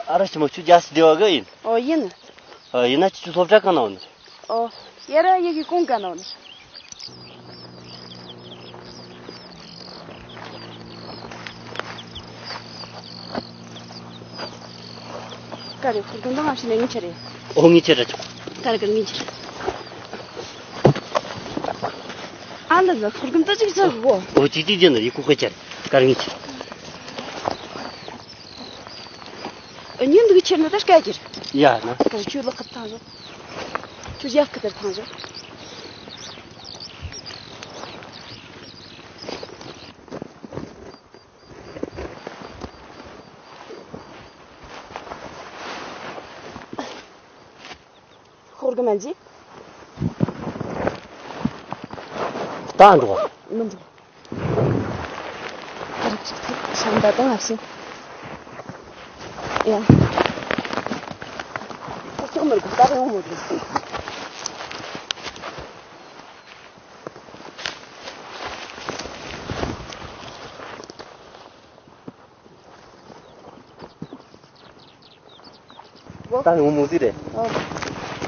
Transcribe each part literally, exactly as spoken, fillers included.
ཨ་རོ་ཞི་མོ་ཁྱོད་རྒྱལ་སྲིད་སྡེ་བ་གི་ཡིན། ཨོ་ཡིན། ཨ་ཡིན་ན་ཁྱོད་ཚོ་སློབ་གྲྭ་གང་ན་འོང་ནི། ཨོ། ཡ་ར་ཡི་གི་གོང་ག་ན་འོང་ནི། ག་རེ་ཁུར་གུམ་དང་ང་ཤི་ནས་ངི་ཆེ་རེད། ཨོ་ངི་ཆེ་ར་ཆོག་ག་རེ་ག་རེ་ངི་ཆེ་རེད། ཨ་ལ་ལ་ཁུར་གུམ་ད་ཅིག་ཆག་གོ་ཨོ་ཅིག་ཅིག་ཅན་ན་ཡི་ཁུག་ཁ་ཆར་ག་རེ་ངི་ཆེ། ཉིན་འདུག་ཁྱེར་ན་ད་སྐད་ཀྱིར། ཡ་ན། ད་ཁྱོད་ལག་ཁབ་ཐང་བཞག་ཁྱོད་ཡ་ཁ་དར་ཐང་བཞག་ཧོར་གི་མན་ཇི། ད་འགྲོ། མི་འགྲོ། ཤམ་ད་དང་ཨ་ཤི། ཡ། ད་ཅོག་མི་རྒྱུ་ད་རེ་ཡོང་མོ་རྒྱུ། ད་ངོ་མོ་དེ་རེད། ཨོ།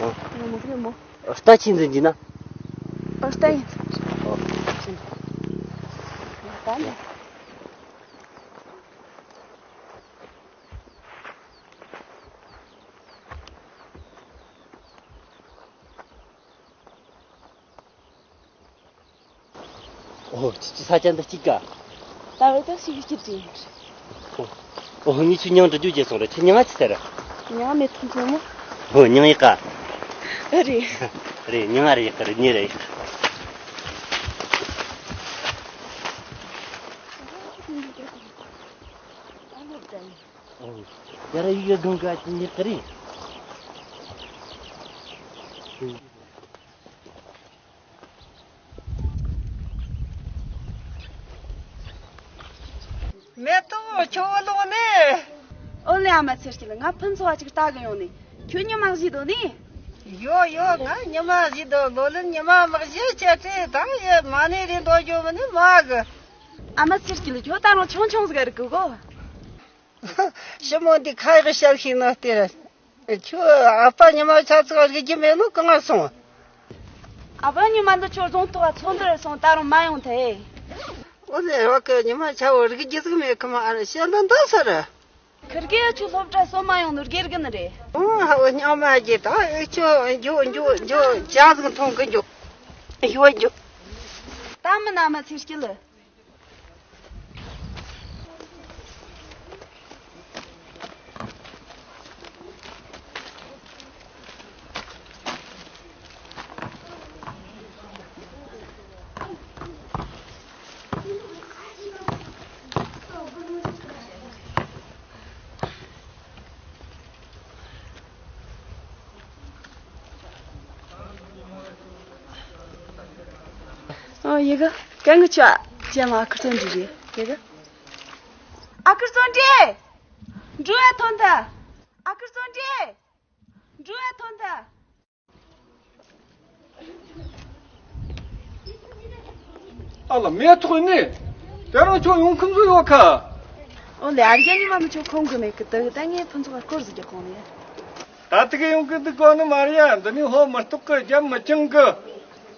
ཨོ། ངོ་མོ་དེ་མོ། ཨོ་རྟ་ཆེན་འཛིན་གྱི་ན། ཨོ་རྟ་ཡིན། ཨོ། ད་ནི། ཨོ། ཅི་ཅི་ས་ཆ་འདི་གཅིག་ག་ད་བས་ད་ཞིག་སྐྱིད་ཅིག་ཡིན། ཨོ། ཨོ་ངས་ཁྱོད་མྱང་འདྲི་རྒྱུ་བརྗེད་སོང་ར། ཁྱོད་མྱང་ང་ཅི་ཟེར། མྱང་མེ་ཐུང་ཐུང་མོ། ཨོ་མྱང་ཡིག་ག་རེད། རེད་མྱང་ང་རེད་ཡིག་ག་རེད་ནི་རེད་ཡིག་ག་ཨོ། ཡ་ར་ཡིག་ག་གང་ག་ཅི་ནི་ག་རེད། མེ་ཏོག་ཁྱོད་ལོག་ནས། ཨོ་ལེ་ཨ་མ་ཚེ་སྐྱིད། ང་ཕུན་ཚོགས་ཅིག་ལྟ་གི་ཡོང་ནས། ཁྱོད་ཉི་མ་བཞི་དོ་ནི། ཡོ་ཡོ། ང་ཉི་མ་བཞི་དོ། ལོ་ལོན་ཉི་མ་ལག་བཞི་ཆེ་ཁྲེ་ད་ཡེ་མ་ནི་རིན་དོ་ཇོ་མ་ནི་མ་གི་ཨ་མ་ཚེ་སྐྱིད། ཁྱོད་ད་རུང་ཆུང་ཆུང་ཟིག་རིག་གི་གོ་ཞི་མོ་འདི་ཁ་ཡག་བཤད་ཤེས་ན་སྟེར། ཁྱོད་ཨ་ཕ་ཉི་མ་ཆ་ཚིག་རིག་རྒྱུ་མེད་ནོ་གང་ང་སོང་། ཨ་ཕ་ཉི་མ་འདི་ཁྱོད་རྫོང་ཐོག་ཚོགས་འདུ་རེ་སོང་ད་རུང་མ་ཡོང་ཐལ། ཨོ་ལེ་རོགས་ཀྱི་ཉི་མ་ཆ་བོ་རིག་རྒྱུ་ཟིག་མེད་ཁི་མ་ཨ་རེ་བཤད་ན་འདི་ས་རེད། ཁིར་གེ་ཁྱོད་སློབ་གྲྭ་སོ་མ་ཡོང་ནོ་དགེ་རྒན་རེད། ཨོ་ཧ་བོ་སྙིང་མ་རྗེ་ད་ཨེ་ཁྱོད་འགྱོ་འགྱོ་འགྱོ་ཇ་ཟིག་འཐུང་གི་འགྱོ། ཡོ་འགྱོ། ད་མིན་ཨ་མ་ཚེ་སྐྱིད། ཨོ་ཡི་གེ་གན་གི་ཆ་ཅན་ལ་ཨ་ཁུ་བརྩོན་འགྲུས་རེད་ཡི་གེ་ཨ་ཁུ་བརྩོན་འགྲུས། འགྲོ་ཡ་ཐོན་ད། ཨ་ཁུ་བརྩོན་འགྲུས། འགྲོ་ཡ་ཐོན་ད། ཨ་ལ་མེ་ཐོག་ནི། དེ་རང་ཁྱོད་ཡོང་ཁུམ་བཟོ་ཡོད་ཁ། ཨོ་ལེ་ཨ་རྒྱ་ཉི་མ་མི་ཆོག་ཁོང་གི་མེད་གི་དེ་ད་ངས་ཕུན་ཚོགས་སྐོར་ཟིག་རྒྱག་གོང་ནས། ད་དེ་གི་ཡོང་གི་འདུག་གོ་ནི་མ་རེད་ཡ། འདི་ནི་ཧོ་མི་རྟོག་གི་རྒྱབ་མི་བཅིངས་གི་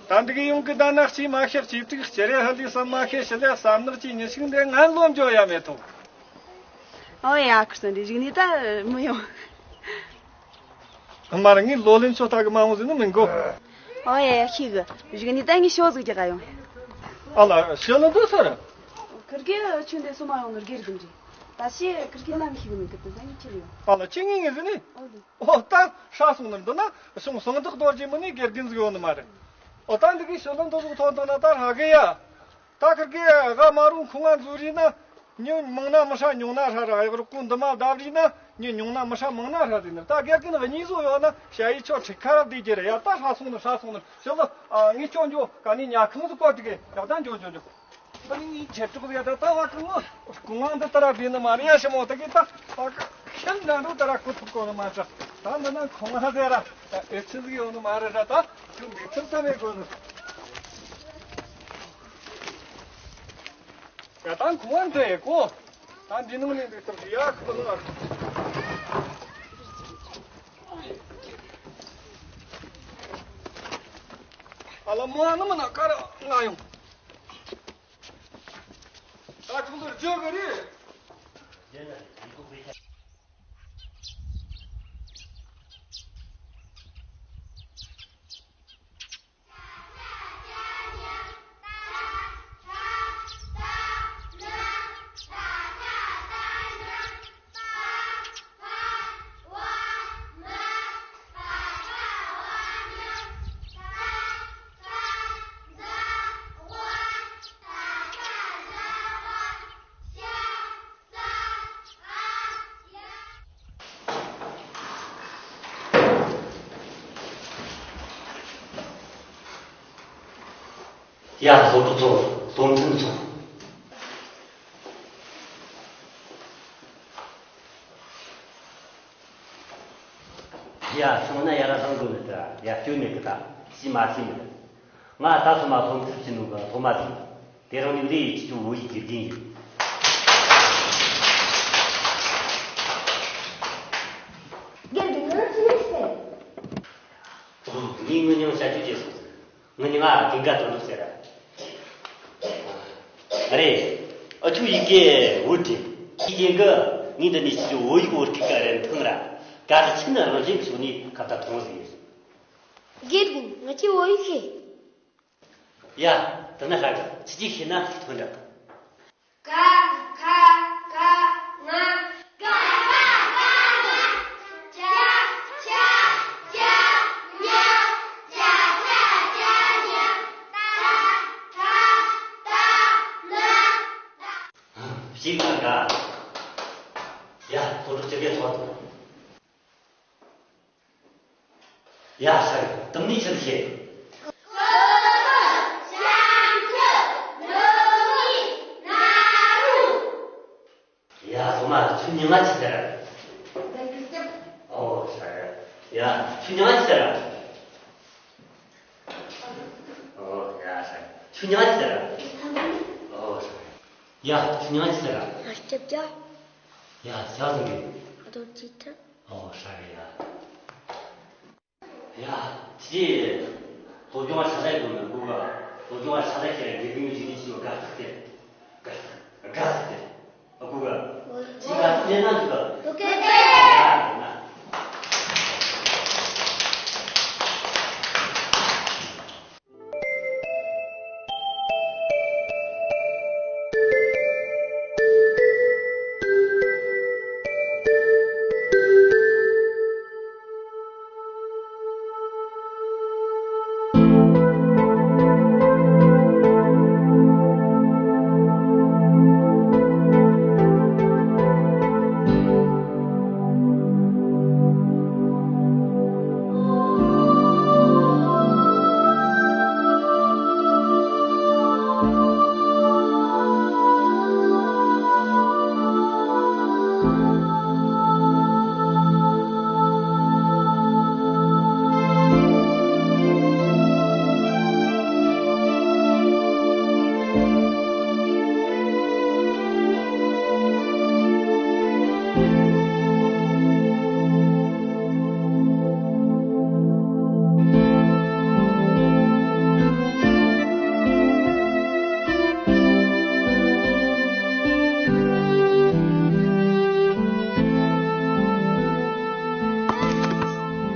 ད་འདི་གི་ཡོང་གི་ད་ན་གཅིག་མ་ཤེས་གཅིག་དྲུག་སྤྱི་རེ་ཧ་ལི་བསམ་མ་ཤེས་ཞི་ལེ་བསམ་ནག་གཅིག་ཉི་ཤིག་འདི་ང་ལོ་འཇོ་ཡ་མེ་ཐོག་ཨོ་ཡ་ཁུ་སོན་འདི་རིག་ནི་ད་མི་ཡོང་། མར་ངའི་ལོ་ལེན་ཆོ་ད་གི་མ་འོང་ཟེར་ནི་མི་འགོ། ཨོ་ཡ་ཡ་ཤི་གི་རིག་ནི་ད་ངའི་ཤོ་ཟིག་རྒྱག་ག་ཡོང་། ཨ་ལ་ཤི་ལ་འདུག་ཟེར། ཁིར་གེ་ཆུན་དེ་སུ་མ་ཡོང་ནོར་གེ་རིག་འདི། ད་ཤི་ཁིར་གེ་ལམ་ཤི་གི་མི་གི་དེ་ད་ངའི་ཁྱེར་ཡོང་། ཨ་ལ་ཁྱི་ངའི་ངའི་ཟེར་ནི། ཨོ་ལེ། ཨོ་ད་ཧྲ་སོང་ནི་འདི་ན་ཤོང་སང་དག་རྡོ་རྗེ་མི་ནི་དགེ་རྒན་ཟིག་ཡོད་ནི་མ་རེད། ཨོ་ད་འདི་གི་ཤི་ལ་འདུག་ཟིག་ཐོན་ཐོན་ན་ད་ཧྲ་གི་ཡ། ད་ཁིར་གི་ཨ་མ་རུང་ཁོ་ང་འཛུལ་རེད་ན། མྱི་མང་ན་མི་ཧྲ་ཉུང་ན་ཧྲ་ར་གཡག་རོག་ཀུན་འདི་མ་བརྡབ་རེད་ན། མྱི་ཉུང་ན་མི་ཧྲ་མང་ན་ཧྲ་རེད་ན། ད་རྒྱ་ཀུན་གཉིས་བཟོ་ཡོད་ན་ཤ་ཡི་ཆོ་ཁྲི་ཁ་ར་བསྡད་རྒྱུ་རེད་ཡ། ད་ཧྲ་སོང་ནི་ཧྲ་སོང་ནི་ཞོ་ལོ། ངས་ཁྱོད་འཇོ་ག་ནི་ཉ་ཁང་དུ་བཀོད་དྲི་གི་ཡག་ད་འཇོ་འཇོ་འཇོ། ཨ་ནི་ངས་ཁྱེད་ཅོག་ཟེར་ད་ད་བ་ཀུན་ངོ་ཀུན་ངང་འདི་ལྟ་ར་བསྡད་ནི་མ་རེད་ཡ། ཞི་མོ་ད་གི་ད་བ་ཀ་ཤིན་འདྲ་འགྲོ་ད་ར་ཀུ་ཐུག་གོ་ནི་མ་ཧྲ། ད་འདི་ན་ཁོང་ང་ཟེར་ར་ཨེ་ཆི་ཟིག་ཡོད་ནི་མ་རེད་ར། ད་ཁྱོད་འདི་ཐུབ་ཐབས་མེད་གོ་ནི། ཡ་ད་ཁོང་ང་འདི་ཡེ་གོ། ད་འདི་ནང་ནས་འདི་ཐུབ་ཡ་ཁུ་ནི་མ་རེད། ཨ་ལ་མོ་ཨ་ནི་མ་ན་ཀ་ར་ང་ཡོང་། ད་ཁྱོད་ཚོར་བརྗོད་གི་རེད། ཡ། སློབ་གྲོགས་ཚོ། སློབ་ཕྲུག་ཚོ། ཡ། སོང་ན་ཡ་ར་བཏང་དགོས་མེད་ད། ཡ། སྐྱོན་མེད་གི་ད། ཤི་མ་ཤི་མེད། ང་ད་སོ་མ་སློབ་ཁྲིད་བྱེད་ནོ་གི་སློབ་མ་ཟིག་དེ་རིང་ནི་ལས་ཡི་ཆི་ཆུ་བོད་ཡིག་དགེ་རྒན་ཡིན། དགེ་རྒན་ནི་ཆི་ཟེར། ངས་ངུ་མྱང་བྱ་རྒྱུ་བྱས་སོང་ཟིག་ངུ་མྱང་ང་དེང་ག་དོན་དུ་ཟེར། རེད། ཨ་ཆུ་ཡི་གེ་བོད་དྲན། ཡི་གེ་གི་ངས་འདི་ནས་ཆི་ཆུ་བོད་ཡིག་བོད་སྐད་གི་རིན་ཐང་ར། ག་ད་ཆི་ནི་རང་བཞིན་གི་ཕྱོགས་ནས་ཁ་བརྡ་ཐོང་ཟིག་དགེ་རྒན། ང་ཆི་བོད་ཡིག་ཤེས། ཡ། དེ་ན་ཧྲ་གི་ཆི་ཆི་ཤེས་ན་ཐོན་འདྲ། ཀ་ཁ་ཀ་ང་། ཀ་ཀ་ཀ་ང་། ཅ་ཅ་ཅ་ཉ། ཅ་ཅ་ཅ་ཉ། ཏ་ཏ་ཏ་ན། ཞིག་ན་དགའ། ཡ། ཐོ་ཐོ་ཅི་གེ་ཐོ། ཡ། ཧྲ་གི་དེ་ནས་ཆི་ཟིག་ཤེས། ཡ། སོ་མ་ཆུ་མྱིང་ང་ཆི་ཟེར། ཨོ་ཧྲ་གི། ཡ། ཆུ་མྱིང་ང་ཆི་ཟེར། ཨོ་ཡ། ཧྲ་གི་ཆུ་མྱིང་ང་ཆི་ཟེར། ཨོ་ཧྲ་གི། ཡ། ཆུ་མྱིང་ང་ཆི་ཟེར། ང་སྐྱབས་རྒྱ། ཡ། ཟ་ཟིན་གི། ཨ་དོ་ཅི་ཐ། ཨོ་ཧྲ་གི་ཡ། ཡ། ཁྱེད་ཀྱིས་སློབ་སྦྱོང་བ་ཧྲ་ལ་དགོས་ན་སྒུག་ག་སློབ་སྦྱོང་བ་ཧྲ་ལ་ཁྱེད་རང་དགེ་རྒན་གྱི་ཞིག་ནས་ཤི་བ་དགའ་ཐག་ཏེ། དགའ་ཐག་དགའ་ཐག་ཏེ། ཨ་སྒུག་ག་ཅི་ག་ལྟས་ན་འདུག་ག་ལོ་ཀེ་ཏེ། ཡ། ཡིན་ན།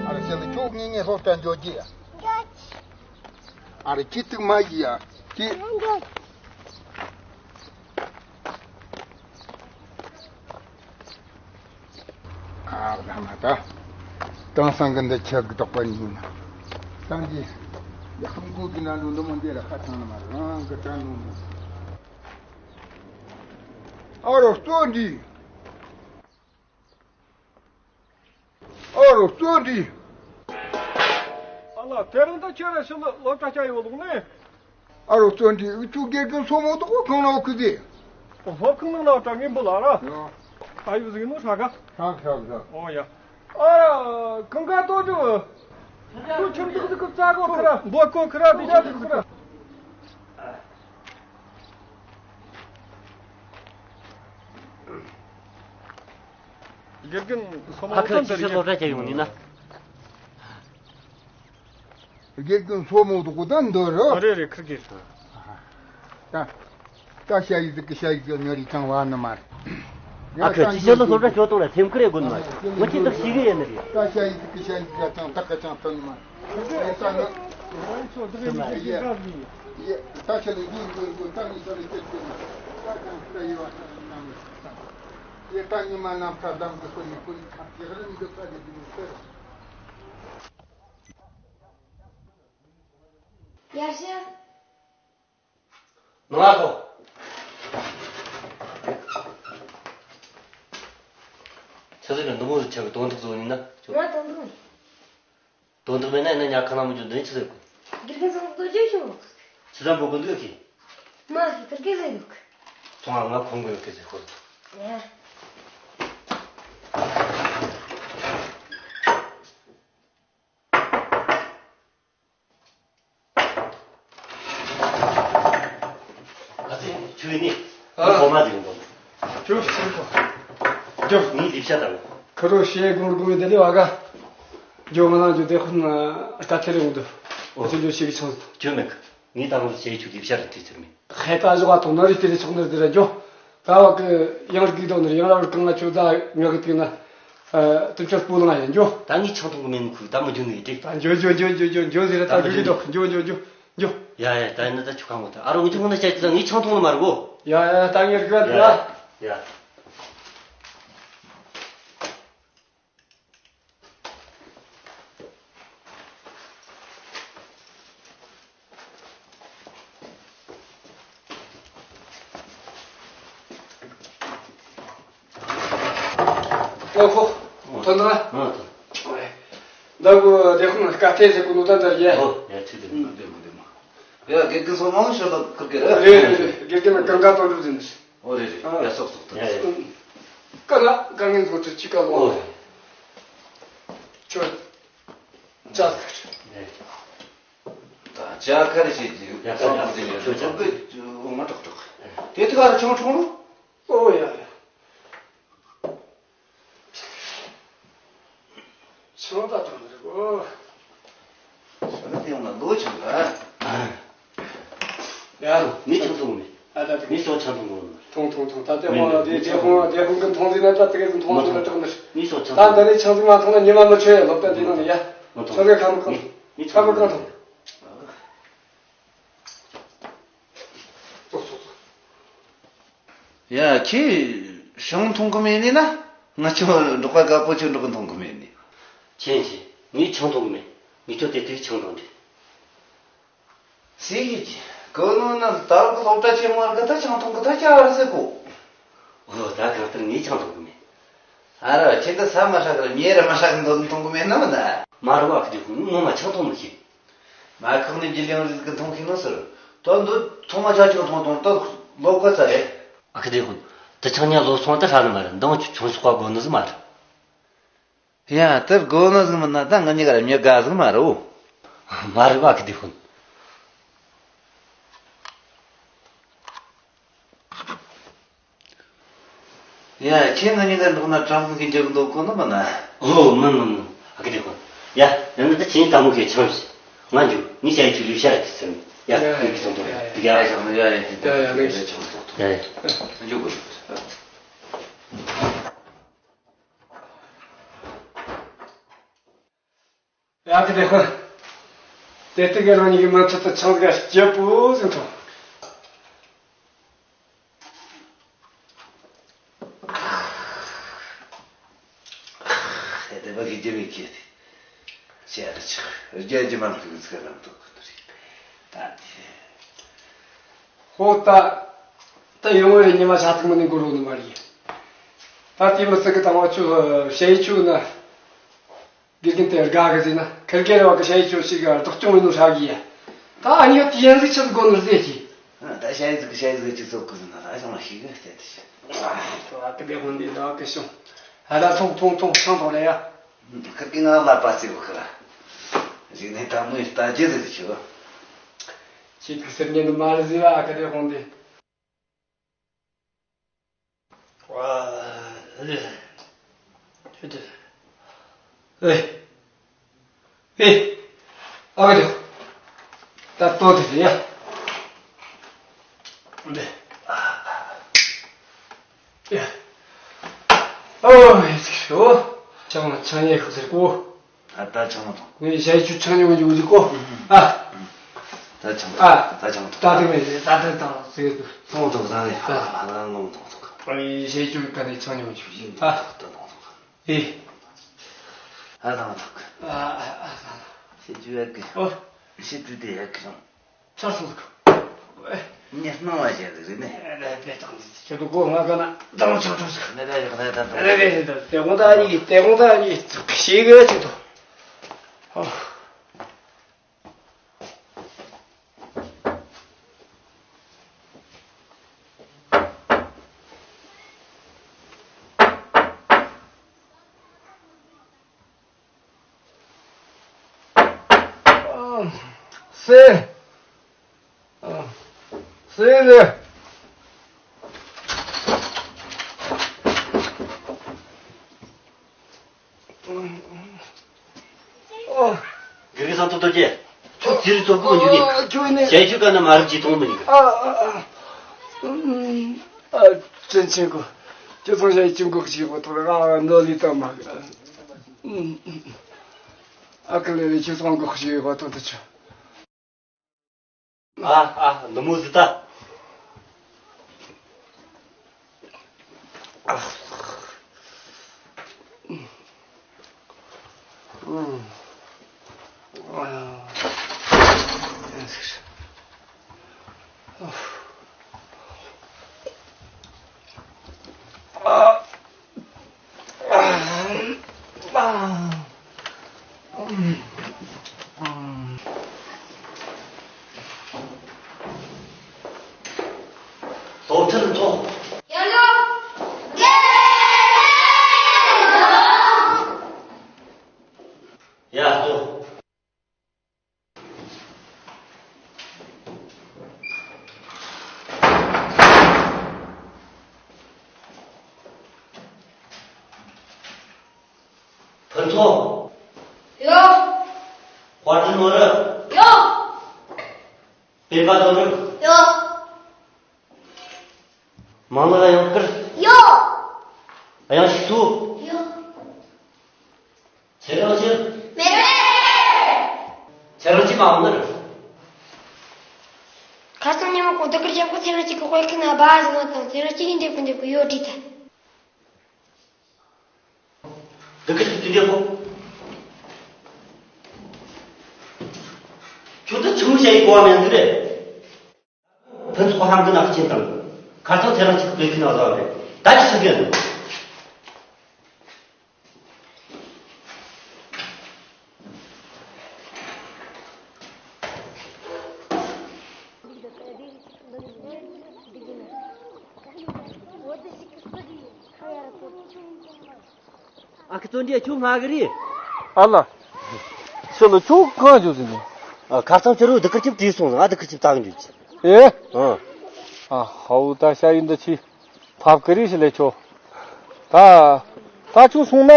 ཨ་རེ་ཁྱོད་ངེས་ངེས་སློབ་གྲྭ་འགྱོ་རྒྱུ། ཨ་རེ་ཁྱི་ཐུག་མ་ཡི་ཡ་ཁྱི། ཨ་ལ་མ་ད། དེང་སང་གི་འདི་ཁྱི་གི་དོག་པ་ཉིད་ན། སངས་རྒྱས་ཡག་ཤོམ་ཀུ་གི་ན་ལུ་འདི་མོ་འདི་ལ་ཁ་ཚང་ན་མ་རང་གི་དྲན་ནུ་མོ། ཨ་རོ་གཙོ་འདི། ཨ་རོ་གཙོ་འདི། ཨ་ལ་དེ་རིང་ད་ཁྱེད་རང་ཕྱི་ལ་སློབ་གྲྭ་སྐྱ་ཡོད་ལུགས་ནས། ཨ་རོ་བཙོན་འདྲི་ཨུ་ཆུ་དགེ་རྒན་སོ་མོ་དོ་ཁོ་གང་ལ་ཁུ་ཟེ། སློབ་ཁང་ནང་ལ་དྲ་ངན་པོ་ལ་ར། ཡ། ཨ་ཡུ་ཟིག་ནོ་ཧྲ་ག་ཧྲ་ཧྲ་ཧྲ། ཨོ་ཡ། ཨ་ར་གང་ག་ཏོ་ཇུ། ཁུ་ཁྱིམ་ཐུག་ཟིག་ཁུ་ཙ་གོ་ཁི་ར་འབོ་ཀོ་ཁི་ར་དི་ཇ་ཟིག་ཁི་ར། དགེ་རྒན་སོ་མོ་ཨ་ཁུ་ཅི་ཕྱིར་སློབ་གྲྭ་ཁྱེར་ཡོང་ནི་ན། དགེ་རྒན་སོ་མོ་དུ་གོ་ད་འདོར་རོ། རེད་རེད། ཁིར་གེ་རེད། ད་ད་ཤ་ཡི་ཟིག་གི་ཤ་ཡི་གི་ཉོ་རི་ཅང་བ་ནི་མ་རེད། ཨ་ཁུ་ཅི་ཤོད་ལ་སློབ་གྲྭ་སྐྱོ་གཏོང་ལ་ཐེམ་ཁུར་རེ་དགོན་མ་རེད། ང་ཅི་དག་ཤེས་གི་ཡིན་ནི་རེད། ད་ཤ་ཡི་ཟིག་གི་ཤ་ཡི་གི་ཅང་ད་ག་ཅང་ཐོན་མ་རེད། ད་ནི་ཡེ་ཡེ་ད་ཤ་ལི་གི་གི་གི་ད་ནི་ཤ་ལི་ཅི་ཅི་ད་ཅང་ད་ཡི་བ་ད་ནམ་ཡེ་ད་ཉི་མ་ནམ་ཁ་ལམ་གི་ཁོ་ནི་ཁོ་ནི་ཁ་ཅི་རིམ་གི་ད་ནི་གི་ནི་ཟེར། ཡར་ཞུ། ནང་ལ་ཐོངས། ཆུ་ཚོད་ནི་འདི་མོ་ཟིག་ཆགས་གི་དོན་དག་བཟོ་ཡིན་ན་ཆོག་ང་དོན་དག་མེད། དོན་དག་མེད་ན་ཡིན་ན་ཉལ་ཁ་ན་མི་འཇུག་འདི་ཆི་ཟེར་གོ། དགེ་རྒན་ཚང་དོ་རྒྱུ་ཤོག་ཆི་ཟམ་པོ་གོ་འདུག་གི། མ་གི་དེར་གི་ཟེར་འདུག་སོང་ང་ང་ཁོང་གི་ཡོད་གི་ཟེར་ཁོ། ཡ། ཨ་ཙི་ཆུ་ནི་ཨ། ཁོ་མ་ཟིག་འདུག་ཇོ་ཇོ་ཇོ། ངའི་ལས་བྱ་དང་། ཁ་རོ་ཤེས་དགོངས་དགོངས་དེ་ལས་བ་ག་ཇོ་ང་ལ་ཇོ་དེ་ཁོ་ན་ཨ་ཀ་ཐེ་རེ་འོང་དུ་ཨོ་ཨ་ཙི་ཇོ་ཤེས་གི་ཆང་ཟིག་ཇོ་མེད་གི། ངའི་ད་རུང་ཞེ་ཆུ་ལས་བྱ་རེད་དེ་ཟེར་མེད། ཧེ་ད་ཞོག་ཐོང་ན་རི་དེ་རི་ཆོག་ནི་རི་དེ་ར་འཇོ། ད་བ་གི་ཡང་རིག་དོ་ནི་ཡང་ར་བར་གང་ང་ཆོ་ད་ཉོ་གི་ཐུག་ན། ཨ་དུ་ཆོ་སྤུ་ལང་ཡ་འཇོ། ད་ངའི་ཆང་འཐུང་གི་མེད་ནི་ཁུ་ད་མི་འཇུ་ནི་ཡི་དྲེག་ད་འཇོ་འཇོ་འཇོ་འཇོ་འཇོ་འཇོ་ཟེར་ད་འཇོ་གི་འཇོ་འཇོ་འཇོ་འཇོ་འཇོ། ཡ་ཡ་ད་ཡིན་ན་ད་ཆུ་ཁ་མོ་ད་ཨ་རོ་འུ་ཆུ་ཁོ་ན་ཅག་ཅི་ད་ངའི་ཆང་འཐུང་ནི་མ་རེད་གོ། ཡ་ཡ་ད་ངའི་རིག་པ་ད། ཡ་ཡ། ཨོ་ཁོ། ཐོན་ཐོན། ཨ་ཐོན། ད་གོ་དེ་ཁོང་སྐད་ཐེ་ཟེར་གོ་ནོ་ད་འདར་ཡེ། ཨོ་ཡ་ཆུ་དེ་མ་དེ་མ་དེ་མ། ཡ་དགེ་རྒན་སོ་མང་ཤོ་ལ་ཁུར་གེ་རེད། རེད་རེད་རེད། དགེ་རྒན་ལ་གང་ག་དོན་གྲུབ་ཟིན། ཨོ་རེད་རེད། ཡ་སོག་སོག་ད། ཡ་ཡ། ཀ་ན་དཀའ་ངལ་འགོ་ཁྲིད་ཅི་ཀ་ལོ། ཨོ། ཁྱོད། ཅག་ཁར། ད་ཅག་ཁར་ཞིག་ཅིག་ཡ་ཀ་ཡ་ཁོ་ཅིག་ཁྱོད་ཅག་ཁོ་ཁོ་ང་ཏོག་ཏོག་དེ་དུ་ག་ར་ཆུང་ཆུང་ལོ། ཨོ་ཡ་ཡ། ཆང་ད་དང་རེད་གོ། ཆང་ད་དེ་ཡོང་ན་ལོ་ཆང་ད། ཡ། ངས་ཆང་འཐུང་མེད། ཨ་ད་དེ། ངས་ཆང་ཆང་འཐུང་གོ་མེད། ཐུང་ཐུང་ཐུང་ད་ལྟ་མེད་མོ་ལ་མེད་དེ་ངས་ཆང་རྒྱལ་ཁོང་འཐུང་རྒྱལ་ཁོང་གི་འཐུང་ཟིན་ན་ད་དེ་ག་འཐུང་ཐུང་ན་དྲག་ནི། ངས་ཆང་ཆང་ད་འཐུང་འདི་ནས་ཆང་ཟིག་མ་འཐུང་ན་ཉི་མ་མི་ཆོད་ཡ་ལོ་ད་དེ་ནང་ནས་ཡ། མི་འཐུང་། ཆང་རྒྱལ་ཁ་མི་གང་། ངས་ངས་ཆང་ཁ་མི་གང་འཐུང་། ཐུང་། ཐུང་ཐུང་ཐུང་། ཡ་ཁྱེད་ཆང་འཐུང་གི་མེད་ནི་ན། ང་ཆོ་འབྲོག་པ་དཀར་པོ་ཆོ་འབྲོག་གི་འཐུང་གི་མེད་ནི། ཆེན་ཆེན། ངས་ཆང་འཐུང་གི་མེད། ངས་ཁྱོད་དེ་དུས་ཆང་འཐུང་དུས། སྲིད་ཡིག་གི་གོ་ནོ་ན་ད་རུང་སློབ་གྲྭ་ཆེན་མོ་བར་གི་ད་ཆང་འཐུང་གི་ད་ཅི་བར་ཟེར་གོ། ཨོ་ད་གང་ལྟར་ངས་ཆང་འཐུང་གི་མེད། ཨ་ར་ཁྱེད་ད་ས་མ་ཧྲ་གི་ར་མྱེ་ར་མ་ཧྲ་གི་འདོད་འཐུང་གི་མེད་ན་མིན་ན། མ་རུ་བ་གི་དེ་ཁོ་ངོ་མ་ཆང་འཐུང་མི་ཤེས། མ་ཁག་ནས་རྒྱུ་ལེན་རིགས་ཀྱི་མཐོང་ཤེས་ནོ་ཟེར། ད་འདི་ཐོག་མ་ཆ་ཆུང་མཐོང་དང་ད་ལོ་ག་ཚ་རེད། ཨ་ཁུ་དེ་ཧུན། དེ་ཆང་ཉ་ལོ་སོང་ད་ཧྲ་ནི་མ་རེད། འདང་ཆུ་ཆུང་སོགས་པ་དགོ་ནི་ཟིག་མ་རེད། ཡ་དེར་དགོ་ནི་ཟིག་མིན་ན་ད་ང་གཉིས་ཀ་ར་མྱི་དགའ་ཟིག་མ་རེད་འོ། མ་རེད་པ་ཨ་ཁུ་དེ་ཧུན། ཡ་ཁྱེད་ང་གཉིས་ཀ་འགྲོགས་ན་གྲང་མོ་གི་འཇུག་འདུག་གོ་ནི་མིན་ན། ཨོ་མིན་མིན་མིན། ཨ་ཁུ་དེ་ཁོ། ཡ་ཡང་ན་ད་ཁྱེད་གཉིས་དལ་མོ་གི་ཆང་ཞིག་ང་འཇུག་ངས་བྱ་ཡི་ཆུ་ལུས་ཤ་རེད་ཟེར་ནས། ཡ་ཡ་ཁུ་གི་ཚོང་དུ་ཡ་ཡ་དེ་ག་ཡ་ཡ་ཡ་ཡ་ཡ་ཡ་ཡ་ཡ་ཡ་འཇུག་གོ། ཡ་ཁུ་དེ་ཁོ། དེ་ལྟ་གི་རང་ཉིད་ཀྱི་མི་ཚེ་དུ་ཆང་དགའ་སྐྱིད་པོ་ཟིན་ཐོང་། ཨེ་དེ་བ་གི་རྒྱུ་མེད་ཁྱེད་དེ། ཤེས་ར་ཆག་རྒྱ་རྒྱུ་མ་མཐུག་ཚིག་རང་ཐོག་གི་དུ་རེད། ད་དེ། ཧོ་ད། ད་ཡོང་བའི་ཉི་མ་ཆ་ཐུག་མ་ནི་འགོར་རོ་ནི་མ་རེད། ད་དེ་མི་ཚིག་གི་དང་བ་ཆུ་ཞེ་ཡི་ཆུ་ན། དགེ་རྒན་དེ་དགའ་གི་ཟེར་ན་ཁིར་གེ་ར་བ་གི་ཞ་ཡི་ཆོས་ཤིག་གི་བདག་སྐྱོང་ཡིན་ནོ་ཧྲ་གི་ཡ། ད་ཨ་ནི་ཡ་དེ་ཡན་ཟིག་ཆི་ཟིག་དགོ་ནོ་ཟེར་གི། ད་ཞ་ཡི་ཟིག་གི་ཞ་ཡི་ཟིག་ཅི་ཚོགས་གི་ཟེར་ན་ད་ཞང་ལ་ཤིག་གི་ཟེར་དེ་ཤི། ཨ་ད་གི་དེ་ཧོན་དེ་ད་གི་ཤོང་། ཨ་ད་ཐོང་ཐོང་ཐོང་ཆང་ཐོང་རེ་ཡ། ཁིར་གེ་ང་ལ་པ་སེ་བ་ཁི་ར། ཞིག་ནས་ད་མོའི་ལྟ་རྒྱུ་ཟིག་ཆི་གི། ཁྱེད་ཀྱི་སེམས་ཉིད་དུ་མ་རེད་ཟེར་བ་ཨ་གི་དེ་ཧོན་དེ། ཨེ། ཨེ། ཨེ། ཨ་ག་དེ། ཨོ་དེ་ཡ། འདི། ཡ། ཨོ་ཡ་ཆོ། ཆང་ཆང་ཉེ་ཁུ་ཟེར་གོ། ད་ད་ཆང་མ་ཐོང་། ངས་ཞལ་ཆུ་ཆང་ཉོ་འཇུག་འཇུག་གོ། ཨ། ད་ཆང་ཨ། ད་ཆང་ཐོང་། ད་དེ་མེད་ད་ད་ད་ཟེར་གོ། ཐོང་ཐོང་ད་ནི་ཨ་ཨ་ལ་ལོང་ཐོང་ཐོང་། ཨ་ཡི་ཞལ་ཆུ་ག་ནས་ཆང་ཉོ་འཇུག་ཨ། ད་ཐོང་ཐོང་། ཨེ། ཨ་ཐང་ཐང་། ཨ་ཨ་ཨ། ཤེས་རྒྱུ་ཡག་གི་ཨོ། ཤེས་རྒྱུ་དེ་ཡག་གི་རང་། ཆགས་སོང་ཟིག་ངས་སྣང་བ་བྱས་ཟིག་རེད་ནི། ཨ་ལས་དེ་དང་ཁྱོད་ཚོ་སྒོ་ང་ག་ན་དང་ཆགས་ཆགས་ཟིག་ནི་རེད་རེད་རེད་རེད། རེད་རེད་རེད། དེ་དགོང་ད་ཨ་ནི་དེ་དགོང་ད་ཨ་ནི་ཤེས་གི་ཆེད་དུ། ཨོ། སེ། སེ་ལེ། ཨོ། དགེ་རྒན་སང་ཐོབ་ཐོབ་ཀྱེ། ཁྱོད་ཚེ་རིང་ཐོབ་ཁུངས་འཇུག་ནི། ཨ། ཁྱོད་ནི། ཞལ་ཆུ་ཀ་ན་མ་རུབ་ཅིག་མཐོང་མི་འཇུག་ཨ་ཨ་ཨ། ཨ། དྲིན་ཆེན་གོ། ཁྱོད་ཚང་ཞལ་ཆུ་འགོག་ཞིག་གོ་ཐོབ་ར་ཨ་འདོད་ལི་ཏ་མ། ཨ་ཀི་ལེ་ལེ་ཁྱོད་ཚང་འགོག་ཞིག་གོ་ཐོབ་ཐོབ་ཆུ། ཨ་ཨ་འདི་མོ་ཟིག་ད། དོ་ཐེར་ཐོག་ཡ་ལོ། ཡ་ལོ། ཕུན་ཚོགས། ཡོད། དཔལ་ལྡན་ནོར་བུ། ཡོད། པད་པ་དོན་གྲུབ། ཡོད། མང་ལགས་གཡང་དཀར། ཡོད། གཡང་ཞིག་ཏུ། ཡོད། ཚེ་རིང་སྐྱིད། མེད་རེད། ཚེ་རིང་སྐྱིད་མ་འོང་ནི་རེད། ཁ་སང་ཉི་མ་ཁོང་དུ་ཀིར་རྒྱབ་ཁོ་ཚེ་རིང་སྐྱིད་ཀྱི་དཔེ་ཁུག་ན་སྦ་ཟིག་ང་དང་ཚེ་རིང་སྐྱིད་ཀྱིས་འདེབས་ཀྱི་འདེབས་ཀྱི་ཡོད་དྲིས་ད། འདི་ཀིར་སྐྱིད་འདེབས་ཁོ། ཁྱོད་ད་ཆུང་ངུ་བྱ་ཡི་གོ་བ་མེད་ནི་རེད། ཕུན་ཚོགས་ཧམ་གི་ནག་ཅན་དང་། ཁ་སང་ཚེ་རིང་སྐྱིད་ཀྱི་དཔེ་ཁུག་ན་སྦ་རེད། ད་ཅི་ཟེར་གི་ཡིན། ཨ་ཁུ་བརྩོན་འགྲུས་ཁྱོད་སྔ་གི་རེད། ཨ་ལ། ཕྱི་ལ་ཁྱོད་གང་བྱུང་ཟིན་ནས། ཨ། ཁ་སང་ཕྱི་རུ་འདི་ཀིར་སྐྱིད་བྲིས་སོང་ཟིན། ཨ། འདི་ཀིར་སྐྱིད་བཏང་གི་འཇུག་ཅི། ཨེ། ཨ། ཨ་ཧའུ་ད་ཤ་ཡིན་འདི་ཆི། ཕབ་ཀི་རེད་ཤི་ལེ་ཁྱོད། ད། ད་ཁྱོད་སོང་ན།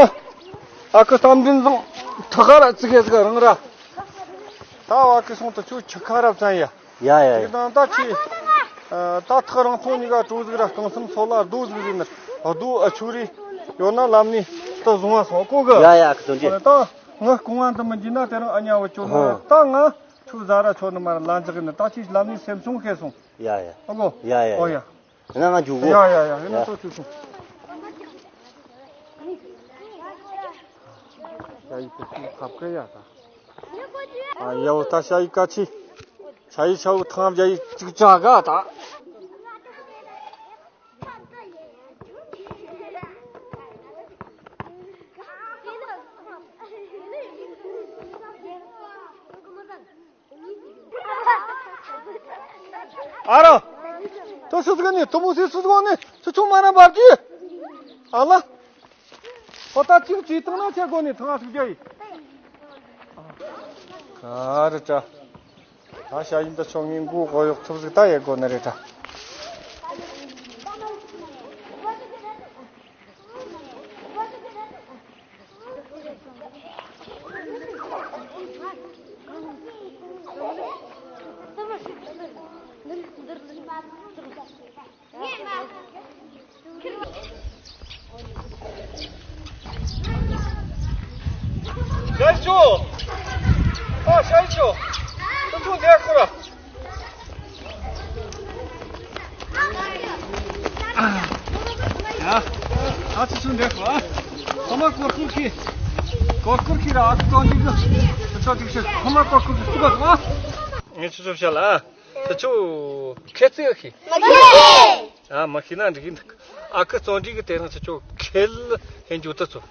ཨ་ཁུ་རྟ་མགྲིན་བཟང་ཐག་ར་ཙི་གེ་ཙི་གེ་རང་ར། ད་བ་ཀི་སོང་ད་ཁྱོད་ཆུ་ཁ་ར་བཙན་ཡ། ཡ་ཡ་ཡ། དེ་དང་ད་ཁྱི། ད་ཐག་རང་ཚོང་གཉིས་ཀ་གྲོ་ཟིག་ར་རྐང་སེམས་སོ་ལ་རྡོ་ཟིག་རེད་ན་རྡོ་ཨ་ཆུ་རེད། ཡོད་ན་ལམ་ནས་ད་བཟུང་བ་སོང་གོ་གི། ཡ་ཡ་ཁུ་ཚོ་འདི། ད་ང་རྐང་བ་འདི་མི་འདི་ན་དེ་རང་ཨ་ཉ་བ་ཁྱོད་ན་ད་ང་ཁྱོད་ཟ་ར་ཁྱོད་ནི་མར་ལ་འཇག་གི་ན་ད་ཁྱི་ལམ་ནས་སེམས་ཆུང་ཤེས་སོང་། ཡ་ཡ། ཨ་གོ། ཡ་ཡ། ཨོ་ཡ། ཡ། ཡིན་ན་ང་འཇུག་གོ། ཡ་ཡ་ཡ། ཡིན་ན་ཡ། ཚོ་ཚུགས་སོང་། ཤ་ཡི་ཁ་ཆི་ཁབ་ཀ་ཡ་ད། ཨ་ཡ་བོ་ད་ཤ་ཡི་ཁ་ཆི། ཤ་ཡི་ཆ་བོ་ཐང་བྱ་ཡི་ཅིག་ཅག་ག་ད། ཨ་རོ། ཏོ་སུ་ཟིག་ནི་ཏོ་མོ་སི་སུ་ཟིག་ནི་སུ་ཆུང་མ་ར་འབར་གྱི། ཨ་ལ། ཧོ་ད་ཅིག་ཅིག་བཏང་ན་ཁྱེད་གོ་ནི་ཐང་ཨ་ཐུག་རྒྱ་ཡི། ག་རེ་ཏྲ། ད་ཤ་ཡིན་ད་ཆོ་ངའི་མགོ་གོ་ཡོག་ཐུབ་ཟིག་ད་ཡེ་གོ་ནི་རེད་ཏྲ། ཅོ། ཨ་ཤ་ཡི་ཆོ། ཏུ་ཐུ་འདེར་ཁོ་ར། ཡ། ཨ་ཚི་ཚུ་འདེར་ཁོ་ཨ། ཁོ་མ་གོར་ཁུར་ཁི། གོར་ཁུར་ཁི་ར་ཨ་ཏོ་འདི་གི། ཏུ་ཚོ་ཏིག་ཤི་ཁོ་མ་གོར་ཁུར་ཁི་སུ་ག་ཨ། ངས་ཆུ་ཚོད་བཤད་ལ་ཨ། ཏུ་ཆུ་ཁེ་ཙི་ཨ་ཁི། མ་ཁེ། ཨ་མ་ཤེས་ན་འགྲིག་གི་འདུག་ཨ་ཁུ་བརྩོན་འགྲུས་ཀྱི་དེ་རིང་ཁྱེད་ཆོ་ཁེལ་ཧེན་རྒྱུ་ད་ཚོ།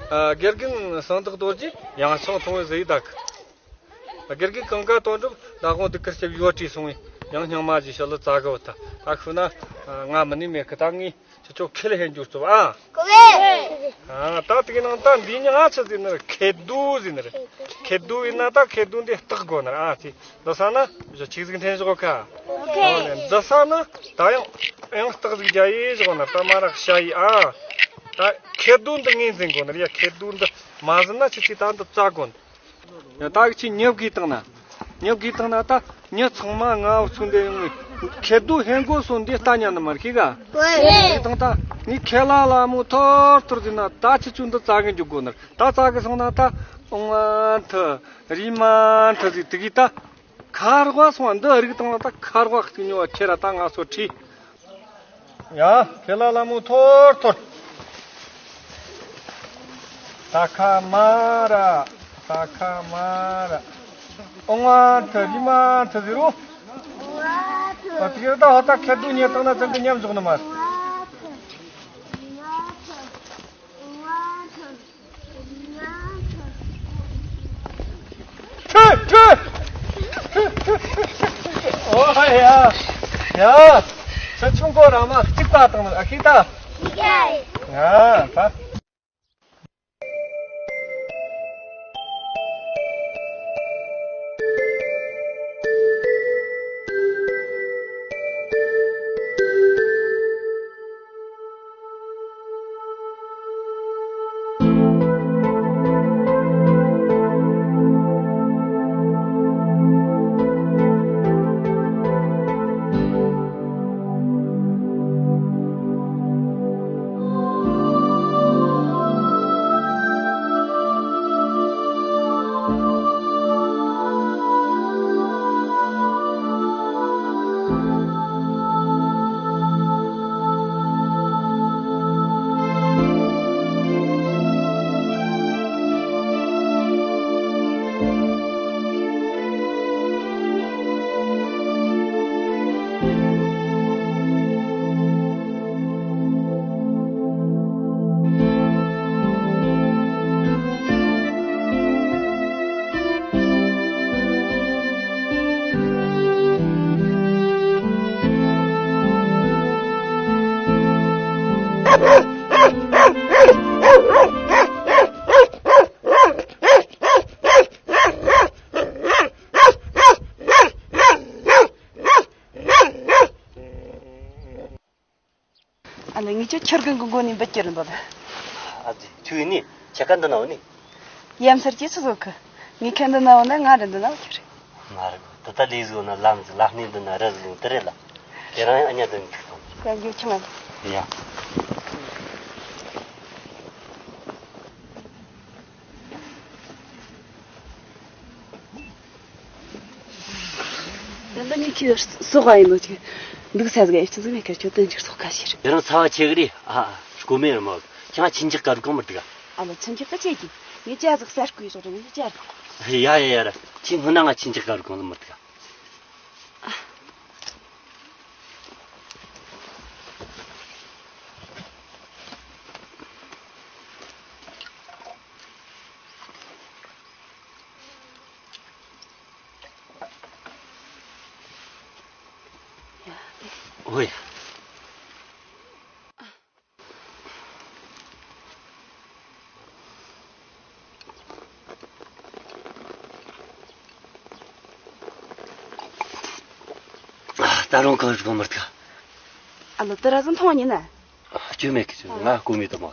ཨ་དགེ་རྒན་གསང་བདག་རྡོ་རྗེ་ཡང་ཆང་འཐུང་བའི་ཟེ་ཡི་དག་ཨ་དགེ་རྒན་གང་ག་དོན་གྲུབ་ད་དགོང་འདི་ཀར་སྐྱབས་ཡོད་བྲིས་སོང་བས་ཡང་སྙིང་མ་ཞིག་ཤ་ལ་ཙ་གི་བ་ད་ཨ་ཁུ་ན་ང་མི་ནི་མེད་གི་ད་ངས་ཁྱེད་ཆོ་ཁེལ་ཧེན་རྒྱུ་ཚོ་ཨ། གོ་བས། ཨ་ད་དེ་གི་ནང་ད་འདི་ཉི་ང་ཆི་ཟེར་ནི་རེད། ཁེ་རྡོ་ཟེར་ནི་རེད། ཁེ་རྡོ་ཡིན་ན་ད་ཁེ་རྡོ་འདི་བརྟག་དགོས་ནི་རེད་ཨ་ཅི། འདི་ས་ན་ཆིག་ཟིག་འཐེན་བཞག་ག་ཨོ་ཁེ། འདི་ས་ན་ད་ཡང་ཡང་རྟགས་ཟིག་རྒྱ་ཡེ་བཞག་ན་ད་མ་རག་ཤ་ཡི་ཨ། ད་ཁེ་རྡོ་འདི་ངོས་འཛིན་དགོས་ནི་རེད་ཡ། ཁེ་རྡོ་འདི་མ་ཟིན་ན་ཆི་ཆི་ད་འདི་བཙལ་དགོས་ནི། ཡང་ད་ཆི་ཉབ་གི་བཏང་ན། ཉབ་གི་བཏང་ན་ད་མྱི་ཚང་མ་ང་འུ་ཚུགས་འདི་ཡོང་ངི་ཁེ་རྡོ་ཧེན་གོ་སོ་འདི་ལྟ་ཉན་ནི་མ་རེད་ཤེས་ག་ཨོ་ཁེ། དེ་དང་ད་ངས་ཁེ་ལ་ལ་མོ་ཐོར་ཐོར་ཟིན་ན་ད་ཆི་ཆུ་འདི་བཙལ་གི་འཇུག་དགོས་ནི་རེད། ད་བཙལ་གི་སོང་ན་ད་ཨོང་ཨ་ཐི་རི་མ་ཐི་ཟིག་དེ་གི་ད། ཁ་རོག་སོང་བ་འདི་རིགས་དང་ད་ཁ་རོག་གཅིག་ཉོ་བ་ཁྱེད་ར་ད་ང་སོ་ཁྲིད། ཡ་ཁེ་ལ་ལ་མོ་ཐོར་ཐོར། ད་ཁ་མ་ར། ད་ཁ་མ་ར། ཨོང་བ་ཐི་རི་མ་ཐི་ཟེར་རོ། ད་དེ་ད་ཧ་ད་ཁེ་རྡོ་ཉེ་དང་ན་ཙང་གི་ཉམས་འཇོག་ནི་མ། ཁྲུ་ཁྲུ། ཨོ་ཡ་ཡ། ཁྱེད་ཆུང་གོ་ར་མ་གཅིག་པ་དང་ཨ་ཁི་ད། ཡ་ད། ཨ་ལེ། ངས་ཁྱོད་ཁྱེར་གི་མགོ་ནས་འབུད་ཀྱི་རེད་འདོད། ཨ་ཙི། ཁྱོད་ནི་ཁྱེད་ཀ་འདི་ན་འོ་ནི། ཡ་མཚར་གྱི་ཚོ་ཚོ་གི། ངས་ཁྱེད་འདི་ན་འོ་ན་ང་རེ་འདི་ན་འོ་ཁྱེད་རེད། ང་རེ་འདི་ད་ལས་ཟིག་འོ་ན་ལམ་ཟིག་ལ་སྣེ་འདི་ན་རེ་ཟིག་འོ་དེ་རེད་ལ། དེ་རང་ཡང་ཨ་ཉ་འདི་ནས་ཐུག་སོང་། ཡ་འགྱོ་ཆུང་ང་། ཡ། ད་ལྟ་ངས་ཁྱོད་སོགས་ཡིན་ནོ་ཅིག་འདུག་ས་ཟིག་ཡིན་ཅི་ཟིག་མེད་ཁར་ཁྱོད་དོན་ཅིག་སོགས་ཁ་ཤེར། དེ་རིང་ཚ་བ་ཆེ་གི་རེད་ཨ། སྐོ་མེད་ར་མ་ཁྱང་ཆིན་ཅིག་ག་རུ་གང་མི་འདུག་ཨ། ཨ་ལོ། ཆིན་ཅིག་གི་ཆེ་གི། ངས་ཅ་ཟིག་གསར་བསྐོས་ཡོད་རེད། ངས་ཅ་ཟིག་ཡ་ཡ་ཡ་ར། ཁྱེད་སྔོན་ན་ང་ཆིན་ཅིག་ག་རུ་གང་ལ་མི་འདུག་ཨ། ཨོ་ཡ། ད་རུང་གང་ཞིག་མི་འདུག་ཨ་ལོ། དེ་ར་ཟིན་མཐོང་ཉིན་ན། སྐྱོན་མེད་གི། ང་སྐུ་མེད་དུ་མ།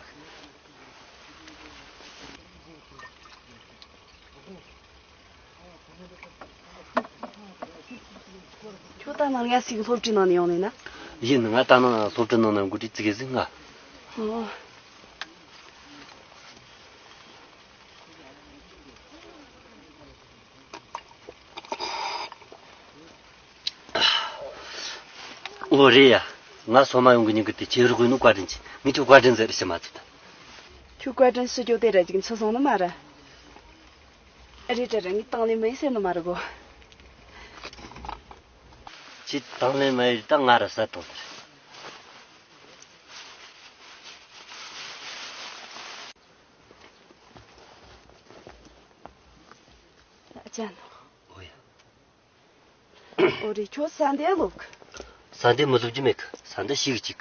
ཁྱོད་ད་ནང་ང་སིག་སློབ་གྲྭའི་ནང་ནས་ཡོང་ནས་ན། ཡིན། ང་ད་ནང་སློབ་གྲྭའི་ནང་ན་འགོ་ཁྲིད་བརྩི་གི་ཟིག་ང་། ཨོ། ཨོ་རེད་ཡ། ང་སོ་མ་ཡོང་གི་ཉིན་གི་དེ་ཁྱེད་རོགས་ཡིན་ནོ་བཀའ་དྲིན་ཆེ། ངས་ཁྱོད་བཀའ་དྲིན་ཟེར་ཞུ་མ་ཐུབ་ད། ཁྱོད་བཀའ་དྲིན་ཞུ་རྒྱུ་དེ་ར་ཅིག་འཚོ་སོང་ནི་མ་ར། རེད་ར་ར་ངས་དང་ལེན་མ་ཡིན་ཟེར་ནི་མ་ར་གོ། ཁྱེད་དང་ལེན་མ་ཡིན་ད་ང་ར་ས་དང་ཟེར། ཨ་ཅག་ནོ། ཨོ་ཡ། ཨོ་རེད། ཁྱོད་ས་འདི་ལོག་ས་འདི་མི་ལོག་རྒྱུ་མེད་གི། ས་འདི་ཤེས་གི་ཅིག་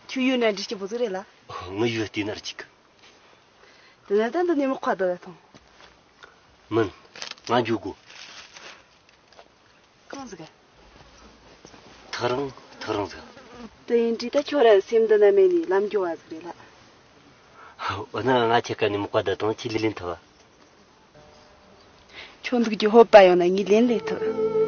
ཁྱོད་ཡོད་ན་འགྲིག་གི་བུ་ཟིག་རེད་ལ། ཨོ། ངི་ཡོད་བལྟས་ན་ར་ཅིག་དེ་ན་ད་འདི་ནས་མི་ཁ་བརྡ་ལ་ཐོང་། མིན། ང་འགྱོ་དགོ། གང་ཟིག་ཐག་རིང་། ཐག་རིང་ཟིག་དེ་ཡིན་དུས་ད་ཁྱོད་ར་སེམས་འདི་ན་མེད་ནས་ལམ་འགྱོ་བ་ཟིག་རེད་ལ། འོ་ན་ང་ཁྱེད་ཀ་ནས་མི་ཁ་བརྡ་དང་ཁྱེད་ལས་ལེན་ཐུབ་བ། ཁྱོད་འདུག་རྒྱུ་ཧོབ་པ་ཡོང་ན་ངས་ལེན་ལས་ཐུབ།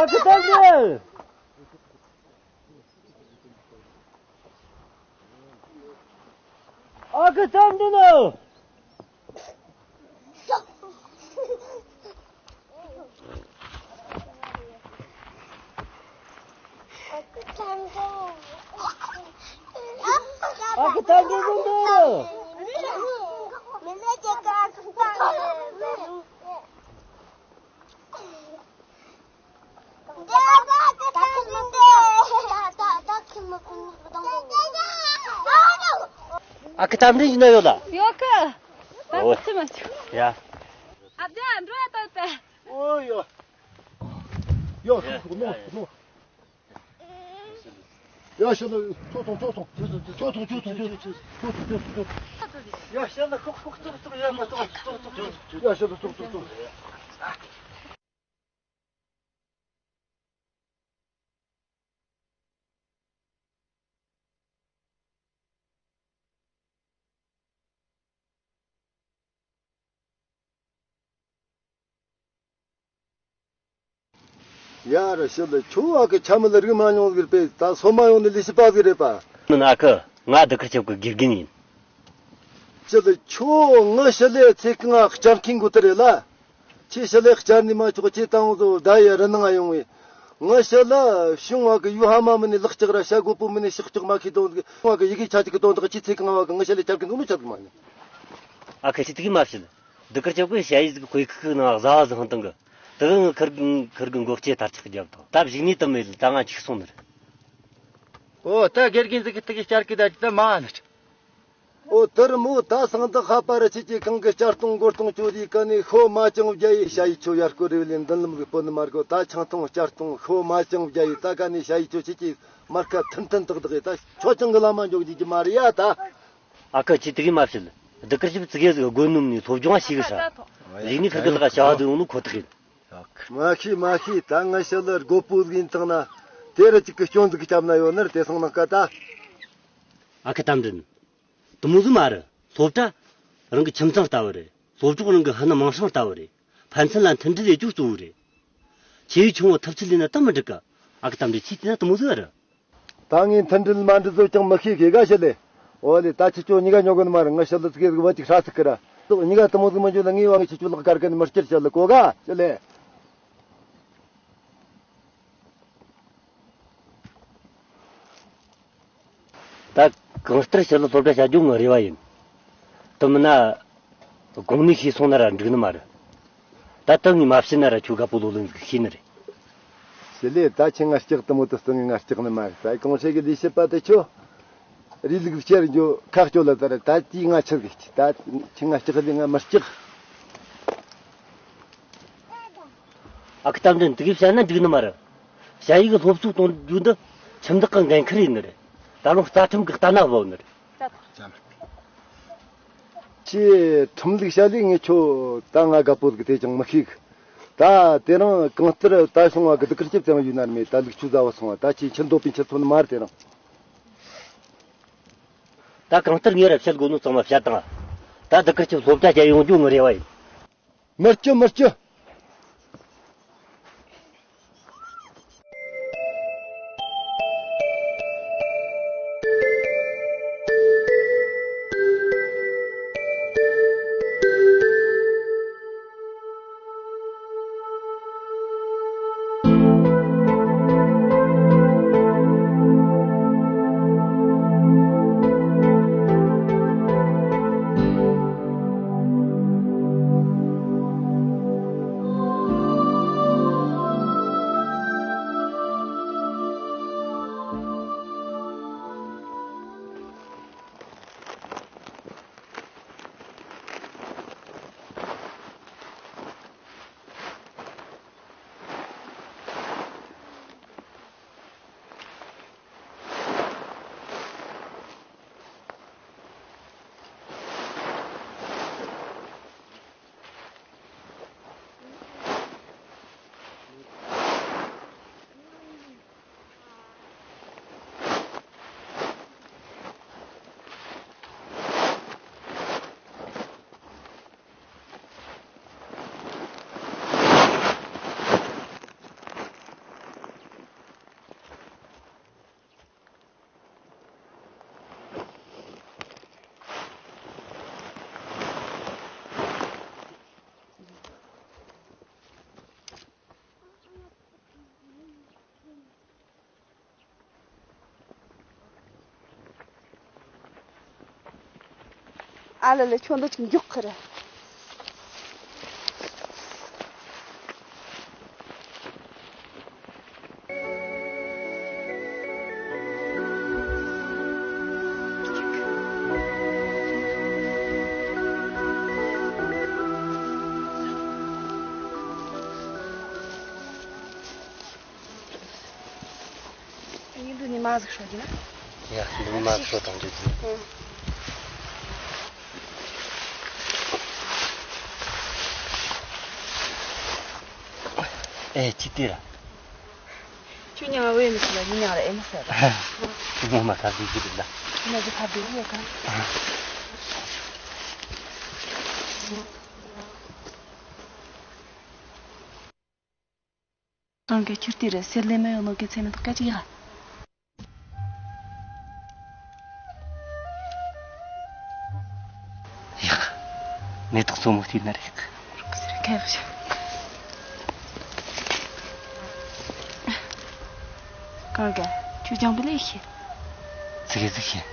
ཨ་ཁུ་རྟ་མགྲིན། ཨ་ཁུ་རྟ་མགྲིན་ནོ། ཨ་ཁུ་རྟ་མགྲིན་ནོ། ཨ་ཁུ་རྟ་མགྲིན་ཡིན་ན་ཡོད་ལ། ཡོད་གི། ད་ཨོ། ཁུ་ཅི་མ་བྱུང་། ཡ། ཨ་བདེ་འགྲོ་ཡ་ད་ཡོད་པས། ཨོ་ཡ། ཡ་ཤི་ལ་ཐོ་ཐོང་ཐོ་ཐོང་། ཐོ་ཐོང་ཐོ་ཐོང་། ཡ་ཤི་ལ་ཁོག་ཁོག་ཐོག་ཐོག་ཡ་མ་ཐོག་ཐོག་ཐོག་ཐོག་ཡ་ཤི་ལ་ཐོག་ཐོག་ཐོག་ཡ་ར་ཤི་ལ་ཁྱོད་ཨ་ཁུ་ཆ་མི་ལ་རིག་མ་མྱོང་ཟིག་རེད་པས། ད་སོ་མ་ཡོང་ནི་ལས་བྱེད་པ་ཟིག་རེད་པ། མིན་ཨ་ཁུ། ང་ལྡུག་དཀར་ཆབ་ཀྱི་དགེ་རྒན་ཡིན། ཅི་ལ་ཁྱོད་ངི་ཤི་ལའི་ཚེ་གང་ང་བསྐྱར་མཁན་གོ་དེ་རེད་ལ། ཁྱེད་ཤི་ལའི་བསྐྱར་ནི་མ་ཆོག་ཁྱེད་ད་འོང་ཚོ་ད་ཡ་རི་ནང་ང་ཡོང་བས། ངི་ཤི་ལ་བྱུང་བ་གི་ཡུལ་ཧ་མ་མི་ནི་ལག་ལྕགས་ར་ཤ་རྒོད་པོ་མི་ནི་ཤག་ལྕགས་མ་ཁའི་དོན་ཟིག་བྱུང་བ་གི་ཡི་གེ་ཆ་གཅིག་གི་དོན་དག་ཁྱེད་ཚེ་གང་བ་གི་ངི་ཤི་ལའི་བསྐྱར་གི་འདུག་ནི་ཆག་གི་མ་ནི། ཨ་ཁུ་ཁྱེད་དེ་གི་མ་བཤད། ལྡུག་དཀར་ཆབ་ཀྱི་ཞ་ཡི་ཟིག་གི་དཔེ་ཁུག་གི་ནང་བཟའ་བ་ཟིག་ཧང་དང་གི། དེ་གི་ངི་ཁུར་གི་ཁུར་གི་མགོ་སྐྱེས་དར་ཆག་རྒྱབ་དོ། ད་བཞུགས་ནི་དུ་མེད་ལ་ད་ང་འཁྱུག་སོང་ནི་རེད། ཨོ་ད་དགེ་རྒན་ཟིག་གི་དེ་གི་བསྐྱར་གི་ད་ཅི་ད་མ་ནི། ཨོ་དེར་མོ་ད་སང་དག་ཧ་པ་ར་ཆེ་ཆེ་གང་གི་བསྐྱར་གཏོང་སྒོར་གཏོང་ཅོ་རི་ཀ་ནས་ཤོ་མ་ཅང་བརྒྱ་ཡི་ཞ་ཡི་ཆོ་ཡར་སྐོར་རེ་བ་ལེན་མདུན་ལམ་གི་པོ་ནི་མར་གོ་ད་ཆང་འཐུང་བསྐྱར་གཏོང་ཤོ་མ་ཅང་བརྒྱ་ཡི་ད་ཀ་ནས་ཞ་ཡི་ཆོ་ཆེ་ཆེ་མར་ཁ་ཐིམ་ཐིམ་ཏག་ཏག་ཡི་ད་ཆོ་ཅང་གི་ལ་མ་འཇོག་རྒྱུ་གི་མ་རེད་ཡ་ད། ཨ་ཁུ་ཁྱེད་དེ་གི་མ་བཤད། ལྡུག་དཀར་ཆབ་ཙི་གེ་ཟིག་དགོས་ནོམ་ནས་སློབ་སྦྱོང་ཞིག་ཧྲ། ལིག་ནི་ཁུར་གི་ལག་བྱ་བ་དུ་ཡོང་ནོ་ཁོ་ཐག་ཡིན། མ་ཤེས་མ་ཤེས། ད་ང་ཤི་ལ་རྒོད་པོ་ཟིག་ཡིན་ཐང་ན་དེ་རུ་ཅིག་གི་སྐྱོན་ཟིག་གི་སྐྱབས་ན་ཡོད་ནི་རེད། དེ་སང་ནང་ཀ་ད། ཨ་ཁུ་རྟ་མགྲིན། དུ་མོ་ཟིག་མ་རེད། སློབ་གྲྭ་རང་གི་ཁྱིམ་ཚང་ལྟ་བུ་རེད། སློབ་གྲོགས་རང་གི་ཕུ་ནུ་མིང་སྲིང་ལྟ་བུ་རེད། ཕན་ཚུན་ལ་མཐུན་སྒྲིལ་ཡེད་རྒྱུ་གཙོ་བོ་རེད། ཆེ་བའི་ཆུང་བ་ཐུབ་ཚོད་ལས་ན་དུ་མི་འགྲིག་གི། ཨ་ཁུ་རྟ་མགྲིན་ཁྱེད་དེ་ན་དུ་མོ་ཟིག་རེད། ད་ངས་མཐུན་སྒྲིལ་མ་འགྲིག་བཟོ་ཀྱང་མི་ཤེས་གི་ག་ཞི་ལེ། འོ་ལེ། ད་ཁྱེད་ཆོ་གཉིས་ཀ་ཉོ་གི་ནི་མ་རེད། ང་ཞི་ལི་ཙི་གེ་ཟིག་བ་ཅིག་ཧྲ་ཚིག་གི་ར། ཏོག་གཉིས་ཀ་དུ་མོ་ཟིག་མ་འཇོ་ལ་ངས་བ་ངས་ཁྱེད་ཆོ་ལག་དཀར་གི་ནི་མི་སྐྱུར་ཞི་ལི་གོ་ག་ཞི་ལེ། ད་གང་ལྟར་ཞི་ལི་སློབ་གྲྭ་བྱ་རྒྱུ་ངའི་རེ་བ་ཡིན། དེ་མིན་ན། གོང་ནས་ཤེས་སོང་ན་ར་འགྲིག་ནི་མ་རེད། ད་ལྟ་ངས་མ་བཤད་ན་ར་ཁྱོད་དགའ་པོ་ལོ་ལོན་ཟིག་ཤེས་ནི་རེད། ཞི་ལེ། ད་ཁྱེད་ང་སྐྲག་དུ་མོ་དུ་སྟེང་ང་སྐྲག་ནི་མ་རེད། ད་གང་ཤེས་གི་ལས་བྱེད་པ་དེ་ཁྱོད། རེ་ལུགས་བཤད་རྒྱུ་ཁག་ཁྱོད་ལ་ད་ར་ད་དེའི་ང་ཆི་གི་ད་ཁྱེད་ང་སྐྲག་ལས་ང་མི་སྐྲག་ཨ་ཁུ་རྟ་མགྲིན། དེ་གི་བཤད་ན་འགྲིག་ནི་མ་རེད། ཞ་ཡིག་གི་སློབ་གསོ་གཏོང་རྒྱུ་འདི་ཁྱིམ་བདག་གི་འགན་ཁུར་ཡིན་ནི་རེད། ད་རུང་རྩ་ཁྲིམས་གི་ལྟ་ན་བབ་ནི་རེད། ཁྱེད་ཁྲིམས་ལུགས་བཤད་ལས་ངས་ཁྱོད་ད་ང་དགའ་པོ་ཟིག་དེ་ཅང་མི་ཤེས་གི་ད་དེ་རིང་གང་ལྟར་ད་སོང་བ་གི་སྡུག་སྐར་ཅི་ཙམ་ཡོད་ན་ར་མེད། ད་ལུག་ཆུ་ཟ་བ་སོང་བ་ད་ཁྱེད་ཁྱི་འདོད་པའི་ཁྱི་ཚོ་ནི་མ་རེད་དེ་རིང་། ད་གང་ལྟར་ངས་ར་བཤད་དགོས་ནོ་ཚང་མ་བཤད་དང་། ད་སྡུག་སྐར་ཅི་སློབ་གྲྭ་བསྐྱལ་ཡོང་རྒྱུ་ངའི་རེ་བ་ཡིན། མི་སྐྱོ་མི་སྐྱོ། ཨ་ལ་ལ། ཁྱོད་འདི་ཅིག་མགྱོགས་ཁུར། ཡིན་འདུག་ནི་མ་ཟིག་ཤོད་ཀྱི་ན། ཡ། འདི་མ་ཤོད་དང་འདྲ་ཟིག་ཨེ། ཅི་སྟེ་ར། ཁྱོད་མྱིང་ང་བོས་མི་ཤེས་ལ་མི་མྱིང་ར་ཨེ་མི་ཟེར་ར། ངོ་མ་ཁ་བདེ་གི་རེད་ལ། ཁྱོད་ན་ཅི་ཁ་བདེ་གི་ཡོད་ག་གང་གི་ཁྱུར་དེ་རེད་ཟེར་ལེ་མ་ཡོང་ནོ་གི་ཚེ་མི་ཐོག་སྐད་ཅིག་ཡ། ཡ། མེ་ཏོག་གཙོ་མོ་དེ་ན་རེད། རུག་ཟེར་ཁ་ཡག་ཤ། གང་ག་ཁྱོད་ལྗང་པོ་ལས་ཤེས། ཙི་གེ་ཙི་ཤེས།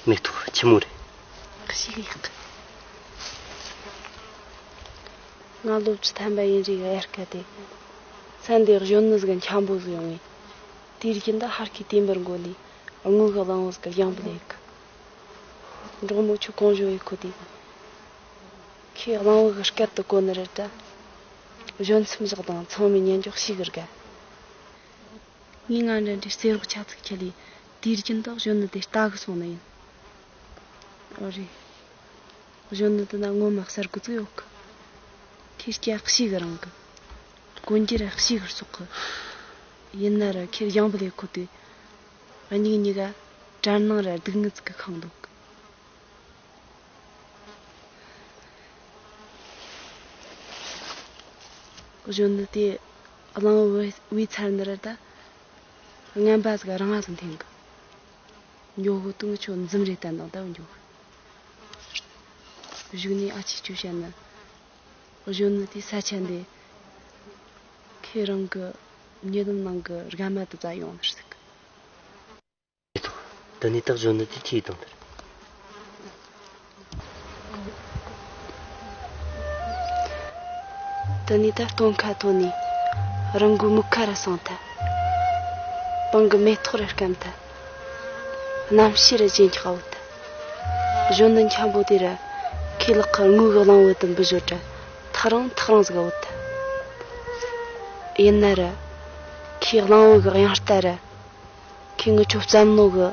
མེ་ཏོག་ཆི་མོ་རེད། ཞིག་ཡག་ང་ལོ་བཅུ་ཐམ་པ་ཡིན་རིགས་དབྱར་ཁ་དེ། ས་འདི་གཞོན་ནུ་ཟིག་འཁྱམ་པོ་ཟིག་ཡོང་ངེ། དེའི་རྒྱུན་དུ་ཧར་ཁའི་དེ་འབར་མགོ་ནས་དངུལ་གི་གླང་བོ་ཟིག་གི་ཡང་བུ་ལེགས། འབྲོག་མོ་ཁྱོད་གང་བཞོ་ཡི་ཁོ་དེ། ཁོས་གླང་བོ་གི་སྐད་དུ་གོ་ནི་རེད་ད། གཞོན་སེམས་བཞག་དང་ཚང་མས་ཉན་འཇོག་ཤིག་གི་དགའ། ངས་ང་འདྲ་འདྲའི་རྩེ་རོགས་ཆ་ཚིག་ཁྱེར་ལས་དེའི་རྒྱུན་དུ་གཞོན་ནུ་དེ་ལྟ་གི་སོང་ནི་ཡིན། ཨོ་རེད། གཞོན་ནུ་དེ་ན་ངོ་མ་གསར་དགུ་ཚོད་ཡོད་གི་ཁྱེད་སྐྱ་གཤིས་གི་རང་གི་གོན་རྒྱུ་ར་གཤིས་གི་སོག་གི་ཡིན་ན་ར་ཁྱེད་ཡང་བུ་ལས་ཁོ་དེ། སྙིང་གཉིས་ཀ་དྲན་སྣང་ར་སྡུག་བསྔལ་ཟིག་གིས་ཁེངས་འདུག། གཞོན་ནུ་དེ་གླང་བོ་བུས་ཚར་ནི་ར་ད་རྔན་པ་ཟིག་རིང་བ་ཟིག་འཐེན་གི། མགྱོགས་གི་དུང་ཆོ་འཛུམ་རེ་བསྟན་དང་ད་མགྱོགས་གི། གཞུག་ནས་ཨ་ཆེ་ཆོས་བཤད་ནི། གཞོན་ནུ་དེ་ས་ཆ་འདི་ཁོས་རང་གི་ཉེ་ལམ་ནང་གི་རྒན་མ་དེ་བཙལ་ཡོང་ནི་ཟིག། དེ་ནས་ད་གཞོན་ནུ་དེ་ཁྱེར་དང་དེར། དེ་ནས་ད་སྟོན་ཁ་ཐོན་ནས་རང་གི་མུ་ཁ་ར་སོང་ཐལ། པང་གི་མེ་ཏོག་ར་སྐམ་ཐལ། གནམ་གཤིས་ར་ཇེ་འཁྱག་བོ་ཐལ། གཞོན་ནུ་འཁྱམ་པོ་དེ་ར་ཁོའི་ལག་གི་དངུལ་གི་གླང་བོ་དེ་འབུད་ཞོར་ར་ཐག་རིང་ཐག་རིང་ཟིག་ག་བུད་ཐལ། ཡིན་ན་ར་ཁོའི་གླང་བོ་གི་དབྱངས་རྟ་ར་ཁོས་ངི་ཆོ་བརྩམས་ནོ་གི་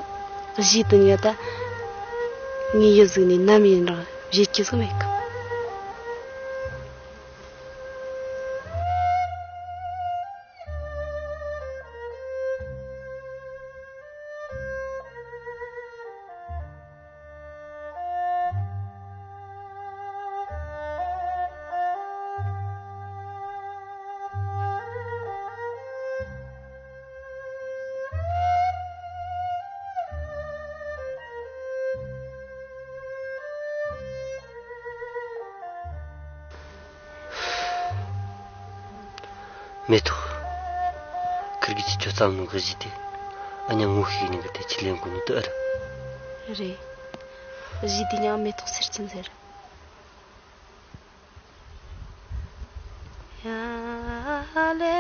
གཞས་དེ་ཉིད་ད་ངའི་ཡིད་གཟུགས་ནས་ནམ་ཡིན་རུང་བརྗེད་རྒྱུ་ཟིག་མེད་གི། མེ་ཏོག། ཁིར་གིས་ཁྱེད་ཆོས་བརྩམས་ནོ་གི་གཞས་དེ་ཨ་ཉ་ངོ་ཤེས་ནི་གི་དེ་ཁྱེད་ལེན་དགོས་ནི་དེ་ཨ་རེད། རེད། གཞས་དེ་མྱིང་མེ་ཏོག་སེར་ཆེན་ཟེར། ཡ་ལེ་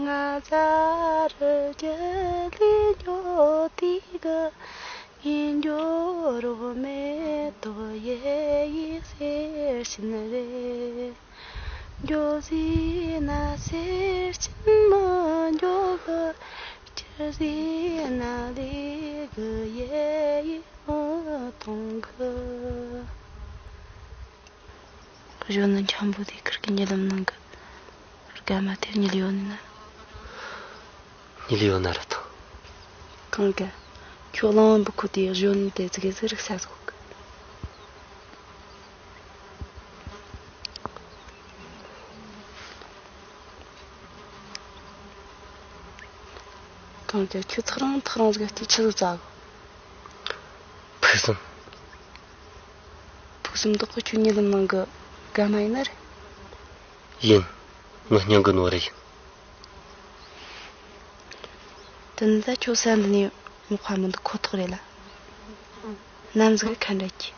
ང་ཚ་རུ་རྒྱལ་ལི་འགྱོ་དེ་གི་ཡིན་འགྱོ་རོགས་མེ་ཏོག་ཡེ་ཡི་སེར་ཆེན་རེད། འགྱོ་ཟིན་ན་སེར་ཆེན་མི་འགྱོ་གི། ཁྱེར་ཟིན་ན་ལི་གི་ཡེ་ཡི་མི་གཏོང་གི། གཞོན་ནུ་འཁྱམ་པོ་དེ་ཁིར་གི་ཉེ་ལམ་ནང་གི་རྒན་མ་དེར་ཉིལ་ཡོད་ནི་ན། ཉིལ་ཡོད་ན་ར་ཐང་། གང་ག་ཁྱོད་གླང་བོ་འབུད་ཁོ་དེ་གཞོན་ནུ་དེ་ཙི་གེ་ཟིག་རིག་ས་ཟིག་གི། གང་ག་ཁྱོད་ཐག་རིང་ཐག་རིང་ཟིག་ག་དེ་ཆི་ཟིག་བཙལ་གི། ཕུགས་བསམ། ཕུགས་བསམ་བདག་གི་ཁྱོད་ཉེ་ལམ་ནང་གི་རྒན་མ་ཡིན་ན་རེད། ཡིན། ངའི་སྙིང་གི་ནོར་བུ་ཡིན། དེ་ནི་ད་ཁྱོད་ས་འདི་ནས་མི་ཁ་མི་འདུག་ཁོ་ཐག་རེད་ལ། ནམ་ཟིག་གི་ཁ་འདྲ་གི།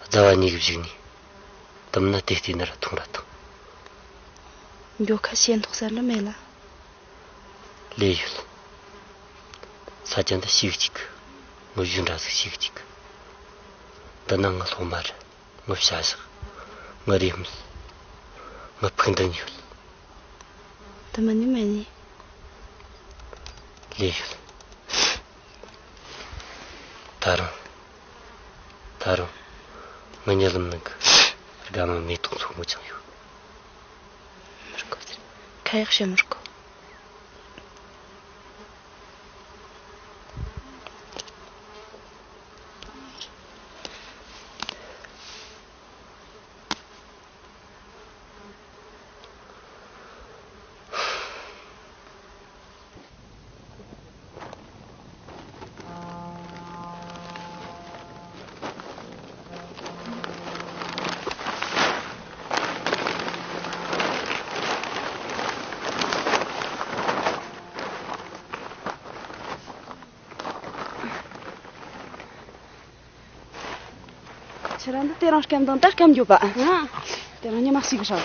རྫ་བ་གཉིས་ཀྱི་བཞུགས་ནས། དེ་མིན་ན་དེ་བལྟས་ན་ར་ཐུང་ར་ཐུང་། མགྱོགས་ཁ་ཤེས་མདོག་གསར་འདྲ་མེད་ལ། ལས་ཡོད། ས་ཆ་འདི་ཤེས་གཅིག་གི། ངོ་བཞུ་འདྲ་ཟིག་ཤེས་གཅིག་གི། འདི་ན་ངའི་སློབ་མ་རེད། ངའི་བྱ་གཞག་ངའི་རེ་སྨོན། ངའི་ཕུགས་འདུན་ཡོད། འདི་མིན་ནི་མེད་ནི། ལས་ཡོད། ད་རུང་། ད་རུང་། ངའི་ཉེ་ལམ་ནང་གི་རྒན་མ་མེ་ཏོག་མཚོ་མོ་ཅང་ཡོད། མི་དགོས་ཟེར། ཁ་ཡག་བཤད་མི་དགོས། ཁྱེད་རང་འདི་དེ་རིང་སྐམ་དང་ད་སྐམ་འགྱོད་པ། ཨ། དེ་རིང་ཉི་མ་ཞིག་ཧྲ།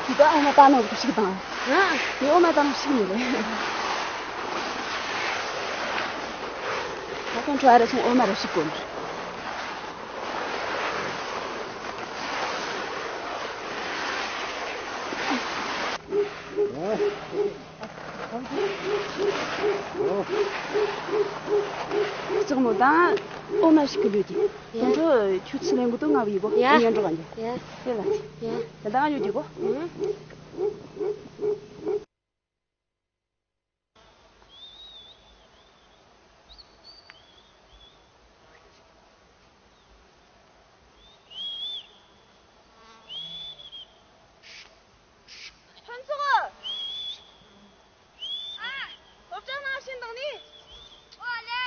ཁྱེད་ད་འོ་མ་ད་ནོར་གི་ཞིག་དང་། ཨ། ངས་འོ་མ་ད་ནོར་ཞིག་ནས་རེད། ད་དུང་བྲོ་བ་རེ་སོང་འོ་མ་རེ་ཞིག་གོན། ཅག་མོ་དང་ཨོ་མ་ཞིག་གི་ལུས་ཀྱི། ཡ། དུང་ཁྲོ་ཁྱོད་ཚུར་ལེན་གི་འདུག་ང་བི་བོ། ཡ། ཉན་འགྲོ་ག་འགྱོ། ཡ། དེ་ལ། ཡ། དེ་དང་ཡོད་ཀྱི་གོ། ཨུ། ཕུན་ཚོགས། ཨ། སློབ་གྲྭ་ནང་ཕྱིན་དང་ནི། ཨོ་ལེ།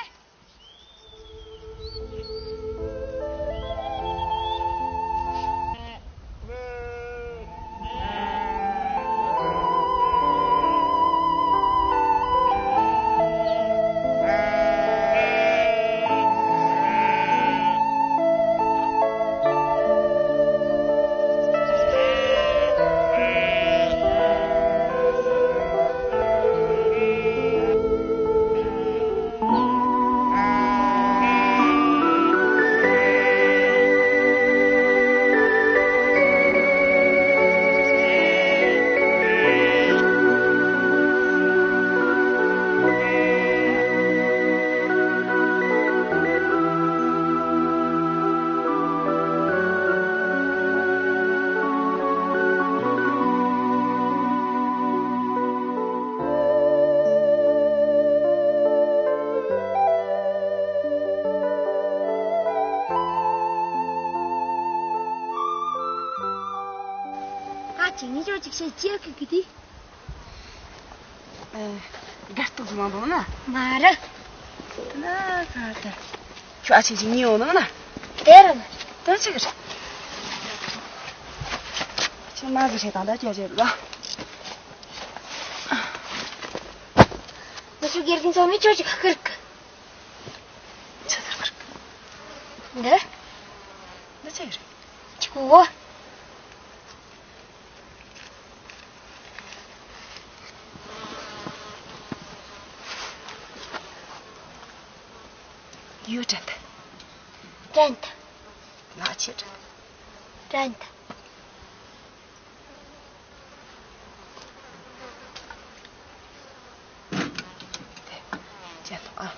ཨ་ཅེ་ངས་ཅོ་ཅིག་བཤད་ཅེས་ཀི་གི་དེ། ཨ། དགའ་སྟོན་མང་པོ་ན། མ་རེད། ན་ག་ད། ཁྱོད་ཨ་ཅེ་ཅིག་ཉིན་འོང་ན་ན། དེ་ར་ན། ད་ཅིག་རེད། ཁྱོད་མ་གི་ཧྲེ་དང་ད་ཅོ་ཅིག་ལ། ང་ཚོ་དགེ་རྒན་ཚང་མས་ཁྱོད་ཀྱི་ཁ་ཁུར་གི། ཆི་ཟེར་ཁུར་གི། འདི། འདི་ཆི་ཡོད་རེད། ཆི་གོ་གོ། ཡོད་དྲན་ད། དྲན་ད། ང་ཆེ་དྲན། དྲན་ད། དེ། ཅན་ཐོག་ཨ།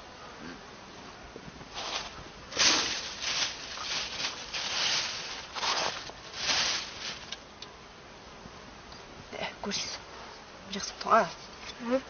དེ། ཀུ་རེ་སོང་། རེག་སོང་ཐོག་ཨ། ཨུ།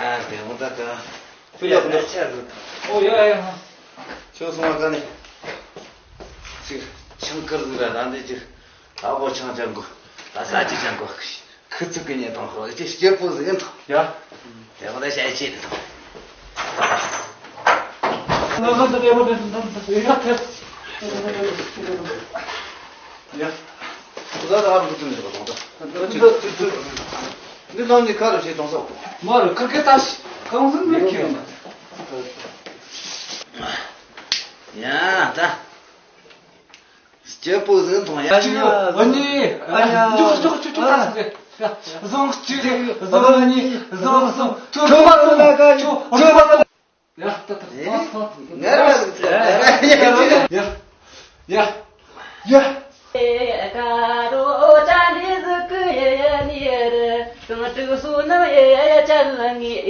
ཨ། དེ་འོ་ད་ད། ཁྱོད་ཡག་པོ་འདུག་ཨོ་ཡ་ཡ། ཁྱོད་སོང་བ་ད་ནི། ཅིག་ཆང་ཁུར་འདུག་ར་ད་འདི་ཅིག་ད་བོ་ཆང་ཅང་གོ། ད་ས་ཅི་ཅང་གོ། ཁུ་ཚུགས་ཀྱི་ཉེ་དང་ཧོ་ཅི་སྐྱེ་པོ་ཟིན་ཐོ། ཡ། དེ་འོ་ད་ཤ་ཅི་དེ་ཐོ། ང་ང་ཚོ་དེ་བོ་དེ་དེ་དེ་ཡ་ཐེ། ཡ། ཁོ་ད་ཨ་རུ་ཀུ་ཏུ་ནི་རེ་བ་དང་ད། འདི་ལམ་ནི་ཁ་རུ་ཞེས་དང་སོ། མ་རུ་ཁ་ཁེ་ཏ་ཤི་གང་ཟིན་མི་ཁེ་མ། ཡ་ད། སྐྱེ་པོ་ཟིན་དང་ཡ། ཅི་ཡོད་འོ་ནི། ཨ་ཡ། འཇོག་འཇོག་ཅུ་ཅུ་ད་སོ་ཟེ། བཟང་གཅིག་བཟང་གཉིས་བཟང་གསུམ། ཁྱོད་མ་རུ་ན་ག་ཁྱོད་རུ་མ་རུ། ཡ་ད་ད་ད་ད། ངར་བ་ཟིག་ཚེ་ཡ་ཡ་ཡ། ཀ་རོ་ཅན་དེ་ཟིག་གི་ཡེ་ནི་རེ། གང་དྲུག་སོ་ནམ་ཡེ་ཅན་ལ་ངེས་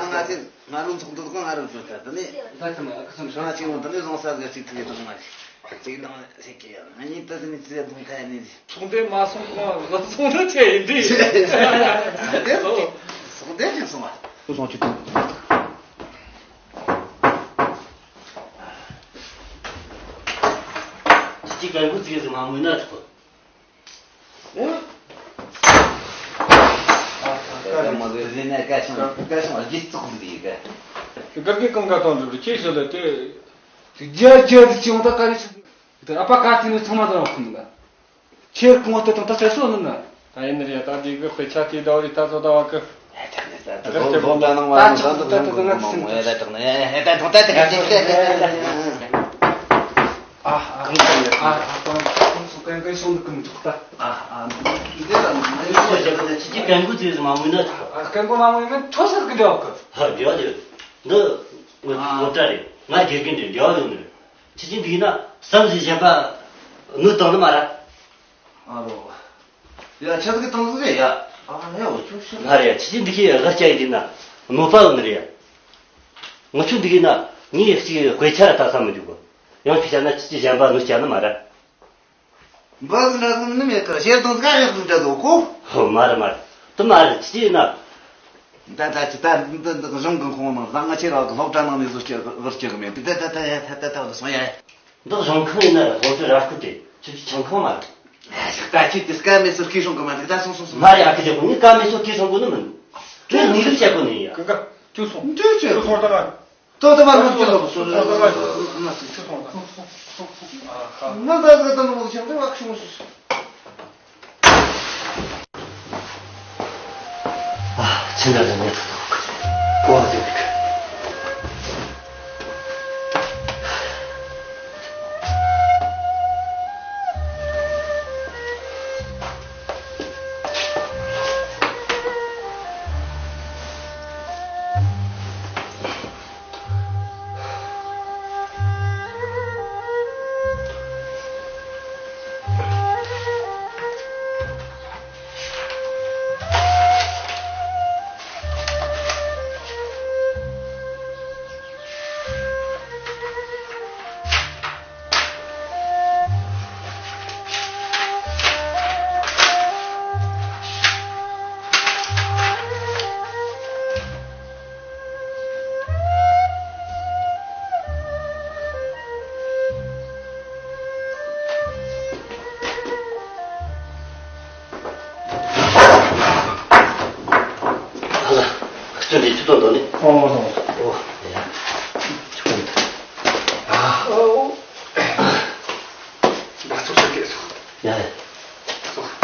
ད་ང་ཚོས་ང་རང་ཚོགས་འདུ་གང་ང་རང་ཚོ་ད་དེ་ནས་ད་ཚང་མ་ཨ་ཁུ་ཚང་ཧྲང་ཆེ་བོ་དེ་ནས་བཟང་ས་གི་ཅིག་ཐུག་གི་དང་མ་རེད། ཅིག་དང་ཟེར་གི་ཡང་ང་གཉིས་ད་དེ་ནས་ཚེ་དང་ཐ་ནས། ཚོགས་འདུ་མ་སོང་གོང་ལ་ཚོགས་འདུ་ཆེ་ཡིན་དུས། ཚོགས་འདུ་ཚོགས་འདུ་ཆེ་སོང་བ། སོང་ཆུ་དང་། ཁྱེད་ཀྱིས་གན་གོ་ཙིག་ཟིག་མ་མོས་ན་ཆོག་གི། ཨེ། ད་མ་གི་རེ་ན་ཀ་ཤང་ཀ་ཤང་རྒྱུ་ཙོག་འདི་ག་ག་གི་གང་ག་དང་འགྲུབ་རེ་ཁྱེད་ཤོད་ལ་དེ། རྒྱ་རྒྱ་དེ་ཅི་འོང་ད་ག་རེ་ཆུ་དེ་ཨ་ཕ་ག་ཐིན་ནས་ཚང་མ་དང་ཁུམ་ག་ཁྱེད་གང་བ་དེ་དང་ད་ཚེ་སྲོག་ནི་ན། ད་ཡིན་ནི་རེད་ད་འདི་གི་དཔེ་ཆ་དེ་ཟླ་བ་རེ་ད་ཚོ་ཟླ་བ་གི། ཁྱེད་ཀྱི་འདི་ན་བསམ་ཟིན་གཞན་པ་ནོར་བཏང་ནི་མ་ར། ཨ་རོ། ཡ་ཆ་ཚིག་གི་ཏང་ཟིག་རེད་ཡ། ཨ་ཡ་འོ་ཆུ་ཤི། ང་རེད་ཁྱེད་ཀྱི་འདི་གི་ཨ་ཅག་ཡིན་ན་ནོར་པ་ཡོད་ནི་རེད་ཡ། ང་ཆུ་འདི་གི་ན་ངའི་གཅིག་དཔེ་ཆ་ར་ད་ས་མི་འཇུག་གོ། ཡང་ཕྱི་ཆ་ན་ཁྱེད་ཀྱི་གཞན་པ་ནོར་ཆ་ནི་མ་ར། འབའ་ཟིག་འདྲ་ཟིག་ནི་མེད་གི་ཤེར་ཏང་ཟིག་ཨ་ཡག་ཟིག་འདྲ་འདུག་གོ། ཧོ་མ་ར་མ་ར། དུ་མ་ར་ཁྱེད་ཀྱི་ན། ད་ད་ཅི་ད་འདི་འདི་གཞུང་གི་ཁོངས་ནང་ཟ་ང་ཆེ་ར་གི་སློབ་གྲྭ་ནང་ནས་བཟོ་སྤྱོད་གི་བཟོ་སྤྱོད་གི་མེད་འདི་ད་ད་ད་ཡ་ད་ད་ད་ད་སོང་ཡ། འདི་གཞུང་ཁང་ཡིན་ན་སློབ་གྲྭ་ར་སྐུལ་ཏེ་ཁྱོད་ཀྱི་ཆང་ཁང་མ་རེད། ད་ཁྱོད་ཀྱི་སྐལ་མེད་སོ་སྐྱེས་སོང་གི་མ་འདུག་ད་སོང་སོང་སོང་། མ་རེད་ཨ་ཁུ་ཅག་གོ་ངས་སྐལ་མེད་སོ་སྐྱེས་སོང་གོ་ནི་མིན། ཁྱོད་ནུས་ལུགས་བཤད་གོ་ནི་ཡིན་ཡ། ཀི་ཀ་ཁྱོད་སོང་། འདྲི་བྱེད། ཁྱོད་སོང་ད་ང་། ཏོ་ཏོ་མ་མ་ཅི་ལོ་སོ་སོ་ཏོ་ཏོ་མ་ཅི་ལོ་སོ་སོ་ཨ་མ་ཅི་ཁྱོད་སོང་ད། ང་ད་ད་ད་ནོ་ཅང་ད་ལག་ཤུང་སོ་སོ། ཨ་ཕྱི་ནང་ལ་ཉལ་ཐུབ་ཐུབ་གོ་བ་དེ་བིག་ཨ་ལ། སྐྱོན་དེ་ཆུ་ཏོག་འདོན་ནི། ཨོ་ཨོ་ཨོ། ཨོ་ཡ། ཆུ་ཏོག་འདི། ཨ་ཨོ། ད་ཚོགས་ཤིག་གེ་སོ། ཡ་ཡ། ཚོགས།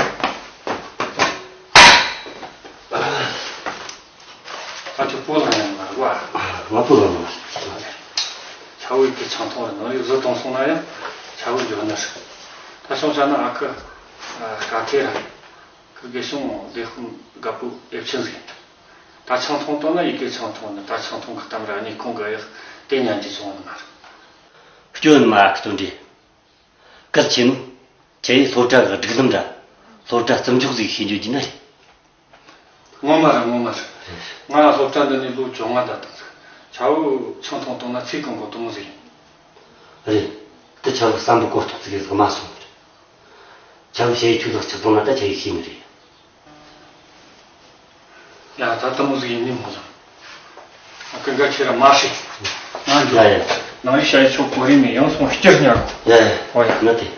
ད་ཁྱོད་སྤོ་ལངས་ཡང་མ་རེད་བ། ང་སྤོ་ལངས་མ་རེད། ཆ་བོ་ཡི་གེ་ཆང་འཐུང་བ་ནང་ཡོད་བཟོ་གཏོང་སོང་ན་ཡང་ཆ་བོ་འཇོག་ནི་རེད། ད་བྱུང་ཆ་ན་ཨ་ཁུ་ཨ་དཀའ་ཐེ་ར་ཁུ་དགེ་སྲུང་བདེ་དཔུང་དགའ་པོ་ཨེ་ཕྱིན་ཟིན། ད་ཆང་འཐུང་བཏང་ན་ཡི་གེ་ཆང་འཐུང་ནི་ད་ཆང་འཐུང་གི་གཏམ་ར་ནི་ཁོང་གི་ཡག་དེ་ཉན་གྱི་བྱུང་ནི་མ་རེད། སྐྱོན་མ་ཨ་ཁུ་དོན་འདྲི། གལ་ཆེ་ནི། ཁྱེད་ཡིས་སློབ་གྲྭ་གི་སྒྲིག་ལམ་ར། སློབ་གྲྭ་བརྩི་འཇོག་ཟིག་ཤེས་འཇོག་རྒྱུ་ན་རེད། ངོ་མ་རེད་ངོ་མ་རེད། ང་སློབ་གྲྭ་འདི་ནས་ལོ་བཅོ་ལྔ་ད་བཏང་ཟིག་ཆ་བོ་ཆང་འཐུང་བཏང་ན་ཚིག་གང་གོ་དུ་མོ་ཟིག་ཡིན། རེད། དེ་ཆ་བོ་བསམ་པའི་གོ་རྟོགས་ཙིག་གེ་ཟིག་མ་སོང་ནི་རེད། ཆ་བོ་ཞེ་ཡི་ཆུ་ལག་ཆགས་བཏང་ན་ད་ཆ་ཡིས་ཤེས་ནི་རེད། ཡ་ད་ལྟ་མོ་ཟིག་ཡིན་ནི་མོ་ཟིག་ཨ་ཀི་འགའ་ཁྱེད་ར་མ་ཤེས། ང་འགྲོ། ཡ་ཡ། ནང་ཡི་ཤ་ཡི་ཆོག་གོ་རེ་མེད་ཡང་སོང་སྐྱིད་ཉག་གོ། ཡ་ཡ། ཨོ་ཡ། ན་དེ།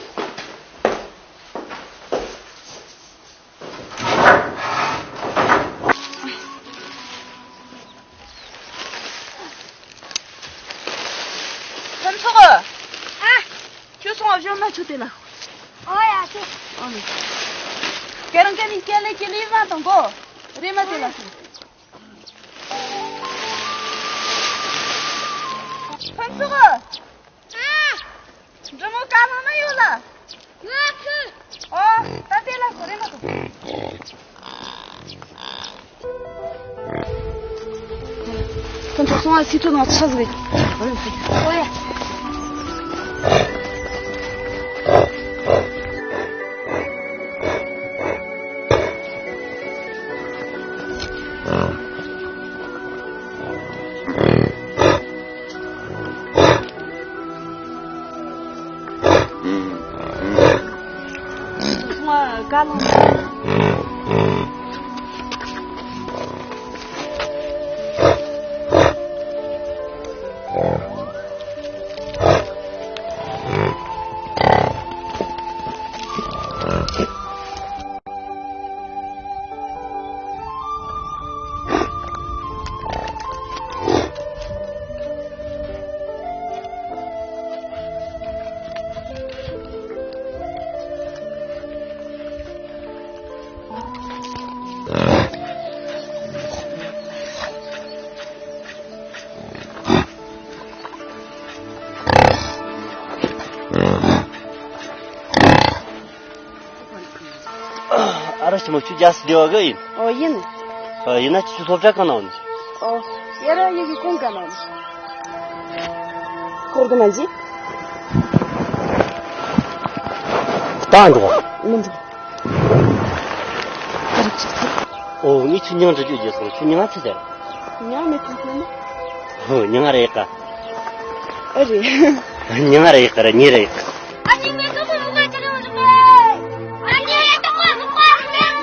ཆུ་དེ་ལ། ཨོ་ཡ་ཆུ། ཨོ་ནི། ཁྱེད་རང་སྐད་ནི་སྐད་ལས་ཀྱི་ལི་མ་དང་གོ། རེ་མ་དེ་ལ་ཤི། ཕུན་ཚོགས། འབྲི་མོ་ཀ་ལོ་ན་ཡོད་ལ། ང་ཁུ། ཨོ། ད་དེ་ལ་ཤི་རེ་མ་དང་། ཁོང་ཚོ་སོང་བ་སི་ཐུ་ནང་ཆ་ཟིག་རེད། ཨོ་ཡ། ཨ་རོ་ཞི་མོ་ཁྱོད་རྒྱ་སི་ལྡེ་བ་གི་ཡིན། ཨོ་ཡིན། ཨ་ཡིན་ན་ཁྱོད་སློབ་གྲྭ་གང་ན་ཡོད། ཨོ་ཡ་ར་ཡི་གི་ཁོང་ག་ན་ཡོད། ཁོར་དུ་མ་འཇི། ད་འགྲོ། མི་འདུག་ཨོ་ངས་ཁྱོད་མྱིང་འདྲི་རྒྱུ་བརྗེད་སོང་། ཁྱོད་མྱིང་ང་ཅི་ཟེར། མྱིང་མེད་ཐུབ་ཐུབ་ན། ཧོ། མྱིང་ང་རེ་ཡག་ག་ཨེ་རེད། མྱིང་ང་རེ་ཡག་ག་ར་ཉེ་རེ་ཡག་ག་ཨ་ཅེ་མེད་ཏོ་མ་ལུག་པ་རེད། ཨ་ཅེ་མེད་ཏོ་མ་ལུག་པ་རེད།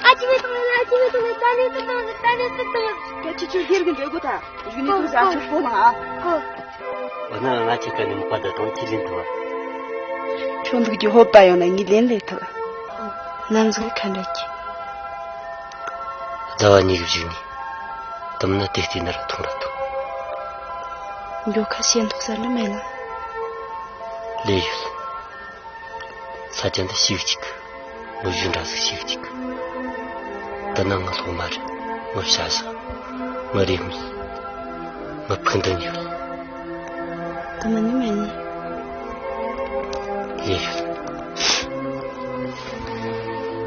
ཨ་ཅེ་མེད་ཏོ་མ་ལུག་པ་རེད། ད་ནི་ཏོ་མ་ལུག་ད་ནི་ཏོ་མ་ལུག་ད་ཅི་ཅི་ཡེར་གི་འདོད་གོ་ད་ཡུ་ནི་ཏུ་ཟ་ཆུ་ཁོ་ལ་ཨ། ཁོ། འོ་ན་ང་ཅིག་ག་ནི་མུག་པ་དང་གྲོང་ཁྱེར་ལེན་ཐུབ། ཁྱོད་འདུག་རྒྱུ་ཧོབ་པ་ཡོང་ན་ངས་ལེན་ལས་ཐུབ། ལམ་ཟིག་ཁ་འདྲ་གི། ཟླ་བ་གཉིས་ཀྱི་གཞུག་ནས་དུམ་ནི་དེ་ལྟའི་ནར་ཐུང་ར་ཐུང་། མགྱོགས་ཁ་ཞེན་ཐོག་ས་ནི་མེད་ན། ལས་ཡོད། ས་ཆ་འདི་ཤེས་གཅིག་མི་གཞུང་འདྲ་ཟིག་ཤེས་གཅིག་འདི་ན་ངི་སློབ་མ་རེད། ངི་བྱ་བཞག་ངི་རེ་སྨོན། ངི་ཕུགས་འདུན་ཡོད། དུ་མ་ནི་མེད་ནི། ལས་ཡོད།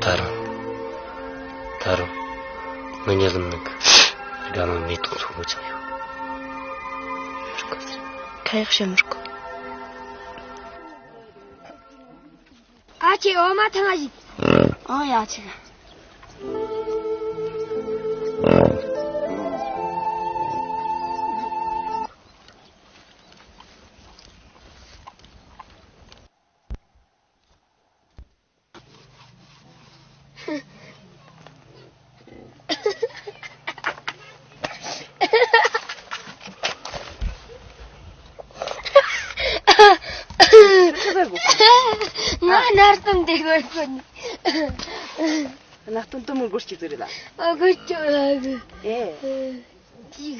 ད་རུང་། ད་རུང་། ངི་ཉི་ལམ་ནང་གི་དགའ་མ་མེ་ཏོག་མཚོ་མོ་ཆགས་ཡོད། ཁ་ཡག་བཤད་མི་རུང་། ཨ་ཅེ་འོ་མ་ཐང་ཞིག་ཨོ་ཡ་ཆེ། ང་ནར་ཏམ་དེ་དགོས་དགོས་ནི། ནར་ཏམ་དུ་མོ་སྒོར་གཅིག་ཟེར་ལ། ཨ་དགོས་ཅོ་ལ་གི། ཨེ། ཅིག་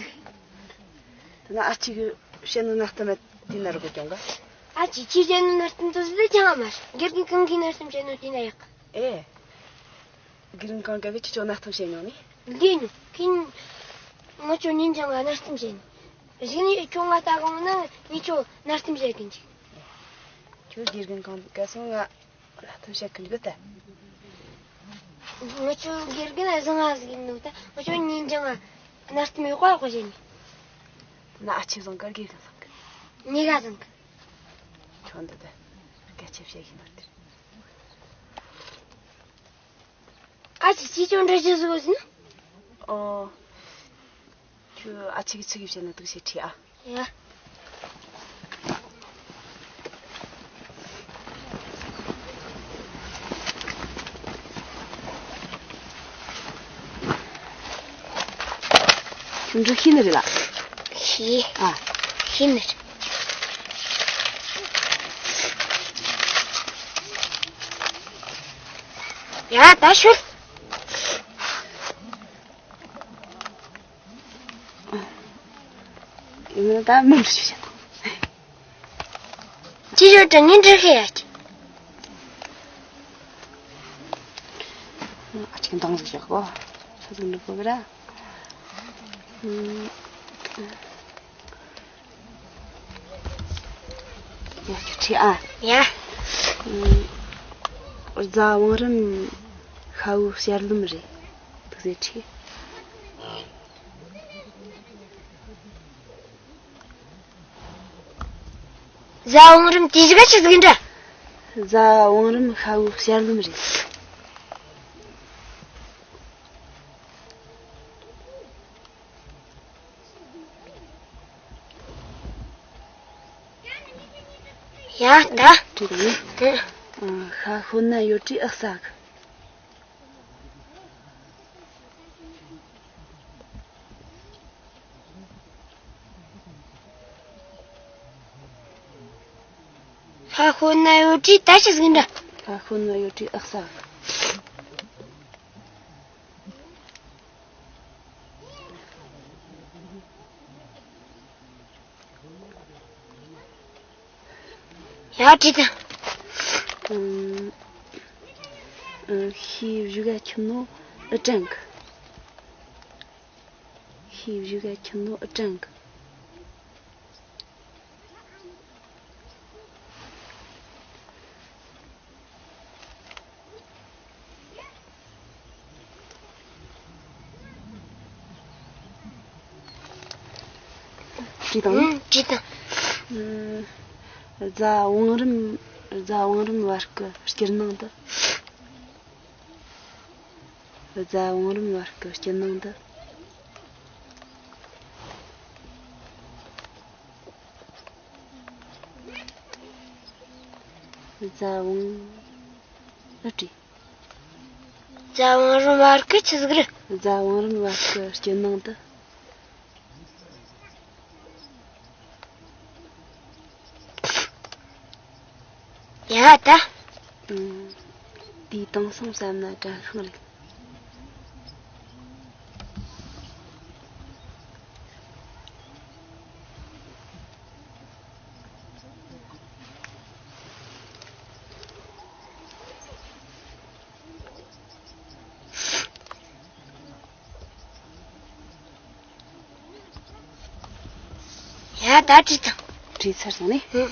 ད་ན་ཨ་ཅིག་བཤད་ནོ་ནར་ཏམ་དེ་ན་རུ་གོ་ཀྱང་ག་ཨ་ཅིག་ཅིག་བཤད་ནོ་ནར་ཏམ་དུ་ཟེར་ཀྱང་མ། དགེ་རྒན་གང་གི་ནར་ཏམ་བཤད་ནོ་དེ་ན་ཡག་ཨེ། དགེ་རྒན་གང་ག་གི་ཅི་ཅོ་ནར་ཏམ་བཤད་ནོ་ནི། ལས་ནི་ཁིན། ང་ཅོ་ཉིན་ཅང་ང་ནར་ཏམ་བཤད་ནི། གཞི་ནི་ཁྱོད་ང་ལྟ་གོང་ན་ངི་ཅོ་ནར་ཏམ་བཤད་གིན་ཅིག་ཁྱོད་དགེ་རྒན་གང་ག་སོང་ང་ལ་ཐུག་བཤད་གི་འདུག་ད། ང་ཚོ་དགེ་རྒན་བཟང་ང་ཟིག་ཡིན་ནོ་ད། ང་ཚོ་ཉིན་རྒྱང་ང་ནར་ཏམ་ཡོད་ཀ་ཡོད་ཀ་བྱེད་ནི། ན་ཨ་ཆེ་བཟང་ག་དགེ་རྒན་བཟང་གི། ཉེ་ག་བཟང་གི། ཁྱོད་འདི་ད་སྐད་ཆ་བཤད་ཤེས་ནོ་དེ། ཨ་ཅེ་ཅི་ཅོ་འདྲ་ཅི་ཟིག་ཟིན། ཨོ། ཁྱོད་ཨ་ཅེ་གི་ཆི་གི་བཤད་ན་འདུག་ཤེས་ཁྲིད་ཨ། ཡ། ཁྱོད་འདྲ་ཤེས་ནི་རེད་ལ། ཤེས། ཨ། ཤེས་ནི་རེད། ཡ་ད་ཤོད། ཡིན་ན་ད་མི་འདྲི་ཞིག་བྱེད་དང་། ཅི་ཡོད་དྲ་ངན་འདྲི་ཤེས་ཡ་ཅི། ཨ་ཅིག་འདང་ཟིག་བཞག་གོ། ས་ཟིག་འདྲི་གོ་གི་ར། ཡ་ཁྱོད་ཁྲིད་ཨ། ཡ། རྫ་བང་རིམ་ཤ་བོའི་ཞལ་ལུམ་རེད། དུ་ཟེར་ཁྲིད། རྫ་བང་རིམ་དེ་ཞིག་ག་ཆི་ཟིག་འདྲ། རྫ་བང་རིམ་ཤ་བོའི་ཞལ་ལུམ་རེད། ཡ་ད། དྲིས་དང་ནི། ཨ། ཤ་ཤོད་ན་ཡོད་དྲིས་ཨག་ས་གི། ཤ་ཤོད་ན་ཡོད་དྲིས་ད་ཆི་ཟིག་འདྲ། ཤ་ཤོད་ན་ཡོད་དྲིས་ཨག་ས་གི། ཡ་དྲིས་དང་། ཨ། ཤེས་བཞུགས་ཁྱིམ་ནོ་ཨི་ཀྲང་གི། ཤེས་བཞུགས་ཁྱིམ་ནོ་ཨི་ཀྲང་གི། དྲིས་དང་། ཨང་། དྲིས་དང་། ཨ། རྫ་བང་རིམ། རྫ་བང་རིམ་བར་གྱི་སྐྱིད་སྣང་དུ། རྫ་བང་རིམ་བར་གྱི་སྐྱིད་སྣང་དུ། རྫ་བང་། ཨ་དྲིས། རྫ་བང་རིམ་བར་གྱི་ཆི་ཟིག་རེད། རྫ་བང་རིམ་བར་གྱི་སྐྱིད་སྣང་དུ། ཡ་ད། ཨང་། དེའི་དེང་སང་བསམ་ན་དྲན་ཤིང་རེད། ཡ་ད་དྲིས་དང་། དྲིས་ཚར་སོང་ནི། ཧུ།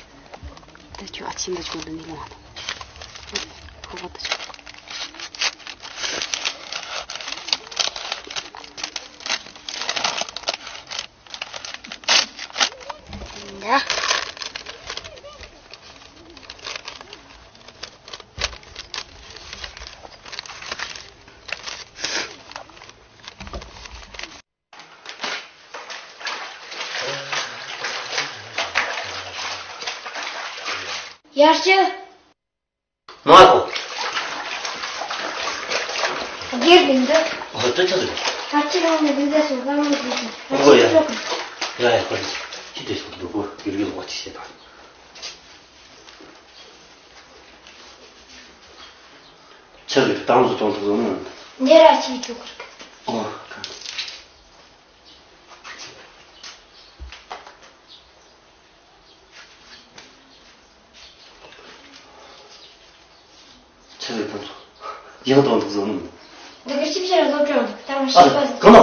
ད་ཁྱོད་ཨ་ཆེན་འདི་ཆུང་འདི་ནས་ལོངས་ཨ་དང་། ཧོ་ཧོ་ད་ཆུང་། ཡ། ཡར་ཞུ། མ་གོ། སྒེར་གྱི་འདི། ཨོ་དེ་ཆ་ཟིག་ཨ་ཅི་རང་ནས་འདི་འདྲ་སོང་ལྷ་མོ་ཟིག་གི། ཨོ་ཡ། ཡ་ཡ་ཁོ་ཅི་དེ་སོང་འདུག་གོ། ཡུལ་ཡུལ་ལོག་ཅི་བྱེད་དང་། ཆི་ཟིག་དང་ཟིག་གྲོང་ཚོ་ཟོ་ནོ། འདི་ར་ཅི་ཆོག་གི། ཨོ་ཁ། ཆི་ཟིག་དང་། ཡང་དང་དུ་ཟོ་ནོ། འདི་གི་ཅི་བྱེད་ར་ཟོ་བྲོ་འདུག་ད་རུང་ཨ་ཤེས་པ་ཟིག་གང་ལ།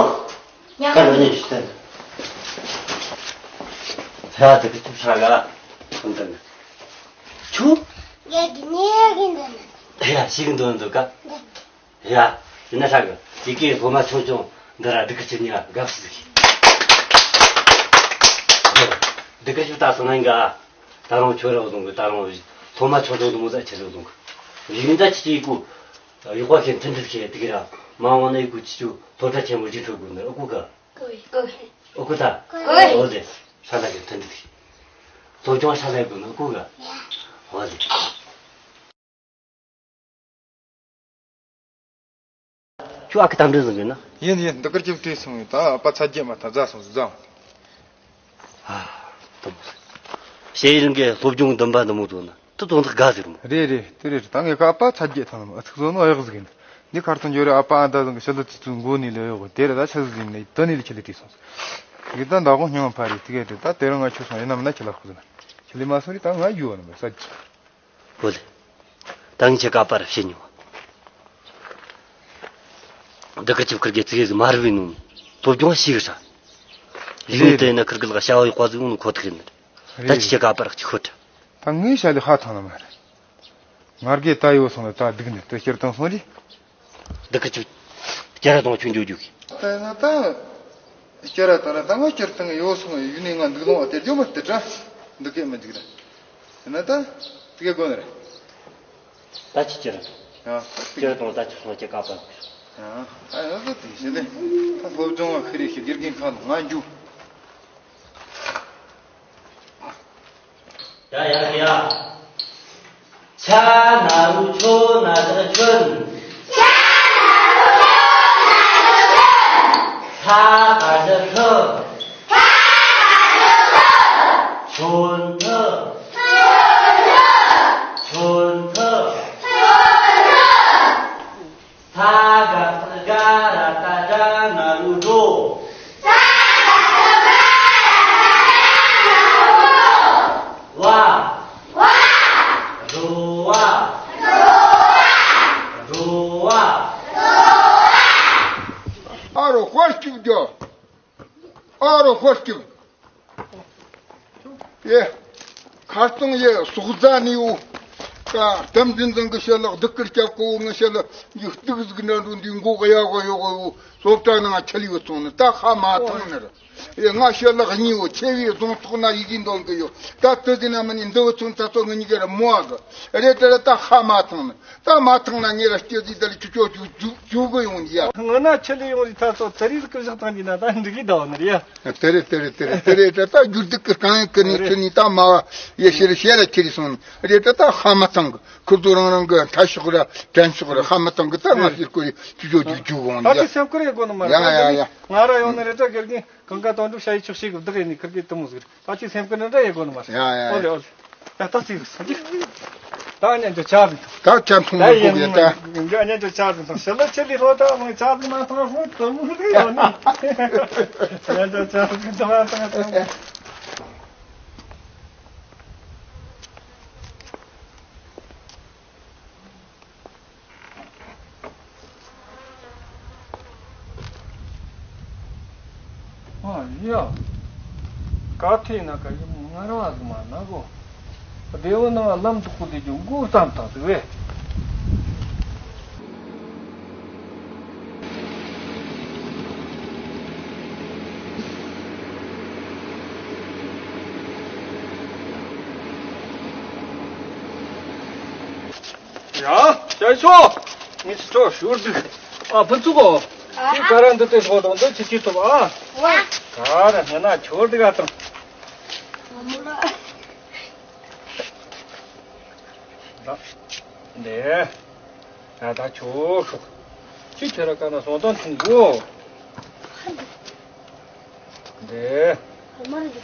ཉ་ག་ར་ཉན་ཞིག་བསྟན། ཧ་དེ་གི་ཐུབ་ཧྲ་ག་ལ། ཁོང་དང་། ཁྱོད། ཡ་གི་ཉེ་གི་འདི་ནི། ཡ་ཞིག་འདོན་འདུག་ག་འདི། ཡ། ཡིན་ན་ཧྲ་གི་དེ་གའི་སློབ་མ་ཆུང་ཆུང་འདི་ར་སྡུག་གི་ཅི་ཉག་དགའ་བསུ་ཟིག་སྡུག་གི་ཞུ་ད་སོང་ན་ཡིན་ག་ད་རུང་ཁྱོད་ར་བཟུང་གི་ད་རུང་སློབ་མ་ཆུང་ཆུང་དུ་མོ་ཟ་ཆི་ཟིག་བཟུང་གི་ཡིན་ད་ཅི་ཅི་ཡི་གུ་ཡག་པ་ཁྱེད་མཐུན་སྒྲིལ་ཁྱེད་དེ་གི་ར་མ་འོང་ན་ཡི་གུ་ཅི་ཅུ་སློབ་གྲྭ་ཆེན་མོ་ཅིག་འགྲོ་དགོས་ནི་ཨུ་གུ་ག་ཨུ་གུ་ད་ཨུ་ལེ་ཧྲ་ལ་ཁྱེད་མཐུན་སྒྲིལ་ཁྱེད་སློབ་སྦྱོང་ཧྲ་ལ་ཡི་གུ་ནི་ཨུ་གུ་ག་ཨོ་ལེ། ཁྱོད་ཨ་ཁུ་དམ་འདྲེན་བཟང་གི་ན། ཡིན་ཡིན་འདི་གར་ཅིག་བྲིས་སོང་ཡིན་ད་ཨ་ཕ་ཚ་རྒྱས་མ་ཐག་རྫ་སོང་ཟིག་རྫ། ཨ། དུམ། ཞེ་ཡི་རིང་གི་སློབ་སྦྱོང་འདུན་པ་འདི་མོ་བཟོ་ན་དུ་དོན་དག་དགའ་ཟེར་མོ། རེད་རེད་དེ་རེད་ད་ངས་ཁ་ཨ་ཕ་ཚ་རྒྱས་ཐང་ནམ་ཨ་ཚིག་བཟོ་ནོ་ཨེ་ཡག་ཟིག་ཡིན། འདི་ཁར་ཚོང་འབྱོར་རེ་ཨ་ཕ་ཨ་ད་བཟང་གི་ཞི་ལུ་ཙི་ཙུ་མགོ་ནས་ལས་ཡོག་དེ་རེད་ད་ཆ་ཟིག་ཡིན་ནས་དོན་ནས་ལས་ཁྱེད་ལས་བྲིས་སོང་ཟིག་ཡིན་ད་མདའ་དགོང་སྙིང་ཕ་རེད་དེ་གས་རེད་ད་དེ་རིང་ང་ཁྱོད་སོང་ཡིན་ནམ་ན་ཁྱེད་ལ་ཁུ་ཟིན། ལས་མ་སོང་རེད། ད་ང་ཡོད་ནི་མ་ས་ཅི། ཧོ་ལེ། ད་ངས་ཁྱེད་ཀ་པར་བཤད་མྱོང་། འདི་ཁུར་ཆིབ་ཁུར་གི་ཙིག་གེ་ཟིག་མ་རུབ་པའི་ནང་ནས་སློབ་སྦྱོང་ཞིག་ར། གཞུང་དེ་ན་ཁུར་གི་ལག་བྱ་བ་ཡག་པ་ཟིག་ཡོང་ནི་ཁོ་ཐག་ཡིན་ནི་རེད། ད་ཅི་ཁྱེད་ཀ་པར་ཅི་ཁོ་ད། ད་ངས་བྱ་ལས་ཧ་ཐང་ལ་མ་རེད། ང་རྒས་ད་ཡོད་སོང་ལ་ད་སྡུག་ནི་ད་སྤྱིར་བཏང་སོང་རེད། འདི་ཁུར་ཆིབ་སྐྱ་ར་དང་ཆུ་འཇོག་རྒྱུ་གི། ད་ན་ད། སྐྱ་ར་ད་ར་ད་ང་སྤྱིར་བཏང་ཡོད་སོང་ཡུལ་ནས་ང་འདུག་ལོང་བ་དེར་ཡོད་མ་དེ་དྲ། འདུག་གས་མི་འདུག་ར། ཡིན་ན་ད། དེ་གས་དགོས་ནི་རེད། ད་ཅི་སྐྱ་ར་དང་། ཡ། སྐྱ་ར་དང་ད་ཅི་སོང་སྐྱ་ཀ་པ། ཡ། ད་ཡང་ད་དེ་བྱས་ནས་ད་སློབ་སྦྱོང་བ་ཁི་རེ་ཞིག་དགེ་རྒན་ཁང་དུ་ང་འཇུ། ཡ་ཡ་ཡ། ཆ་ན་རུ་ཆོ་ན་ད་ཆོན། ཆ་ན་རུ་ཆོ་ན་ད་ཆོན། ཐ་ག་ད་ཐུ། ཐ་ག་ད་ཐུ། ཆོན་ཐུ། ཆོན་ཐུ། ཆོན་ཐུ། ཆོན་ཐུ། ས་ག་ས་ག་ར་ཏ་ཏྲ་ན་རུ་དྲོ། ས་ག་ས་ག་ར་ཏ་ཏྲ་ན་རུ་དྲོ། བ། བ། རོ་བ། རོ་བ། རོ་བ། རོ་བ། ཨ་རོ་ཧོར་སྐྱུག་རྒྱོ། ཨ་རོ་ཧོར་སྐྱུག་ཡེ། ཁ་སྟོང་ཡེ་སོག་རྫ་ནི་འུ། ཀ་དམ་འཛིན་ཚང་གི་ཤེ་ལག་སྡུག་གིར་སྐྱབས་གོ་ངི་ཤེ་ལག་འདི་སྟུག་ཟིག་འདྲ་འགྲོ་འདི་མགོ་གཡའ་གོ་ཡོ་གོ་ཡོ་སློབ་གྲྭ་ནང་ཆ་ལི་ཡོད་སོང་ནི་ད་ཧ་མ་ཐང་ནི་ར། ཡེ་ང་ཤེ་ལག་གཉིས་འུ་ཆེ་བའི་རྫོང་ཐོག་ན་ཡི་གེ་འདོན་གི་ཡོད། ད་དུ་ཟིན་ན་མི་ནི་འདི་བུ་ཚོན་ཚ་ཚོ་ངི་གཉིས་ཀ་ར་མོ་ཨ་གི་རེད་དྲ་ད་ཧ་མ་ཐང་ནི། ད་མ་ཐང་ན་ཉེ་ར་སྐྱེ་ཟིག་ད་ལ་ཁྱུ་ཅོ་ཅུ་ཅུ་ཅུ་གི་ཡོང་ཡ། ང་ན་ཆེ་ལི་ཡོང་རི་ཐ་ཚོ་ཚ་རི་ཟིག་གི་བཞག་ཐང་གི་ན་ད་འགྲིག་གི་ད་བ་ནི་རེད་ཡ། དེ་རེད་དེ་རེད་དེ་རེད་དེ་རེད་ད་ད་རྒྱུ་སྡིག་གི་རྐང་ཡིན་གི་ནི་ཁྱོད་ནི་ད་མ་བ་ཡེ་ཤེས་རེ་ཤེས་ར་ཁྱེར་སོང་རེད་ད་ད་ཧ་མ་ཐང་གི་ཁུར་ཚོ་རང་རང་གི་མཐའ་ཤོག་ར་དྲན་ཤོག་ར་ཧ་མ་ཐང་གི་ད་ང་ཤེས་ཀོ་རི་ཅུ་ཅོ་ཅུ་ཅུ་གི་ཡོང་ད་ཡ། དེ་སེམས་ཁུར་ཡེ་གོ་ནི་མ་ཡ་ཡ་ཡ། ང་ར་ཡོང་ནི་རེད་ད་དགེ་རྒན་གང་ག་དོན་འགྲུབ་བྱ་ཡི་ཆོག་ཤེས་གི་བདག་ཡིན་ནི་ཁུར་གི་དུ་མོ་ཟིག་རེད། ད་ཅི་སེམས་ཀྱི་འདྲ་འདྲ་ཡེ་གོ་ནི་མ་རེད། ཡ་ཡ་ཨོ་ལེ་ཨོ་ལེ། ད་ད་ཅི་ཟིག་ད་ཉན་ཅོ་ཆ་ཟིག་ད་ཆ་ཐུང་ད་ཡེ་ཡེ་གོ་གེ་ད་ཉན་ཅོ་ཆ་ཟིག་ད་ཤ་ལ་ཆེ་ལི་ཧོ་ད་མང་ཆ་ཟིག་མ་ཐང་ཧོ་ད་མོ་ཟིག་ཡོད་ནི། ཉན་ཅོ་ཆ་ཟིག་ད་མ་ཐང་ཐང་། ཨ་ཡ། ཀ་ཐེ་ན་ཀ་ཡི་མོ་ང་རང་ཨ་ཟི་མ་ན་གོ། སྡེ་བོ་ནང་ལམ་དུ་ཁུ་དེ་ཇུ་མགོ་བརྩམས་དང་ཟིག་བས། ཡ། ཅ་ཆོ། ངས་ཁྲོ་ཞུར་འདུག་ཨ་ཕུན་ཚོགས་གོ། ཁྱོད་ག་ར་འདི་ལྟའི་སྲོག་དང་འདི་ཆི་ཆི་ཐོབ་ཨ། ག་ར་ཧེ་ན་ཁྱོད་འདི་ག་དང་། འདི། ད་ད་ཁྱོད་ཤོག་ཁྱོད་ཁྱོད་ར་ག་ན་སོང་དང་ཐུང་གོ། འདི།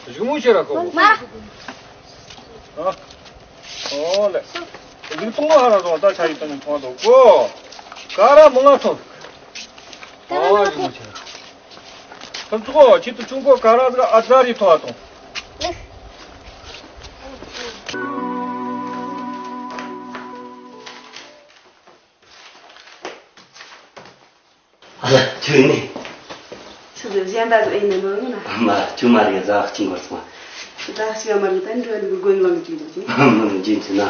གཞུག་མོ་ཤེས་ར་གོ། མ། ཨ། ཨོ་ལེ། གཞུག་ཐུང་མ་ཧ་ར་རོ་ད་ཆ་ཡི་ཏང་ཐོང་དོ་གོ། ག་ར་མོ་ང་ཐོང་། ཨོ་གཞུག་མོ་ཤེས་ར། ཁམ་ཚུགས་ཁྱེད་དུ་ཆུང་གོ་ག་ར་ཟ་ཨ་ཙ་རི་ཐོ་ཨ་ཐོང་། ཨ་ལ་ཁྱོད་ནི། ཆུ་ཚོད་གཞན་པ་ཟིག་ཨེ་ནས་མ་ཡོང་ན། མ་ཁྱོད་མ་རེད་ཟ་གཅིག་འགོར་སོང་། ཟ་གཅིག་མ་རེད་ད་འགྲོ་འདུག་དགོན་ལམ་གྱི་འདུག་ཅིང་། མ་མ་རྒྱུན་ཆེ་ན་ཅི།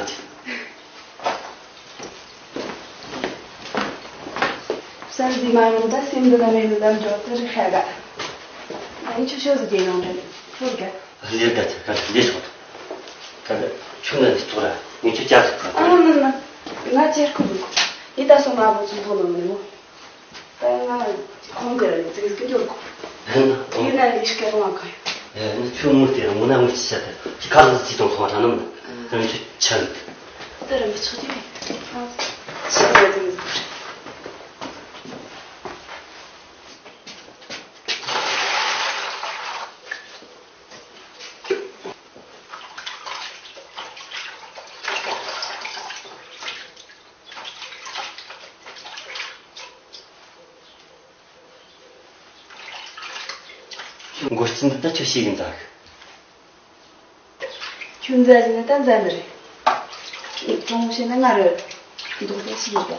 བསམ་གཟས་མ་རུང་ད་སེམས་འདི་ལ་མེད་ནི་ལམ་འགྲོ་དུ་རི་ཤ་ག་ད་ཡིན་ཆུ་ཤོ་ཟིག་རྒྱལ་ཡོང་རེད་ཁྱོད་ག་ལེར་ག་ཚ་ག་ལེ་ཤོག་ད་ད་ཆུ་ན་ནི་ཐོག་ར་ངས་ཆུ་ཅག་ཟིག་ཁ་ཨ་ན་ན་ན་ང་ཅེར་ཁུ་འདུག་ཡི་ད་སོ་མ་བོ་ཚུན་ཐོག་ནང་ནས་མོ། ད་ང་ཁོང་དེ་ར་ནི་ཙིག་ཙིག་འགྱོ་དགོས། ཡིན་ན་ཡིན་ཤི་ཀ་ལོང་ཨ་ཁ་ཡོད། ཨེ་ནི་ཁྱོད་ངུ་དེ་ར་ངུ་ན་ངུ་ཅི་བྱ་དེ་ཅི་ཁ་ལ་ཙི་དང་ཐོང་ཁྲ་ནམ་ན་རང་ཅི་ཆ་ལུགས། དེ་ར་མི་ཆོག་ཅི་རེད། ཆི་ར་ཙིག་ཙིག་མགོ་རྩིས་འདི་ད་ཁྱོད་ཤེས་ཀྱི་འདུག་ཁྱོད་མཛའ་བཞིན་ན་ད་མཛའ་ནི་རེད། གྲོངས་བྱས་ན་ང་རུ་མདོག་ལྟ་ཞིག་ཡོད་པ།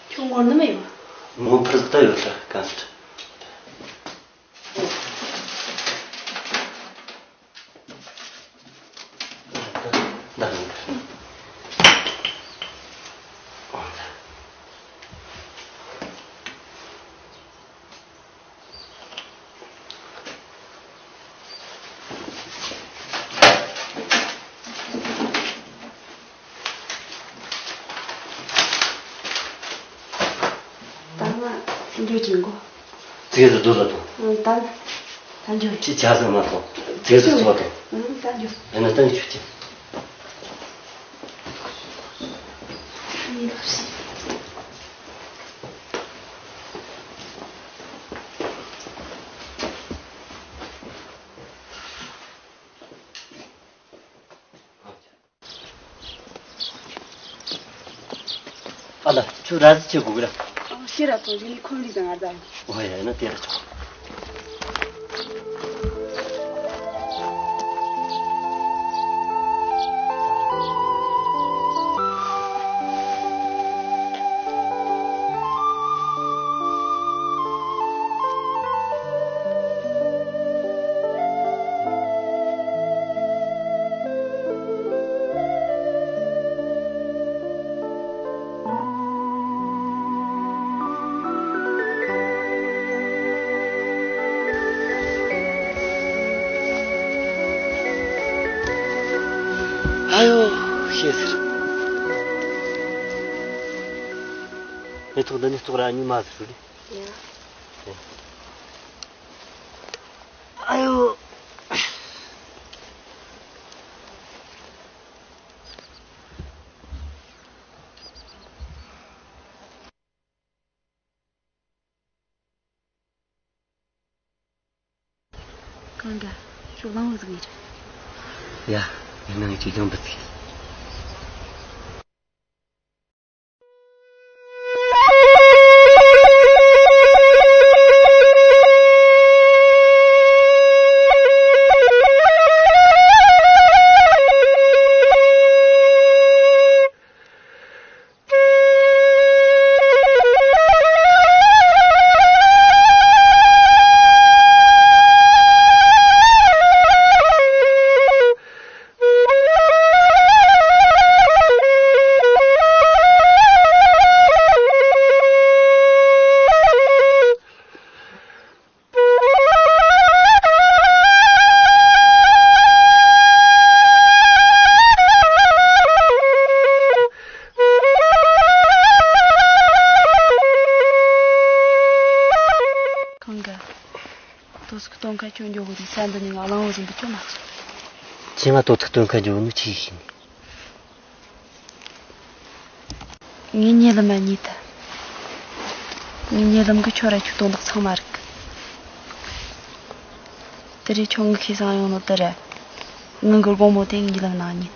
ཁྱོད་ངོ་ནི་མ་ཡོང་། ངོ་ཕར་ཟིག་ད་ཡོད་ལ་གང་ཟིག་ད་ང་འགྲོ་གི་ཡིན་གོ། ཙིག་གེ་ཟིག་སྡོད་ལ་དང་། ཨང་། ད་ད་འགྲོ། ཅི་བྱ་ཟིག་མ་གཏོང་། ཙིག་གེ་ཟིག་ཚོ་དང་། ཨང་། ད་འགྲོ། ཡིན་ན་ད་འགྲོ་ཅི། ཡིན་ལགས་སོ། ཨ་ལ། ཁྱོད་ར་བཟི་བྱེད་དགོས་གི་ར། ཨང་། ཤེས་ར་ཐོང་། རྗེས་ནས་ཁོམ་རིག་དང་ང་ད། འོ་ཡ། ཡིན་ན་དེ་ར་ཆོག་ཨ་ཡོ། ཤེས་ཟེར། མེ་ཏོག་འདི་ནས་ལྟོགས་ར་ཉི་མ་ཟེར་རེད། ཡ། ཨ་ཡོ། གང་འདྲ། ཁྱོད་གླང་བོ་ཟིག་ཡིན་རེད། ཡ། ཡིན་ནའང་ཅིག་ཡང་འབུད་ཚིག་གང་ག། དོ་ཚིགས་སྟོན་ཁ་ཁྱོད་འགྱོ་གི་རེད། ས་འདི་ནས་ང་གླང་བོ་ཟིག་འབུད་རྒྱུ་མ་སོང་། ཁྱེད་ང་དོ་ཚིགས་སྟོན་ཁ་འགྱོ་གི་ནི་ཆི་ཡིན། ངའི་ཉེ་ལམ་མ་རྙེད་ཐལ། ངའི་ཉེ་ལམ་གི་ཁྱོད་ར་ཁྱོད་དོན་དག་ཚང་མ་རིག་གི། དེ་རེད། ཁྱོད་ངི་ཁེ་བཟང་ཡོང་ནོ་དེ་ར། ངི་གི་དགོང་མོ་དེ་ངའི་ཉེ་ལམ་ནང་རྙེད་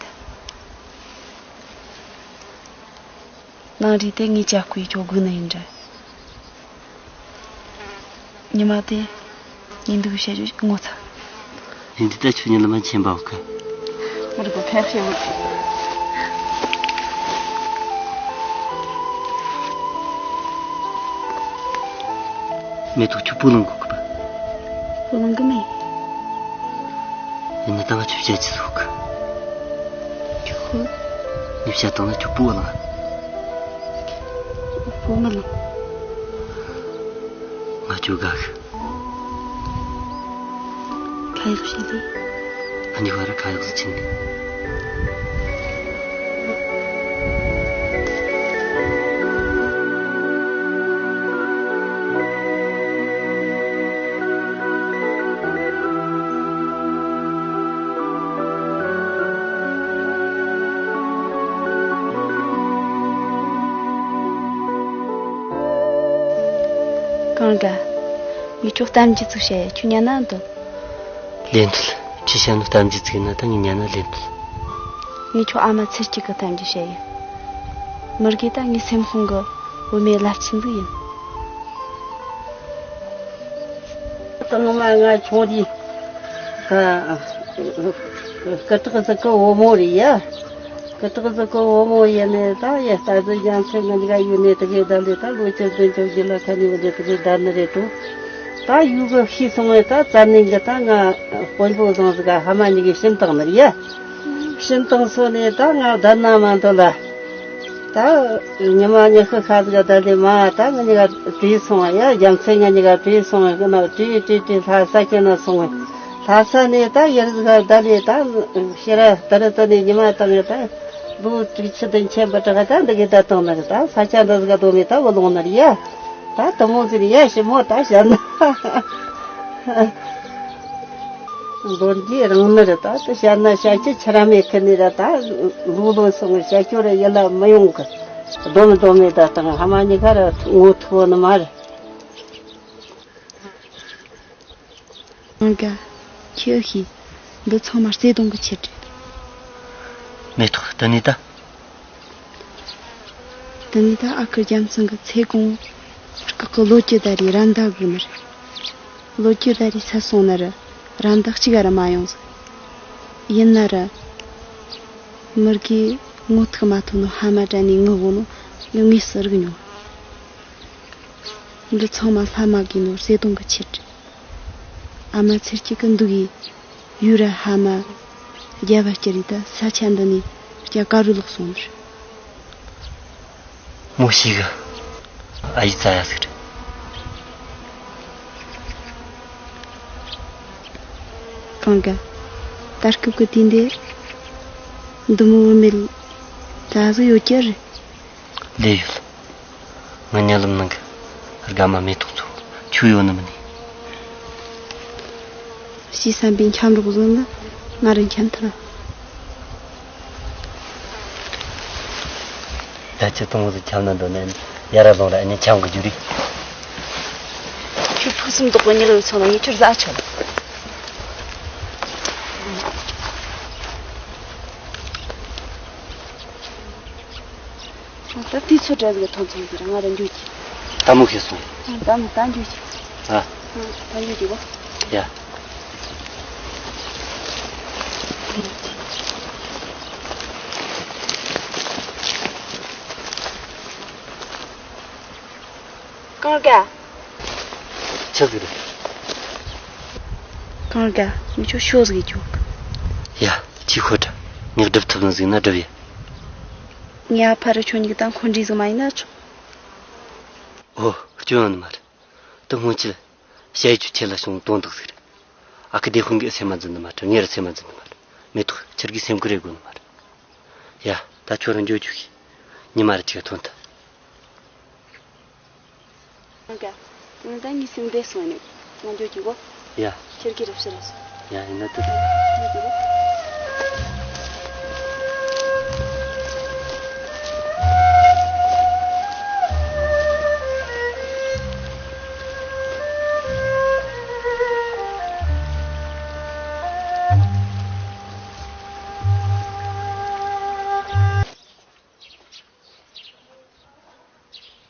ཐལ། ནང་རིག་དེ་ངའི་ཅག་ཁུའི་ཁྱོད་སྒུག་ནི་ཡིན་འདྲ། ཉི་མ་དེ་ཉིན་འདུག་བཤད་རྒྱུ་ངོ་ཚ། ཡིན་དུས་ད་ཁྱོད་ཉིན་ལ་མ་མཁྱེན་པའོ་ཁ། མི་རིག་པ་ཕལ་ཆེ་བོ། མེ་ཏོག་ཁྱོད་སྤུ་ལོང་གོ་གི་པ། སྤུ་ལོང་གི་མེད། ཡིན་ན་ད་ང་ཁྱོད་བཤད་ཅི་ཟོག་གི། ཁྱོད། ངས་བཤད་བཏང་ན་ཁྱོད་སྤུ་བ་ལང་། སྤུ་མི་ལང་། ང་ཁྱོད་དགའ་གི། ཁ་ཡག་བྱས་ཏེ། ཨ་ནི་བར་ཁ་ཡག་ཟིག་ཕྱིན་ནས། གང་ག། ངས་ཁྱོད་གཏམ་རྒྱུད་ཅིག་བཤད་ཡ། ཁྱོད་ཉན་ན་འདོད། ལན་འདོད། ཁྱོས་བཤད་ནོ་གཏམ་རྒྱུད་ཅིག་ཡིན་ན་ད་ངས་ཉན་ན་ལན་འདོད། ངས་ཁྱོད་ཨ་མ་ཚེ་སྐྱིད་གི་གཏམ་རྒྱུད་བཤད་ཡ། མི་དགེ་ད་ངའི་སེམས་ཁོང་གི་བུད་མེད་རླབས་ཆེན་ཟིག་ཡིན། ད་ངོ་མ་ང་ཆུང་དུས་ད་སྐུ་དྲག་ཟིག་གི་བུ་མོ་རེད་ཡ། སྐུ་དྲག་ཟིག་གི་བུ་མོ་ཡིན་ནས་ད་ཡ་ལྟ་ཟིག་རྒྱ་མཚོའི་ངང་ག་ཡོད་ནས་དེ་གའི་བསྡད་ལས་ད་ལོ་བཅུ་བདུན་བཅུ་བཞི་ལ་ཁ་ནས་འདི་དེ་གའི་བསྡད་ནི་རེད་དོ། ད་ཡུལ་གི་ཤི་སོང་བས་ད་བཙལ་ནས་གི་ད་ང་དཔོན་པོ་བཟང་ཟིག་ག་ཕ་མ་གཉིས་གི་བྱིན་བཏང་ནི་རེད་ཡ། བྱིན་བཏང་སོང་ནས་ད་ང་བསྡད་ན་མ་འདོད་ལ། ད་ཉི་མ་ཉི་ཤུ་ཤ་ཟིག་ག་བསྡད་ལས་མ་ད་ང་གཉིས་ཀ་བྲོས་སོང་ཡ། རྒྱ་མཚོའི་ང་གཉིས་ཀ་བྲོས་སོང་ཡ། ཀི་ན་བྲོས་བྲོས་བྲོས་ལྷ་ས་ཁྱེར་ན་སོང་བས། ལྷ་ས་ནས་ད་ཡར་ཟིག་ག་བསྡད་ལས་ད་ཕྱི་ར་ད་རི་ད་ནས་ཉི་མ་དང་ད་ལོ་དྲུག་ཅུ་དང་ཆེན་པོ་དྲག་ད་འདི་གི་བསྡད་བཏང་ནི་རེད། ད་ས་ཆ་འདི་ཟིག་ག་སྡོད་མེད་ད་བུ་ལོང་ནི་རེད་ཡ། ད་དུ་མོ་ཟིག་རེད་ཡ། ཞི་མོ་ད་བཤད་ན། ལོ་རྒྱུས་རང་ནི་རེད། ད་དུ་བཤད་ན་བཤད་རྒྱུ་ཆི་ར་མེད་ཁི་ནི་རེད། ད་ལོ་ལོ་སོང་བཤད་རྒྱུ་རེད་ཡིད་ལ་མི་ཡོང་གི། སྡོམ་སྡོམ་མེད་ད་དང་ཕ་མ་གཉིས་ཀ་ར་ངོ་ཐུག་ནི་མ་རེད། ཨང་ག་ཁྱེད་ཤེས། འདི་ཚང་མ་བརྩེ་དུང་གི་ཆེད་རེད། མེ་ཏོག་དེ་ནས་ད། དེ་ནས་ད་ཨ་ཁུ་རྒྱ་མཚོ་གི་ཚེ་གང་སྐག་གི་ལོ་བཅུ་ད་རེད་ར་མདའ་དགོས་ནི་རེད། ལོ་བཅུ་ད་རེད་ཚར་སོང་ནི་རེད། ར་མདའ་གཅིག་ག་ར་མ་ཡོང་ཟིག་ཡིན་ན་ར། མི་དགེ་ངོ་ཐུག་མ་ཐུབ་ནོ་ཕ་མ་དྲན་ནས་ངུ་གོ་ནོ་ངས་དངོས་སུ་རིག་མྱོང་། འདི་ཚང་མ་ལྷ་མ་གི་ནོར་བརྩེ་དུང་གི་ཆེད་རེད། ཨ་མ་ཚེ་སྐྱིད་ཀྱི་འདུག་གི་ཡུ་ར་ཕ་མ་རྒྱ་བ་སྐྱིད་རེད། ད་ས་ཆ་འདི་ནས་རྒྱ་ག་རུ་ལོག་སོང་ནི་རེད། མོ་ཞིག་གི་ཨ་ཡི་ཙ་ཡ་ཟིག་རེད། གང་ག་ད་སྐབས་ཀྱི་དུས་འདི་འདི་མོ་བུད་མེད་ད་ཟིག་ཡོད་ཀྱི་རེད། ལས་ཡོད། ང་ཉ་ལམ་ནང་གི་དགའ་མ་མེ་ཏོག་ཚོ་ཆུ་ཡོད་ནི་མིན་ནི། ཞེས་བསམ་པའི་འཁྱམ་རོགས་བཟོ་ན་ང་རང་འཁྱམ་ཐུབ། ད་ཁྱི་དང་བོ་ཟིག་འཁྱམ་ན་འདོད་ན་ཡ་ར་ལོང་ར་ཨ་ནི་འཁྱམ་གི་རྒྱུ་རེད། ཁྱོད་ཕུགས་བསམ་དོག་པོ་ཉི་ལོའི་ཚོགས་ལ་ངས་ཁྱོད་ཟ་ཆོག་ད་དུས་ཚོད་འདྲ་ཟིག་ཐོན་ཚང་ཟིག་ང་རང་འགྱོ་གི། ད་མོ་ཤེས་སོང་། ད་མོ་ད་འགྱོ་གི། ཨ། ད་འགྱོ་གི་གོ། ཡ། གང་ག་ཆི་ཟིག་རེད། གང་ག་ངས་ཁྱོད་ཤོག་ཟིག་གི་ཡ། ཁྱི་ཁོ་དྲ། ངས་སྒྲུབ་ཐུབ་ནི་ཟིག་ན་སྒྲུབ་ཡ། ངས་ཨ་ཕ་རུ་ཁྱོད་གཉིས་ཀྱི་ད་འཁོན་འགྲིག་ཟིག་མ་ཡིན་ན་ཆོག་ཨོ། སྐྱོན་ཡོང་ནི་མ་རེད། དེ་སྔོན་ཆད་ཞ་ཡི་ཆུ་ཁྱེད་ལ་བྱུང་དོན་དག་ཟིག་རེད། ཨ་ཁུ་སྡེ་དཔོན་གྱིས་སེམས་མ་འཛིན་ནི་མ་རེད། ངས་ར་སེམས་མ་འཛིན་ནི་མ་རེད། མེ་ཏོག་ཁྱེད་ཀྱིས་སེམས་ཁུར་རེ་དགོས་ནི་མ་རེད། ཡ། ད་ཁྱོད་རང་འགྱོ་རྒྱུ་ཤིག་ཉི་མ་རེ་ཁྲིད་ཐོན་ཐལ། ཨང་ག་ད་ངས་སེམས་བདེ་སོང་ནས་ང་འགྱོ་རྒྱུ་གོ། ཡ། ཁྱེད་ཀྱིས་རེ་བཤད་རེ་སོང་། ཡ་ཡིན་ན་ད་ད། འགྱོ་རྒྱུ་གོ།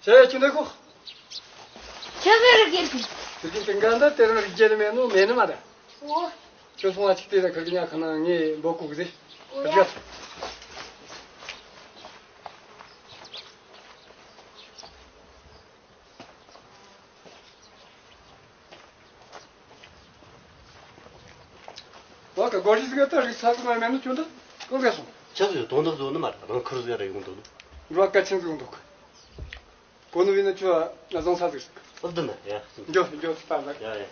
ཞ་ཡ་ཁྱོད་འདི་ཁོ། ཁྱོད་ཀྱི་རིག་གེར་གི། དེ་གི་ཀིང་ག་འདི་དེ་རིང་རིག་རྒྱལ་མེད་ནོ་མེད་ནི་མ་རེད། ཨོ། ཁྱོད་སོང་བ་ཅིག་དེ་ར་ཁ་གི་ཉག་ཁ་ན་ངས་འབོད་གོ་གི་ཟེ། ཨོ་ཡ། རྒྱ། བ་ག་གོ་རི་ཟིག་ད་རི་ས་ཟིག་མ་མེད་ནོ་ཁྱོད་འདི་གང་ག་སོང་། ཆག་ཡོད་དོན་དག་བཟོ་ནི་མ་རེད། རང་ཁུར་ཟིག་ར་ཡོང་འདུག་ནོ། འགྲོ་བ་གལ་ཆེན་ཟིག་འདུག་གོ་ནོ་བས་ན་ཁྱོད་བཟང་ས་ཟིག་ཟིག་ཨོ་བདེན་ན་ཡ། འགྱོ་འགྱོ་ད་ལ། ཡ་ཡ།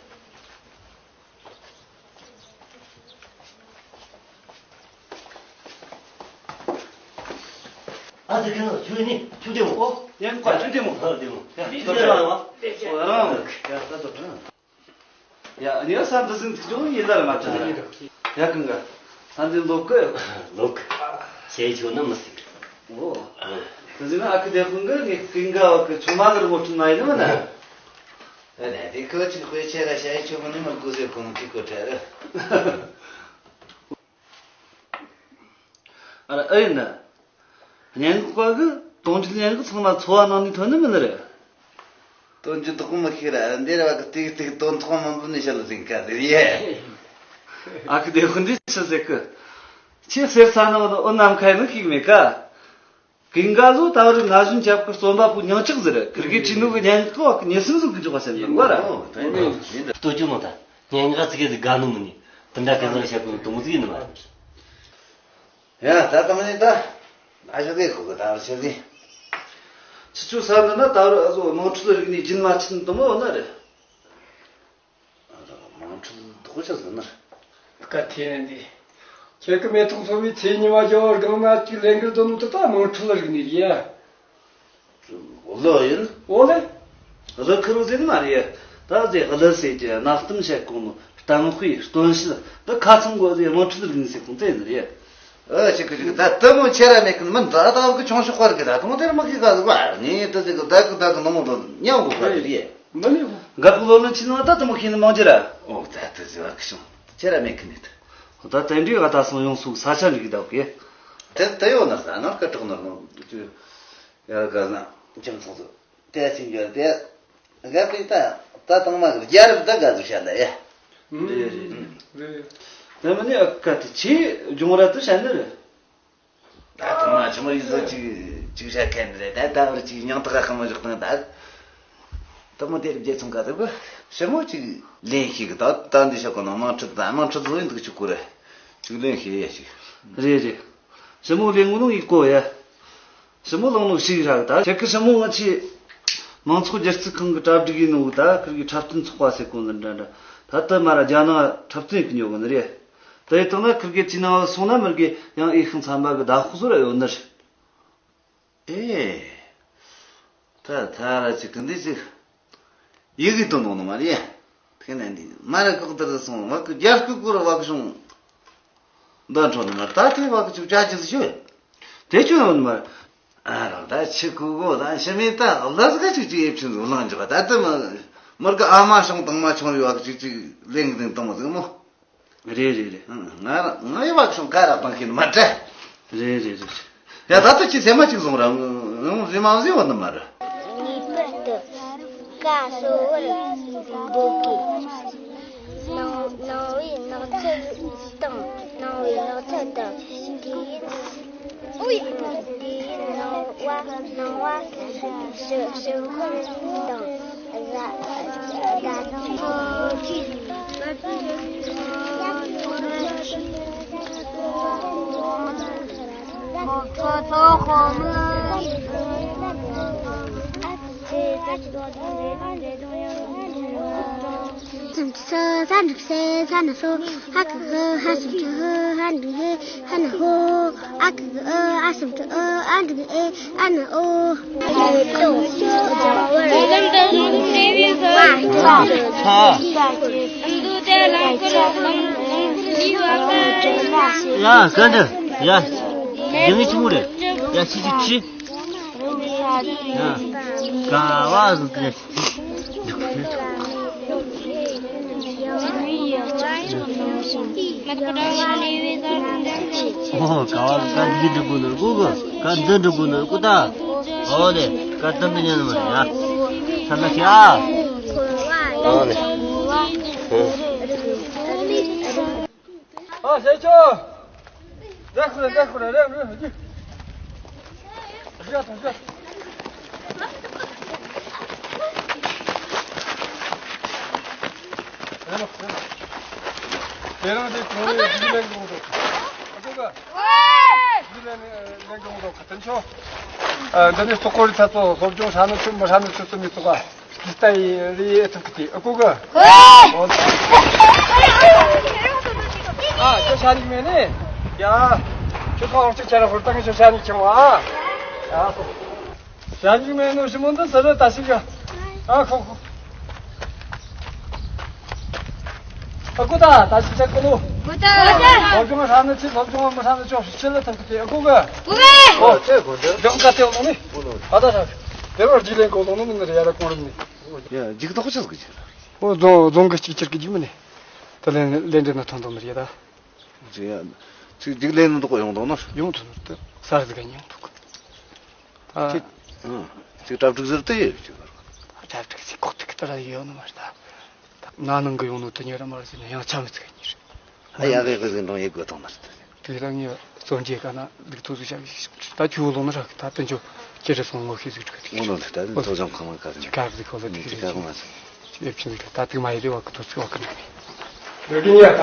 ཨ་ཙི་ཁྱོད་ཁྱོད་ནི་ཁྱོད་བདེ་མོ། ཨོ་ཡང་ཁོ་ཁྱོད་བདེ་མོ། ཨ་བདེ་མོ། ཡ་ཁྱོད་ཁྱོད་ཡང་བ། ཨོ་ཡང་ཡ་ད་ཚོ་ཁྱོད། ཡ་ཨ་ནི་ཡ་ས་འདི་ཟིན་ཐུག་ཅུང་ཡིན་ལ་ར་མ་ཅི་ལ། ཡ་ཀུན་ག་ས་འདི་ལོག་གི། ལོག་གི་ཞེས་ཆོག་ན་མི་སྲིད། ཨོ། དེ་ཟིན་ན་ཨ་ཁུ་སྡེ་དཔོན་གི་ངས་ཀུན་ག་བ་གི་ཆུང་མ་གི་རི་མོ་བསྐྲུན་མ་ཡིན་ནམ་ན། ཨ་ནི་དེ་ཁོ་ཅིག་དཔེ་ཆ་ར་ཞ་ཡི་ཆོག་མ་ནི་མ་དགོས་ཟེར་གོ་ནོ་ཁི་གོ་ཁྲ་ར། ཨ་ར་ཨེ་ཡིན་ན། སྙན་ངག་པ་གི་ གཏོང་རྒྱུ་ལེན་གི་ཚང་མ་འཚོ་བ་ནང་ནས་ཐོན་ནི་མིན་ནི་རེད། སྟོན་རྒྱུ་དོག་མི་ཤེས་ར་འདིར་བ་གི་ཏིག་ཏིག་དོན་ཐོག་མང་པོ་ནས་བཤད་ལ་ཟིན་ཁ་ཟེར་ཡེ། ཨ་ཁུ་དེ་ཧུན་དེ་ཆི་ཟེར་གི། ཁྱེད་ཟེར་ས་ནང་དུ་ཨོ་ནམ་ཁའི་ནི་ཤིག་མེད་ཀ། ཀིང་ག་ལོ་ད་བར་ན་གཞོན་ཆབ་ཀི་རྩོམ་པ་པོ་ཉང་ཅག་ཟེར་ཁིར་གི་ཁྲི་ནུ་གི་ཉན་ཁོ་བ་གི་ཉེ་སུན་སུན་གི་འཇོག་པ་ཟེར་ནི་བ་ར། ལྟོ་ཅུ་མོ་ད་ཉན་ངག་ཙི་གེ་ཟིག་དགའ་ནུ་མི་ནི་དི་འདྲ་གི་ཟང་བཤད་གི་དུང་ཟིག་ཡིན་ནི་མ། ཡ་ད་ད་མ་ནི་ད་ཨ་ཞོ་གི་ཁོ་གི་ད་བར་ཆེ་གི། ཆི་ཆུ་ས་ནི་ན་ད་བར་ཨ་ཟོ་དམངས་ཁྲོད་རིག་གནས་རྒྱུན་མ་ཆད་དུ་མོ་ན་རེད། དམངས་ཁྲོད་དོག་ཆ་ཟེར་ན། སྐད་ཐེ་ནི་འདི། ཁྱེད་ཀྱི་མེ་ཏོག་འཚོ་བའི་ཚེ་ཉི་མ་རྒྱལ་བར་གང་ན་གཅིག་ལས་འགུལ་དོ་ནུ་དུ་ད་དམངས་ཁྲོད་རིག་གནས་རེད་ཡ། ལོ་ཡིན། འོ་ལེ། ལོ་ཁུར་བོ་ཟེར་ནི་མ་རེད་ཡ། ད་ཟེ་ལོ་ཟེར་གྱི་གནའ་གཏམ་བཤད་གོང་ནོ་གཏམ་དཔེ་སྟོན་བཤད་འདི་ཁ་ཚང་གོ་ཟེ་དམངས་ཁྲོད་རིག་གནས་ཟེར་གོང་ཙེ་ནི་རེད། ཨ་ཅིག་གི་ཅིག་ད་དུ་མོ་ཁྱེད་ར་མེད་གི་མི་འདྲ་ད་བ་གི་ཆུང་ཤོག་པར་གི་ད་དུང་དེར་མི་གི་ག་ཟི་བ་ནི་ད་ཟི་གི་ད་གི་ད་གི་ནོ་མོ་དོ་ཉམ་གོ་ག་རེད། མི་ནི་འགག་གི་ལོ་ནི་ཕྱི་ནང་ད་དུ་མོ་ཁྱེད་ནི་མང་རྒྱུ་ར། ཨོ་ད་ད་ཟི་བ་གི་ཆུང་ཁྱེད་ར་མེད་གི་ནི་ད། ད་དེ་འདྲའི་ག་ད་སོང་ཡོང་སུ་ས་ཆ་འགྲིག་གི་ད་གི། དེ་ད་ཡོད་ན་ས་ན་སྐད་གྲགས་ནོར་མོ་ཡ་ག་ན་ཁྱིམ་ཚང་ཚོ་དེ་ཕྱིན་རྒྱུ་དེ། ག་པི་ད་ད་དང་མ་གི་རྒྱལ་རབས་ད་ག་ཟི་བཤད་ལ་ཡ། རེད་རེད་རེད། དེ་མིན་ནི་ཨ་ཁ་དེ་ཆེ་ལྗོངས་ར་དུ་བཤད་ནི་རེད། ད་ཐོག་མ་ཆུང་རིགས་སུ་ཅིག་ཅིག་བཤད་མཁན་རེད། ད་ད་བར་ཅིག་སྙིང་ཐག་ག་མ་བཞག་དང་ད། དུ་མོ་དེར་རྒྱལ་ཚོང་ག་དུ་གི་ཞི་མོ་ཅིག་ལེན་ཤིག་ད་ད་འདི་ཤོག་གི་ནང་དམངས་ཁྲོད་ད་དམངས་ཁྲོད་བཟོ་ཡིན་འདུག་ཅིག་གོ་རེད། ཅིག་ལེན་ཤིག་ཡ་ཞིག་རེད་རེད། ཞི་མོ་ལེན་ངོ་ནོ་ཡིག་གོ་ཡ། ཞི་མོ་ལོང་ནོ་ཞིག་རག་ད་ཁྱེད་ཀི་ཞི་མོ་ང་ཆེ། མང་ཚོགས་སྒྱུ་རྩལ་ཁང་གི་གྲ་སྒྲིག་ཡིན་ནོ་ད་ཁིར་གི་འཁྲབ་སྟོན་ཚོགས་པ་ཟེར་གོ་ནི་འདྲ་འདྲ། ད་ལྟ་མ་ར་རྒྱ་ནག་འཁྲབ་སྟོན་གི་ཉོ་གི་ནི་རེད། དེ་ཡི་དང་ན་ཁིར་གི་ཅི་ནང་སོང་ན་མིར་གི་ཡང་ཨེ་ཤིང་ཚན་པ་གི་ཟླ་ཤོག་བཟོ་ར་ཡོད་ནི་རེད། ཨེ། ད་ཐ་ར་ཅིག་གི་འདི་ཅིག་ཡི་གེ་དོན་ནོ་ནི་མ་རེད། དེ་ནས་འདི་མ་ར་ཀོག་དར་སོང་བ་གི་རྒྱ་སྐུ་སྐོར་བ་གི་བྱུང་། འདི་འཕྲོ་ནི་མ་ད་དེ་བ་གི་ཅིག་ཅ་ཅི་ཟི་ཤོད། དེ་ཆུ་ཡོང་ནི་མ། ཨ་རང་ད་ཆི་ཀུ་གོ་ད་ཤི་མི་ད་ལ་ཟི་ག་ཅིག་ཅིག་ཡེ་ཕྱིན་འདུག་ལང་འཇོག་ད་དེ་མ། མར་གི་ཨ་མ་ཤོང་དང་མ་ཆུང་རི་བ་གི་ཅིག་ཅིག་ལེན་གི་དང་མ་ཟིག་མོ། རེད་རེད་རེད། ང་ང་ཡི་བ་གི་ཤོང་ཀ་ར་བཏང་ཤེས་ནི་མ་དྲ། རེད་རེད་རེད། ཡ་ད་ལྟ་ཅི་སེམས་མ་ཅིག་བཟུང་ར། ང་རི་མ་བཟི་བ་ནི་མ་ར། ངེས་པར་དུ་ཀ་གསོ་བར་འབོད་དགོས། ནང་ནང་བའི་ནགས་ཚལ་དང་ནང་བའི་ནགས་ཚལ་དང་དུས་ཡུན་དུས་ཡུན་ནང་བ་ནང་བ་ཞི་ཞི་འཁོར་དང་། ཡ་ག་འདི་ཡ། འདི་ངའི་ཆི་མོ་རེད། ཡ་ཆི་ཆི་ཆི། ཡ་ག་བ་ཟིག་རེད། ཨོ་ག་བ་ག་འདི་འགྲུབ་དགོས་ནོར་གོ་གི། ག་འདི་འགྲུབ་དགོས་ནོར་གོ་ད། ཨོ་ལེ་ག་ད་འདི་ཉན་མ་རེད་ཡ། ས་ན་ཁྱེད་ཨ། ཨོ་ལེ། ཨ་ཞེ་ཆོ། རེ་ཁུ་རེ་རེ་ཁུ་རེ་རེ་རེ་རེ། རྒྱ་དང་རྒྱ། དེ་རང་དེ་གོང་རེ་རྒྱུགས་ལེན་གོང་དུ། ཨ་ཁུ་ག་རྒྱུགས་ལེན་ལེན་གོང་དུ་ཁ་ཏན་ཆོ། ཨ་འདི་ནི་སོག་པོ་རི་ཚ་ཚོ་སློབ་སྦྱོང་ཧྲ་ནི་ཆུ་མི་ཧྲ་ནི་ཆུ་ཚོ་མི་ཚོ་ག་ཇི་ལྟ་ཡི་རི་ཨེ་ཐུབ་ཀི་ཏི་ཨ་ཁུ་ག་ཨ་ཁྱོད་ཤ་ཉིག་མེད་ནི། ཡ། ཁྱོད་ཁ་འོག་ཅིག་ཁྱེར་ཧུར་ཏང་ཁྱོད་ཤ་ཉིག་ཁྱེར་བ། ཡ། ཤ་ཉིག་མེད་ནོ་ཞི་མོ་འདི་ཟེར་རེ་ད་ཞིག་ག་ཨ་ཁོ་ཁོ། ཨ་ཁུ་ད་ད་ཞིག་ཆ་ཁོ་ལོ། ཁུ་ད། སློབ་སྦྱོང་ཧྲ་ནི་ཆི་སློབ་སྦྱོང་མི་ཧྲ་ནི་ཅོག་ཤི་ཆི་ལ་ཐུབ་ཀི་ཏི་ཨ་ཁུ་ག་ཨོ་ཁྱེད་ཁོ་འདིར། ལྗོངས་ཀ་ཏེ་ལོ་ནི། ཨ་ད་ཧྲ། དེ་བར་རྒྱུགས་ལེན་གོ་ལོ་ནི་མི་ནི་རེ་ཡ་ར་གོང་རིམ་ནི། ཡ་འཇིགས་ལྡོག་ཆགས་གི་ཆེ། ཨོ་རྫོང་རྫོང་གི་གཅིག་གྱུར་གི་རྒྱུ་མི་ནི། ད་ལན་ལན་འདྲེ་ན་ཐོན་ཐོན་མི་རེད་ད། ཅི་ཡ། ཅིག་རྒྱུགས་ལེན་འདུག་གོ་ཡོང་དོ་ནོ། ཡོང་ཐུབ་ནོ་ད་ས་རི་ཟི་ག་ཉིང་ཐུག་གི། ད་ ཨ། ཅིག་ཨང་། ཅིག་གྲ་སྒྲིག་ཟེར་དེ་ཡོད་ཅིག་གྲ་སྒྲིག་ཟེར་ཁོག་ཐིག་ལྟར་ཡོད་ནི་མ་རེད་ད། ན་ནིང་གི་ཡོང་ནོ་དེ་ཉེ་ར་མ་རེད་ཟེར་ན་ཡང་ཆ་མི་ཚིག་ཉེ་རེད། ཨ་ཡ་གི་གི་འགྲོ་ཡི་གོ་ཐང་མ་རེད། དེ་རང་ཉིད་བཙོན་གྱི་ཀ་ན་ལུག་ཐུག་ཟིག་བྱ་གི་ཞིག་ད་ཁྱོད་ལོ་ན་རག་ད་དེ་འཇོག་ཁྱེད་རེ་སོང་ངོ་ཤེས་ཟིག་འགྲོ་གི་ངོ་ནོ་དེ་ད་ཐོ་ཅང་ཁང་ལ་ཁ་ཟིག་ཁ་ཟིག་ཁོ་ལ་དེ་ཁ་ཟིག་ཁ་ཟིག་ཡེབ་ཆིན་ཟིག་ད་དེ་མ་ཡེ་རེ་བ་གི་ཐོ་ཚིག་བ་གི་ན་རེ་གི་ཉ་ད་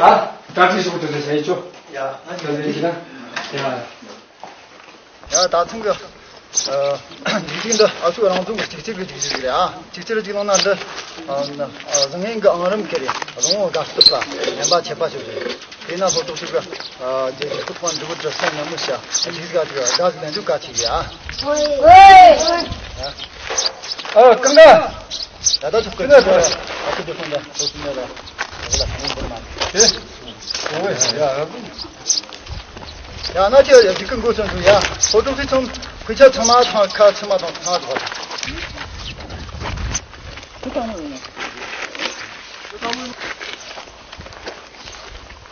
ད་ཅི་ཞོག་དེ་ཟེར་ཡི་ཆོ། ཡ་ང་ཅི་ཟེར་གི་ན་ཡ། ཡ་ད་ཐེངས་གི་ཨ་འཇིགས་འདི་ཨ་ཆུ་རང་བཙན་གི་གཅིག་གཅིག་གི་འཇིགས་ཟིག་རེད་ཨ། གཅིག་གཅིག་གཅིག་ནང་ན་འདི་ཨ་བཟང་ངན་གི་ཨང་རིམ་ཁེ་རེད། བཟང་བོ་དགའ་སྟོབས་ལ་ངན་པ་ཆད་པ་ཞིག་རེད། དེ་ན་ལྷོ་ཕྱོགས་ཤིག་གི་ཨ་རྒྱལ་སྤྱི་ཚོགས་པ་འདི་བུ་འདྲི་ས་ཉམས་མོ་བྱ་འཇིགས་ཟིག་ག་ཅིག་དགའ་ཟིག་ལན་འཇུག་ག་ཆིག་ཡ། ཨ་ཀང་ག་ད་ད་ཆོག་གི་ད་ཨ་ཁུ་དེ་ཁོང་ད་ལྷོ་སུམ་ལ་ལ་ལ་ཁོང་བོར་མ་དེ། ཡ་ན་ཁྱོད་ཡ་འགྲིག་གི་མགོ་ཚོན་ཚོན་ཡ། ཧོ་ཀྲུག་སི་ཚོམ་ཁུ་ཆ་ཚང་མ་ཐང་ཁ་ཚང་མ་ཐང་ཐང་རོགས། ཁུ་ཐང་མོ་ཡོང་། ཁུ་ཐང་མོ་ཡོང་།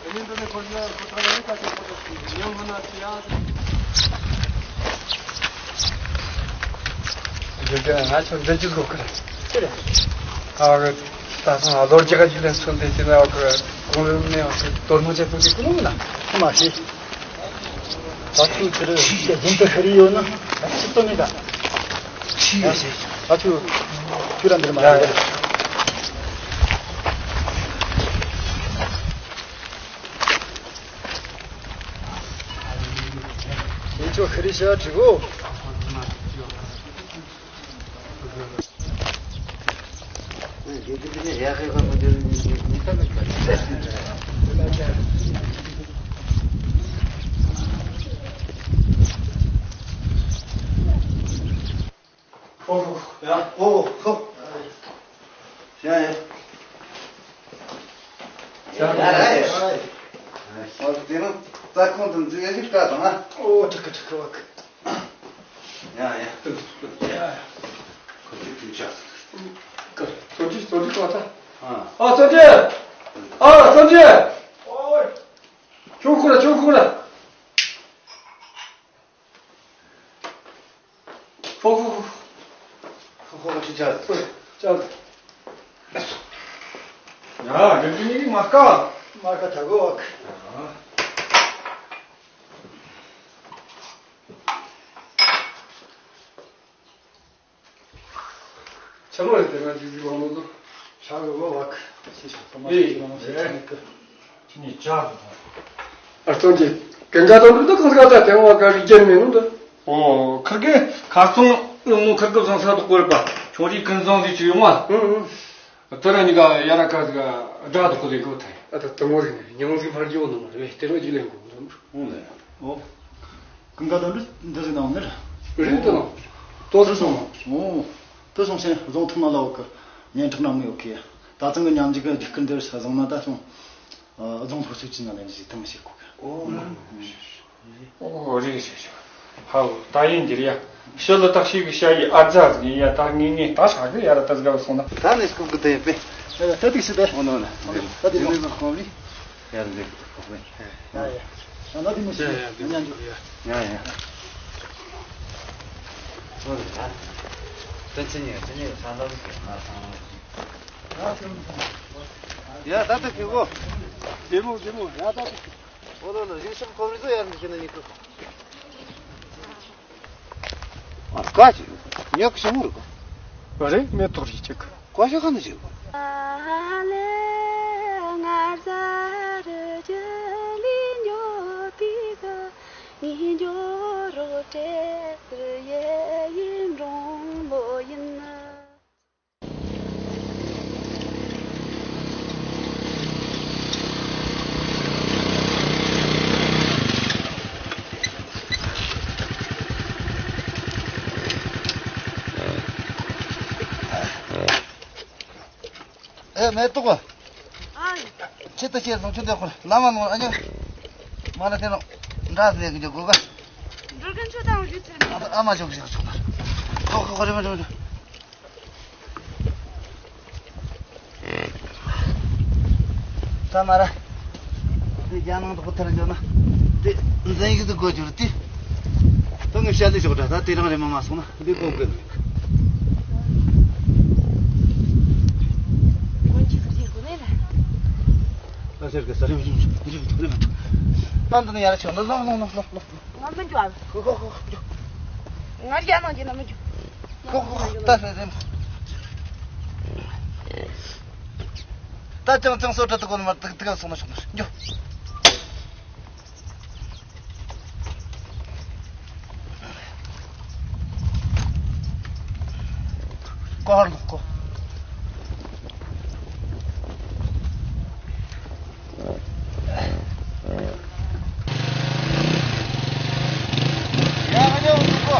ཨ་ནི་འདི་ནས་ཁོ་ཚོ་ཁོ་ཐང་ཡང་ཁ་ཚོ་ཁོ་ཚོ་ཉམས་ཧོ་ན་ཚི་ཡ། ཡོད་ཀྱང་ང་ཚོ་འདི་ཅི་དགོས་ཀི་རེད། ཅི་རེད། ཨ་རེད། ད་ཐེངས་ལོ་བརྒྱ་ག་ཅིག་ལ་མཚོན་ཏེ་དེ་ན་གི་གོང་རིམ་ནས་དོ་སྣང་བྱེད་ཐུབ་ཀྱི་ཀུན་སློང་མིན་ན། མ་ཤེས། ད་ཐུག་ཁྱེད་རང་རྒྱུན་དུ་ཤི་རི་ཡོད་ན་ཆིག་ཏུ་མིན་ད། ཤི་ཡོད་ཤེས། ད་ཐུག་ཁྱོད་རང་འདིར་མ་ཡོང་གི་རེད། ཁྱེད་ཚོ་ཤི་རི་ཤི་བ་འགྲིག་གོ། ཨོ་ཧོ། ཡ། ཨོ་ཧོ། ཡ་ཡ། ཡ་ཡ། ཨོ་དེ་ནི་ད་ཁོང་དུ་འཛུལ་ཡ་ཞིག་ལྟ་དང་ཨ། ཨོ་ཁྲི་ཁ་ཁྲི་ཁ་བ་ཁ། ཡ་ཡ། ཡ་ཡ། ཁོ་ཚོ་ཁྱིམ་ཆ། ཀ་སོ་ཏི་སོ་ཏི་ཁོ་ཐ། ཨ་སོ་ཏི། ཨ་སོ་ཏི། ཨོ། ཁྱོད་ཁོ་ལ་ཁྱོད་ཁོ་ལ། ཧོ་ཧོ་ཧོ། ཧོ་ཧོ་ཅི་ཅ། ཅ། ཡ་རྒན་ཁྱོད་གཉིས་ཀྱིས་མ་དཀའ། མ་དཀའ་ད་གོ་བ། ཆ་མ་རེད་དེ་ང་ཅིག་ཅིག་ལོང་ལོང་དུ། ཤ་གི་བ་བག་ཤི་ཤ་ཐོ་མ་ཤི་ལོང་ཤི་ཆ་ནི་ཀི། ཁྱི་ནི་ཅག་གི་ཐོང་། ཨ་སྟོན་གྱི་གན་ག་དང་དུ་གང་ག་ད་དེ་བ་ག་རིག་རྒྱན་མིན་ནོ་འདི། ཨོ་ཁིར་གི་ཁ་སང་ཨུ་མོ་ཁིར་གི་བཟང་ས་དུ་བཀོད་པ་ཁྱོད་ཀྱི་ཀུན་བཟང་ཟིག་ཅིག་ཡོང་བ། ཨུ་ཨུ། དེ་ར་གཉིས་ཀ་ཡ་ར་ཀ་ཟིག་དགྲ་དུ་བཀོད་ལེན་གོ་ཐལ། ཨ་ད་དུ་མོ་ཟིག་ཉང་ཟིག་ཕར་རྒྱུ་ནོ་མ་རེད་དེ་ར་རྒྱུ་ལེན་གོ་འདི་མོ། ཨོ་ལེ། ཨོ། ཀུན་དགའ་དོན་འགྲུབ་འདི་ཟིག་ནང་ནི་རེད། རེད་དོ། ཏོ་ཏོ་སོང་། ཨོ། ཏོ་སོང་སེ་རྫོང་ཐུག་ན་ལ་འོག་གི་ཉན་ཁྲག་ནང་མི་ཡོད་གི། ད་ཚང་གི་ཉམས་འཇུག་གི་འཇིགས་སྐུལ་འདིར་བཟང་ན་ད་སོང་། རྫོང་ཕོ་སུ་ཅི་ན་ལན་ཞིག་ཐུབ་མི་ཤེས་གོ་གི། ཨོ། ཨོ་རེད་ཞེས་ཞུ། ཧའོ་ད་ཡིན་འགྱུར་ཡ། ཕྱི་ལ་བརྟག་ཞིབ་གི་བྱ་ཡི་ཨ་ཛ་ཟིག་ཡིན་ཡ། ད་ངེས་ངེས་ད་ཧྲ་གི་ཡ་ར་ད་ཟིག་ག་སོང་ན། ད་ནས་སྐུབ་གི་དེ་ཡིན་པས། ད་ཏིག་སི་དེ། ཨོ་ནོ་ན། ད་དེ་ནས་ཁོང་རེད། ཡར་འདེགས་ཁོག་པས། ཡ་ཡ། ད་ལྟ་དེ་མི་ཤེས། ཡ་ཡ། ཡ་ཡ། ཡ་ཡ། ཨོ་རེད་ད། ཏན་ཚེ་ཉེ་ཚེ་ཉེ་ས་ལམ་གྱི་ང་ཚང་མ། ཡ་ད་ལྟ་ཁེ་གོ། དེ་མོ་དེ་མོ་ཡ་ད་ལྟ་ཁེ། ཨོ་ལོ་ལོ་རིག་སོགས་ཁོ་རེ་ཚོ་ཡར་འདེགས་ན་ཉེ་ཁོ། ཨ་ཀ་ཅི་ཉག་ཤི་མུར་གོ། རེད་མེ་ཏོག་རིགས་གཅིག་གོ་ཤ་ཁ་ན་ཅི་གོ། ཨེ་མེ་ཏོག་ག་ཨ། ཁྱེད་ད་ཁྱེད་ལོང་ཆུ་འདེགས་ཁོ་ལ་མ་ནོར་ཨ་ཉོ། མ་ན་དེ་ནོ་འདྲ་ཟེར་གི་འཇོག་གོ་ག་འགྲོ་གི་ཆུ་དང་རྒྱུ་ཚན། ཨ་མ་ཆོག་ཆོག་ཆོག་ཁོ་ཁོ་རེ་མ་རེ་མ་རེ། ད་མ་ར། དེ་རྒྱ་ནང་དུ་ཁོ་ཐར་འཇོག་ན། དེ་འཛིན་ཡིག་ཏུ་དགོས་གྱུར་ཏེ། ད་ངས་བཤད་ལས་ཞོག་འདྲ། ད་དེ་རང་རེ་མ་མ་སོང་ན་འདི་གོ་གི་མེད། ད་ཟེར་གི་ས་རེ་མ་ཞོག་འདི་རེ་མ་ཞོག་འདི་རེ་མ་ཞོག་ད་འདི་ནས་ཡར་ཆོག་ན་ལོག་ལོག་ལོག་ལོག་ང་མི་འགྲོ། ཨ། ཁོ་ཁོ་ཁོ་འགྲོ། ང་རྒྱ་ནང་གི་ན་མི་འགྲོ། ཁོ་ཁོ་ཁོ་ད་ཟེར་རེ་མ། ད་ཅང་ཅང་སོ་ཁྲ་དུ་གོ་ནི་མ་ཏིག་ཏིག་སོང་ན་ཞོག་ན་འགྲོ། ཀོ་ཧར་ལོ་ཀོ། ཡ་ང་ཉོ་ཀོ།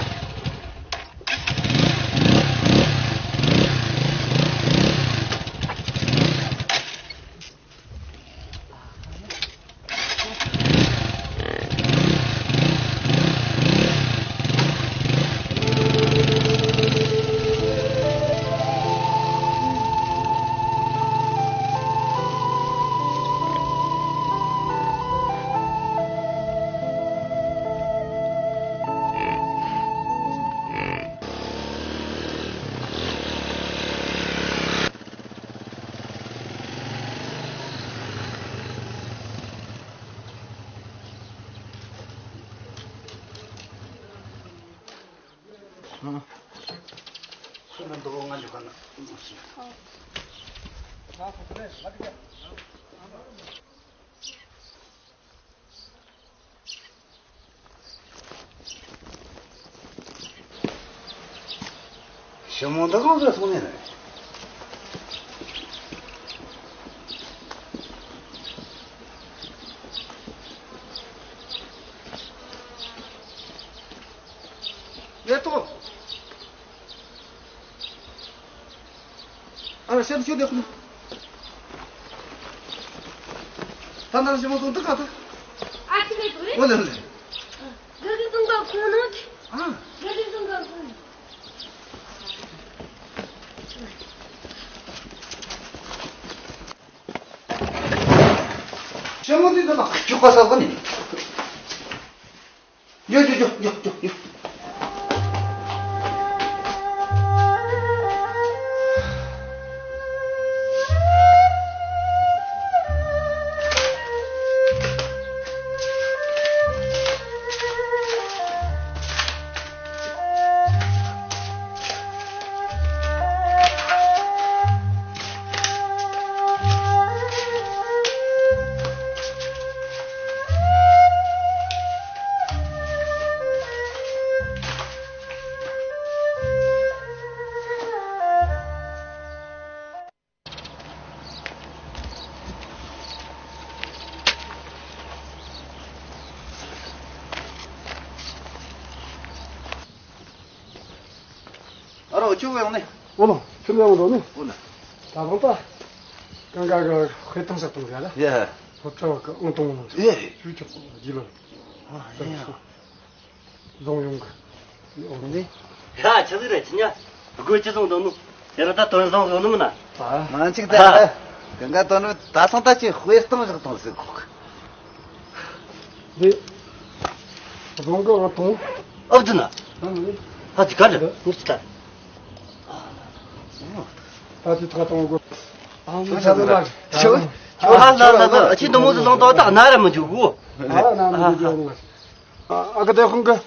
ཞི་མོ་འདི་གང་ཟིག་སོང་ནས་རེད། ལྟོས། ཨ་ཤེད་ཤུ་དེ་ཁུ། ད་ནང་ཞི་མོ་དང་འདི་ག་ད། ཨ་ཅི་མེད་དུ་རེད། འོ་ལེ་འོ་ལེ། ག་གི་ཙང་ག་ཁོ་ནོ། ཨ། ག་གི་ཙང་ག་ཁོ་ནོ། ཞི་མོ་དེ་འདི་ལ་ཁུ་ཁ་ས་གོ་ནི། ཡོ་ཡོ་ཡོ་ཡོ་ཡོ་ཡོ། ཨ་རོ་ཁྱོད་ཡོང་ནི། འོ་ལོ་ཁྱོད་ཡོང་འགྲོ་ནི། འོ་ན། ད་དང་ད། གང་ག་གི་དཔེ་བཏང་ས་བཏང་ཟེར་ལ། ཡ། སློབ་གྲྭ་བ་གི་ཨང་དང་པོ་ནང་ཡ། ཞུ་ཆོག་གི་ལ། ཨ་ཡ། བཟང་ཡོང་གི། འོ་ནི། ཡ་ཆི་ཟིག་རེད་ཁྱི་ཉ། སྒོ་ཅི་བཟང་འདུག་ནོ། དེ་ར་ད་དོན་བཟང་བཟང་ནི་མིན་ན། ཨ། མ་གཅིག་ད། ཨ། གང་ག་དོན་ད་ཐང་ད་ཅི་དཔེ་བཏང་བཞག་བཏང་ཟེར་གོ་གི། འདི། རྫོང་གི་ཨང་དང་། ཨབ་ཙི་ན། ཨ་ནི། ཧ་ཅི་ག་རེ་ངུ་ཙི་ད། ད་ཅི་ཐག་གཏོང་དགོས། ཨ་ནི་ད་ད་ད། ཁྱོད། ཁྱོད་ཧ་ལ་ལ་ལ་ཁྱི་དུ་མོ་ཟི་ལོང་ཏོ་ད་ན་ར་མི་འཇུག་གོ། ཨ་ན་མི་འཇུག་གོ། ཨ་ཨ་ག་དེ་ཁོང་གི།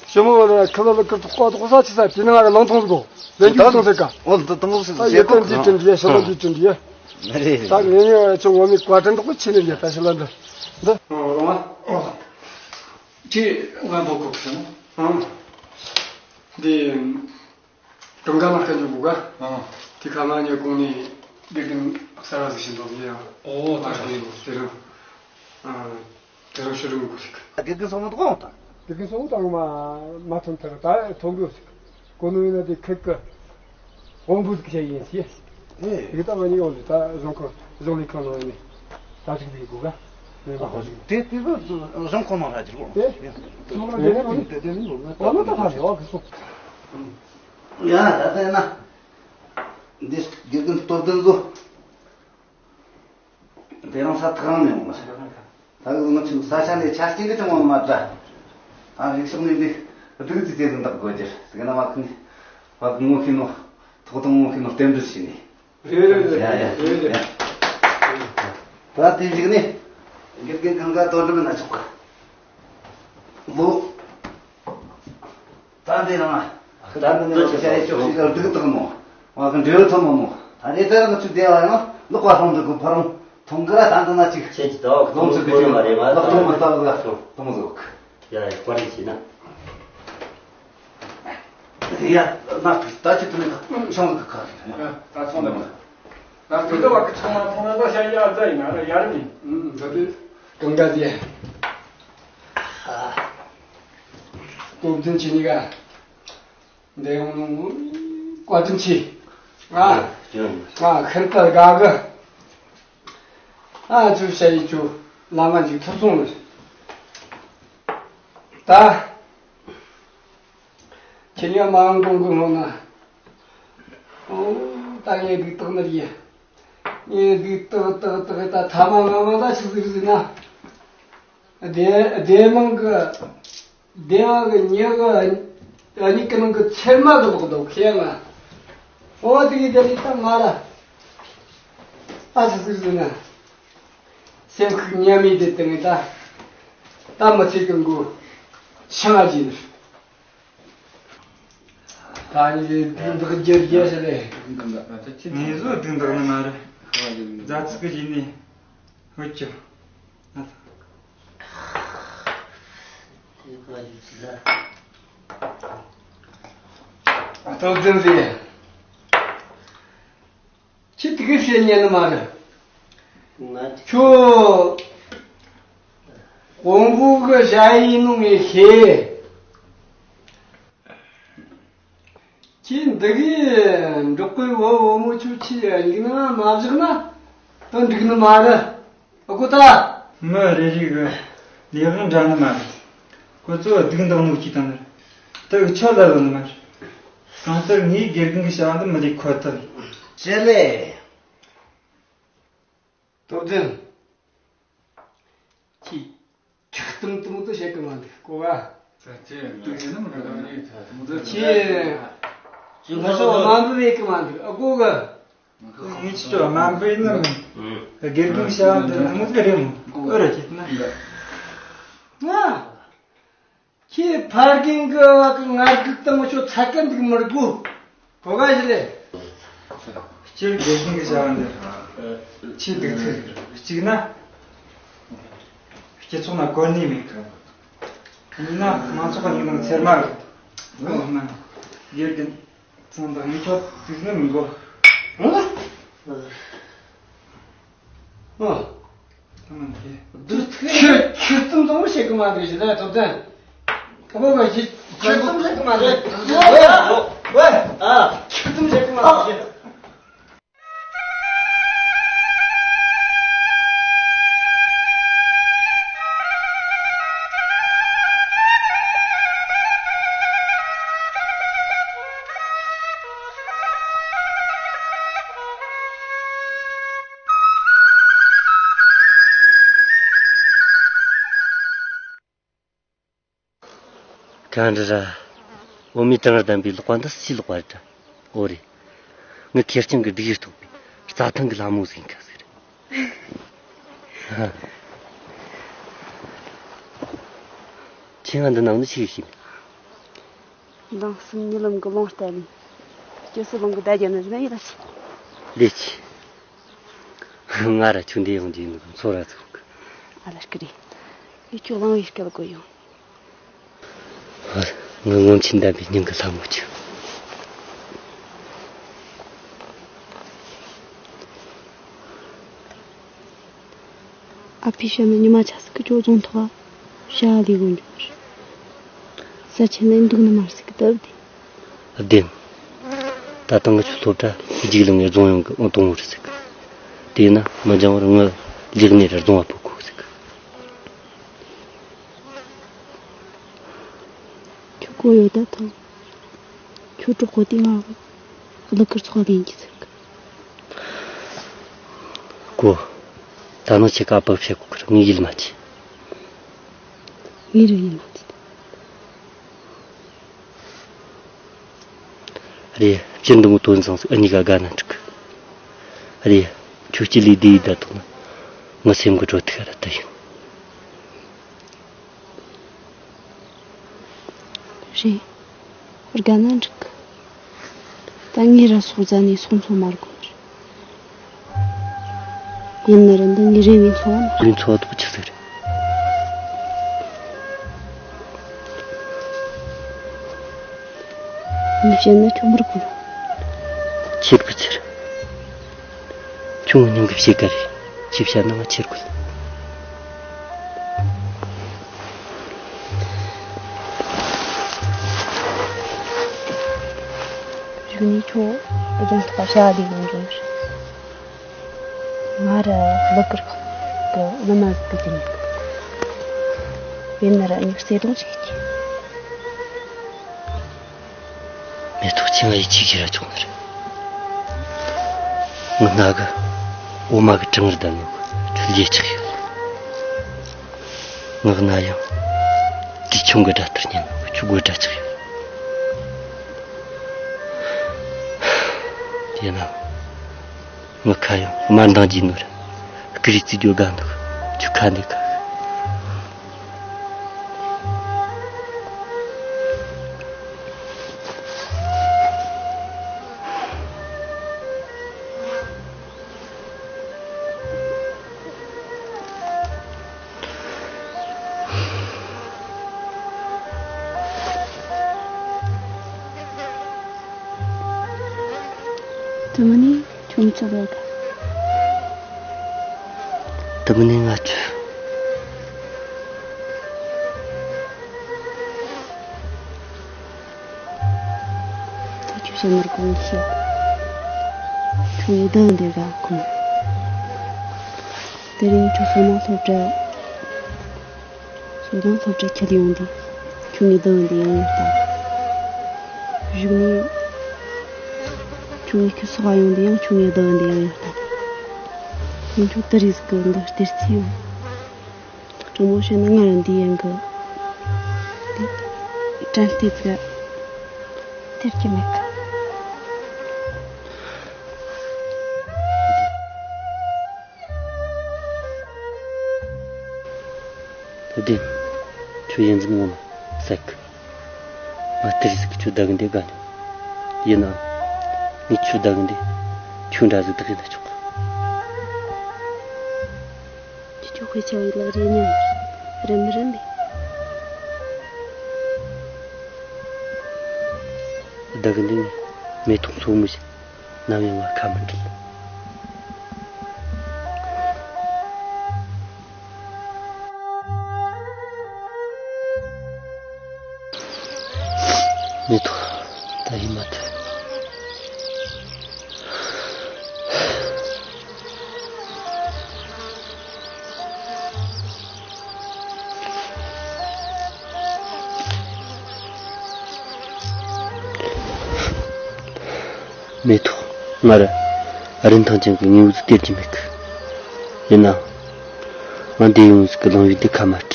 ཞི་མོ་ལ་ཁི་ལ་ལ་ཁི་ཏོག་ཏོག་ས་ཆི་ས་དེ་ནང་ལ་ལང་ཐོང་ཟིག་གོ། ལན་ཅུང་ཐོང་ཟེར་ཀ། འོ་ད་དུང་ཟིག་ད་ཡེ་ཏན་འདི་ཅན་ཡེ་ཤ་ལ་འདི་ཅན་ཡེ། ད་ངེད་ངེད་ཆུང་ངོ་མི་བཀའ་དྲིན་དོག་པོ་ཆེ་ནི་ཡེ་ད་ཤི་ལ་འདི་འདི། རོང་བ། ཁྱེད་ང་འབོད་གོ་གི་སོང་། འདི། ཀྲུང་ག་མ་སྐད་ཉོ་གོ་ག། དེ་ཁ་མ་ཉོ་གོང་ནས་དགེ་རྒན་གསར་བ་ཟིག་ཞིག་འདོགས་ཡ། ཨོ་ད་ཨ་དེ་དེ་རང་། དེ་རང་ཤི་རུ་མི་གོ་ཞིག་དགེ་རྒན་སོང་མ་གཏོགས་དང་། དགེ་རྒན་སོང་དང་མ་མ་ཐོན་ཐལ་ད་ཐོན་དགོས་ཞིག་གོ་ནོ་ཡིན་ན་དེ་ཁེག་གི་དབང་པོ་ཟིག་བྱས་ཡིན་ཞེས། ཨེ། དེ་ད་མ་ཉིད་འོང་དུ་ད་གཞུང་ཁང་གཞུང་ལས་ཁང་ནང་ནས་ད་ཅིག་ཟིག་གོ་ག་ནས་མ་གོ་ཞིག་དེ་དེ་ཚོ་གཞུང་ཁང་ནང་ར་ཅིག་གོ་དེ་ཚོ་ལ་དེ་ནས་དེ་དེ་ནས་འོ་ན་ད་ཕ་ཞེ་བ་གི་སོང་། ཡ་ད་ལྟ་ན་འདི་དགེ་རྒན་སྟོབས་ལྡན་ཚོ། དེ་རིང་ས་ཐག་རིང་ནས་ཡོང་བ། ད་གི་ང་ཚོའི་ས་ཆ་ནས་ཆ་རྐྱེན་གི་ཅང་མ་མ་འདྲ། ཨ་རིག་སོགས་ནས་འདི་ སྡུག་ཙི་ཙི་ཟིན་བདག་དགོས་རྒྱུ་ཟིག་ན་མ་ཁུ་ནི་བ་གི་ངོ་ཤེས་ནོ། ཐོག་དང་ངོ་ཤེས་ནོ་རྟེན་འབྲེལ་བྱས་ནས། རེད་རེད་རེད། ཡ་ཡ་རེད་རེད། ཡ། ད་དེ་གཞུག་ནས་དགེ་རྒན་གང་ག་དོན་འགྲུབ་ན་ཆོག་གི། ལོ། ད་འདི་རང་ད་འདི་ནས་ལོ་བྱ་ཡི་ཅོག་ཤིག་སྡུག་བཏགས་ནོ། ང་གི་འབྲས་བུ་ཐོན་མོ་ནོ། ད་ནས་ད་རང་ཚོ་བདེ་བ་ཡང་ལོག་པ་ལྷུང་འདུག་གི་ཕ་རོང་ཐོང་གི་ར། ད་འདི་ན་ཅིག་ཁྱེད་ཀྱི་ད་ལོང་ཚོ་བི་ཅུང་ལོག་ཐོང་མི་ལྟ་བུ་ལ་ཐོང་ཟོག་ཡ་ཡ་བཀའ་དྲིན་ཆེ་ན། ཡ། ན་ད་ཅི་ཐུབ་ནི་ད་ཤོང་གི་ཁ་རེད། ད་ཚོང་ལ་མ། ད་དུས་འདི་བར་གྱི་ཚོང་ལ་ཚོང་ལ་ད་ཤ་ཡ་རྫ་ཡིན་ན་ཡ་ར་མིན། ཨུམ་ད་དུས་གང་ག་དེ། སྟོབས་ལྡན་ཆེ་ནི་ག་འདི་ཡོང་ནོ་བཀའ་དྲིན་ཆེ། ང་ང་ཁིར་པ་དགའ་གི། ཨ་ཚུ་ཤ་ཡི་ཚུ་བླ་མ་ཅིག་ཐུབ་སོང་ལ། ད། ཁྱེད་ཡ་མ་འོང་གོང་གི་སྔོན་ན། ཨོ། ད་ངས་སྡིག་ཏག་ནི་རེད། ངས་སྡིག་ཏག་ཏག་ཏག་ད་ཐ་མ་ང་མ་ད་ཆི་ཟིག་ཟིན་ན། སྡེ་སྡེ་མང་གི་སྡེ་བ་གི་ཉེ་གི་ཨ་ཉི་གི་ནང་གི་ཚེར་མ་གི་ལོག་འདུག་ཁྱེད་ང་། ཨོ་དེ་གི་དེ་རིགས་ད་ང་ལ་ཨ་ཆི་ཟིག་ཟིན་ན། སེམས་ཤུགས་ཉམས་མི་དེ་དེ་ངས་ད་ད་མི་ཚེ་གི་མགོ་ཆང་ཨ་ཇི་ནི། ད་ནི་སྡིག་འདག་རྒྱུ་རྒྱུ་ཟེར་ལེ། ངེས་བཟོ་སྡིག་འདག་ནི་མ་རེད། རྫ་ཚིག་གི་ཡིན་ནི་ཧོད་ཀྱི། སྟོབས་ལྡན་རེད། ཁྱེད་དེ་གི་བཤད་ཉན་ནི་མ་རེད། ང་ཁྱོད་དབང་པོ་གི་ཞ་ཡིན་ནོ་ངས་ཤེས། ཁྱེད་འདི་གི་འབྲོག་པའི་བུ་བུ་མོ་ཁྱོད་ཁྱེད་ཡིག་ནང་མ་བཞག་ན་དོན་འགྲིག་ནི་མ་རེད། ཨ་ཁུ་ད། མི་རེ་རེ་གི་ལས་དབང་འདྲ་ནི་མ་རེད། ཁོ་ཚོ་སྡིག་འདང་ནོ་གཅིག་དང་ནི། དེ་གི་ཆོ་ལ་ལོ་ནི་མ་རེད། གང་ལྟར་ངའི་དགེ་རྒན་གི་བྱ་བ་འདི་མི་ལས་ཁོ་ཐག་ཡིན། ཅི་ལེ། སྟོབས་ལྡན། ཁྱི། ཁྱི་གཏུམ་གཏུམ་དུ་བྱེད་གི་མ་འདུག་གོ་བ། ད་ཅི་འདུག་ཡིན་ནམ་ར་ད་ནི་ད་མོ་ད་ཁྱི། ང་ཚོ་དམའ་འབེབས་བྱེད་གི་མ་འདུག་ཨ་གོ་གི། ངས་ཁྱི་ཚོ་དམའ་འབེབས་ནི་མིན། དགེ་རྒན་བྱ་བ་འདི་མོ་ད་རེད་མོ་ཨོ་ར་ཁྱི་ན། ང་། ཁྱེད་ཕ་རྒན་གི་བ་གི་ངར་སྒུག་དང་ངོ་ཤོ་ཚ་གན་འདུག་མི་དགོས། གོ་ག་ཞིག་ལས། སྤྱིར་དགེ་རྒན་གྱི་བྱ་བ་འདི་ཆེས་སྡུག་ཐུག་གཅིག་ན་སྤྱི་ཚོགས་ན་གོ་གནས་མེད་གི། གཉིས་ན་མང་ཚོགས་ཀྱི་མིག་ནང་ཚེར་མ་རེད། ཨོ་ན་དགེ་རྒན་ཚང་དང་ངེད་ཆོ་དུས་ནི་མི་དགོས། ཨོ། ཨོ། ཁྱོད་ཁྱོད་ཙམ་ཙམ་བྱེད་གི་མ་རེད་ཞེས་ད་ཐོབ་ཐང་། ཁོ་བ་ཞིག་ཁྱོད་ཙམ་བྱེད་གི་མ་རེད། ཨ། ཁྱོད་ཙམ་བྱེད་གི་མ་རེད། གང་འདྲ་ར། འོ་མའི་གྲང་ལྡན་པའི་ལག་པ་འདི་སུའི་ལག་པ་རེད་དྲ། འོ་རེད། ངའི་ཁེར་རྐྱང་གི་སྡུག་ཡུས་རྟོགས་པའི་རྩྭ་ཐང་གི་ལྷ་མོ་ཟིག་ག་ཟིག་རེད། ཁྱེད་ང་འདི་ནང་ནས་ཆི་ཤེས་མེད། མདང་གསུམ་ཉི་ལམ་གི་ལུང་བསྟན་ནས། སྐྱེ་སུ་ལུང་གི་བརྡ་རྒྱབ་ནས་ཟིན་ན་ཡིད་ལ་ཆེ། ལས་ཆེ། ང་ར་ཁྱོད་འདི་ཡོང་རྒྱུ་ཡིན་ནོ་ཚོར་ར་ཚོར་གི། ཨ་ལ་སྐུ་རེད། ཡིད་ཀྱི་གླང་བའི་སྐད་གོ་ཡོང་། ང་སྔོན་ཆད་འདམ་པའི་སྙིང་གི་ལྷ་མོ་ཆེ། ཨ་ཕའི་ཤ་མེད་ཉི་མ་ཆ་སི་ཀི་ཅོ་རྫོང་ཐོག་ཤ་ལི་གོ་འཇོག་ས་ཆེན་ནས་འདུག་ནི་མར་སི་ཀི་ཏབ་དེ། བདེན། ད་ལྟ་ང་ཚོའི་སློབ་གྲྭ་རྗེས་ལ་ངས་རྫོང་ཡོངས་ཀྱི་ཨང་དང་པོ་རེད་ཟེར་གི། དེས་ན་མི་འགྱང་བར་ངི་ལས་གནས་ར་རྫོང་བ་ཕུད་དགོས་ཟེར་གི། ཁྱོད་གོ་ཡོད་ད་ཐང་། ཁྱོད་གྲོགས་པོ་དེ་ང་གླུ་གར་ཚོགས་ལེན་གྱི་ཟེར་གི། གོ། ད་ནང་ཆེ་ཀ་པག་བཤད་གོ་གི་ར་ངས་ཡིད་མ་ཆེས། ངས་ར་ཡིད་མ་ཆེས། རེད། སྤྱིར་འདི་མོ་དོན་བཟང་ཟིག་འུ་གཉིས་ཀ་དགའ་ན་འགྲིག་གི། རེད། ཁྱོད་སྤྱི་ལས་བདེ་ཡི་ད་ཐོག་ན་ངའི་སེམས་གི་བྲོ་ཐུག་ར་ད་ཡིན། རེད། དགའ་ན་འགྲིག་གི། ད་ངས་ར་སོག་རྫ་ནས་སོང་ཚོ་མ་རྒོ་ནི་རེད། ཡིན་ན་ར་འདི་ངའི་རེ་བའི་འཚོ་བ་ནི། རེ་འཚོ་བ་དོག་ཆི་ཟིག་རེད། ངས་བཤད་ན་ཁྱོད་མི་རིག་གོ། ཁྱེད་ཀྱི་ཚེ་རེད། ཁྱོད་ངའི་སྙིང་གི་ཕྱེད་ཀ་རེད། ཅི་བཤད་ན་ང་ཁྱེར་དགོས། གཞུག་ནས་ཁྱོད་རྒྱང་ཐག་བྱ་བ་ལས་ཡོང་འགྲོ་ནི་རེད། ང་ར་ལི་ཀིར་ཁག་གི་ནུ་མ་ཟིག་གི་རྒྱུན་ཡིན། ཡིན་ན་ར་མྱིག་བརྩེ་དུང་ཞིག་སྐྱེས། མེ་ཏོག་ཁྱེད་ང་ཡིད་ཆེས་བྱེད་ར་ཆོག་ནི་རེད། ངི་སྣ་གི་འོ་མ་གི་གྲང་ངར་ལྡང་ནོ་གི་ཁྱོད་ལས་ཆགས་ཡོད། ངག་ན་ཡང་དུས་ཆུང་གི་སྒྲ་ལྟར་ཉན་ནོ་གི་ཁྱོད་དགོད་སྒྲ་ཆགས་ཡོད། དེས་ན། ངི་ཁ་ཡང་དམར་མདངས་རྒྱས་ནོ་ར། སྐུ་རིས་བརྩི་རྒྱུ་དགའ་ནོ་གི་ཁྱོད་ཁ་ནས་ཁ་གི། དེ་མིན་ནི་ཁྱོད་ཚོ་ལས་ཀ། དེ་མིན་ནི་ང་ཚོ། ད་ཁྱོད་བཤད་མར་གོང་ཤོད། ཁྱོད་ཡི་དམ་འདི་ག་ཁོང་། དེ་རིང་ཁྱོད་བསོད་ནམས་སློབ་གྲྭ། བསོད་ནམས་སློབ་གྲྭ་ཁྱེར་ཡོང་དུས་ཁྱོད་ངའི་བདག་འདི་ཡང་ཡོད་ད། གཞུག་ནས་ཁྱོད་ངའི་ཁྱི་སོགས་ཡོང་དུས་ཡང་ཁྱོད་ངའི་བདག་འདི་ཡང་ཡོད་ད། ཁྱོད་ཁྱོད་དེ་རིགས་གི་འདི་སྟེར་རྩིས་ཡོད། དྲང་མོ་བཤད་ན་ང་རང་འདི་ཡན་གི་དྲན་རྟེན་གི་སྟེར་གི་མེད་གི། བདེན། ཁྱོད་ཡིན་འཛིན་ངོ་མ་ཟེར་གི། ང་དེ་རིགས་ཟིག་གི་ཁྱོད་བདག་གི་འདི་དགའ་ནི། ཡིན་ནའང་། ངས་ཁྱོད་བདག་གི་འདི། ཁྱོད་འདྲ་ཟིག་བདག་གི་ད་ཆོག་གི། ཁྱོད་ཁྱོད་དཔེ་ཆ་བའི་ལག་རེ་ཉན། རིན་མི་རིན་མེད། བདག་གི་འདི་ནི་མེ་ཏོག་མཚོ་མོ་བཞིན། ནམ་ཡང་ང་ཁ་མི་འབྲལ། མེ་ཏོག་ད་ཡིན་མ་ཐུབ། མེ་ཏོག་ང་ར་རིན་ཐང་ཅན་གྱི་དངོས་པོ་ཟིག་སྟེར་རྒྱུ་མེད་གི། ཡིན་ནའང་། ང་འདས་ཡོང་ཟིག་གི་གླེང་བའི་འདི་ཁ་མ་སྤྲད།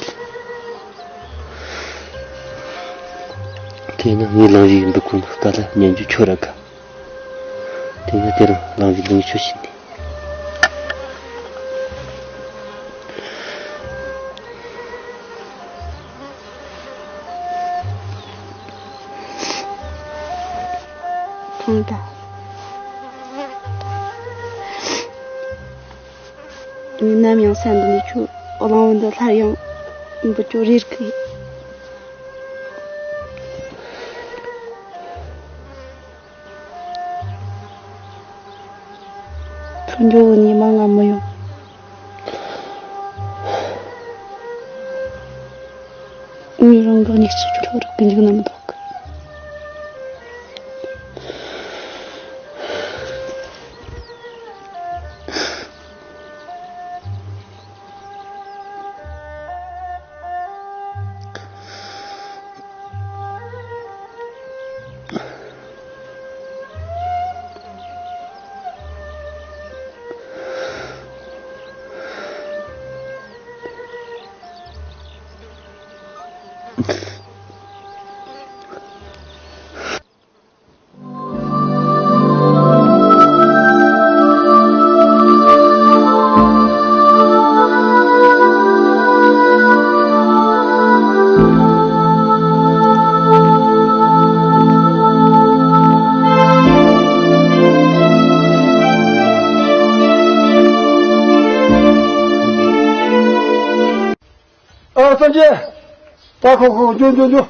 དེས་ན་ངའི་གླེང་བའི་འདི་ཁོ་ན་སྐད་ལ་ཉན་རྒྱུ་ཁྱོད་ར་དགའ། དེ་ནས་དེ་རིང་གླེང་བའི་ལུང་ཆོས་བྱས་ནས། ཐང་ད། ངས་ནམ་ཡང་ས་འདི་ནས་ཁྱོད་གླེང་བ་འདི་སླར་ཡང་འབུད་རྒྱུ་རེ་གི། ཐུགས་འགྱོད་ནས་མ་ང་མི་ཡོང་། ངས་རང་གི་སྙིགས་ཆུ་ཁྱོད་རག་གི་འཇུག་ན་མི་འདོད་གི། ཨ་ཙམ་གྱིས། ད་ཁོ་ཁོ་འཇུ་འཇུ་འཇུ།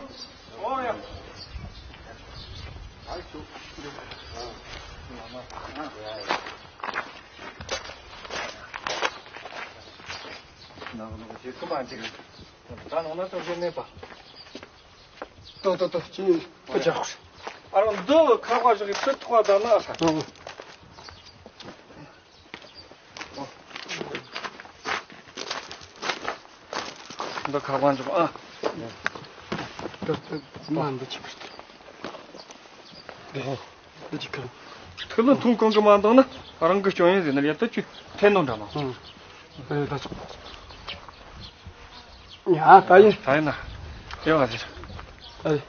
ད་ནང་ན་ཙམ་གྱིས་མེད་པ། ཏོ་ཏོ་ཏོ་ཅི་ཡིན་པ་ཅག་ཨ་རོ་འདི་ཁ་བ་ཞིག་གི་ཚུར་ཐུག་པ་དང་ན། ཨ། འདི་ཁ་བ་འཇོག་ཨ། ཏོ་ཏོ་མ་འདི་ཅི་པར་ཏོ། འདི་ཅི་ཁ། ཐུག་ལུང་ཐུང་གང་གི་མ་འདང་ན་རང་གི་སྐྱོན་ཡིན་ཟེར་ན་ཡ་ད་ཅི་ཐེན་ནོ་འདྲ་མ། ཨ་ད་ཅི། ཡ་ད་ཡིན། ད་ཡིན་ན། ཡོད་པ་ཟེར། ད་ཡིན།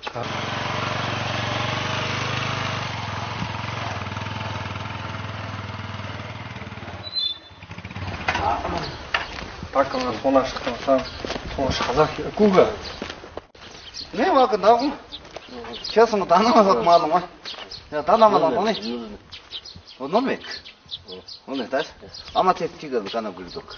ད་གང་ལ་ཐོང་ལ་ཧྲག་དང་སང་ཐོང་ཧྲག་ལ་ཤི་ཀུ་གི། ནས་བ་གི་འདག་ཁྱེད་སོང་ད་ནང་ལོག་མ་ལོང་ཨ། ཡ་ད་ལ་མ་ལོང་ནི། འོ་ནོར་མེད། འོ་ནས་ད་ཨ་མ་ཚེ་གཅིག་གི་ཀ་ན་གུལ་འདུག་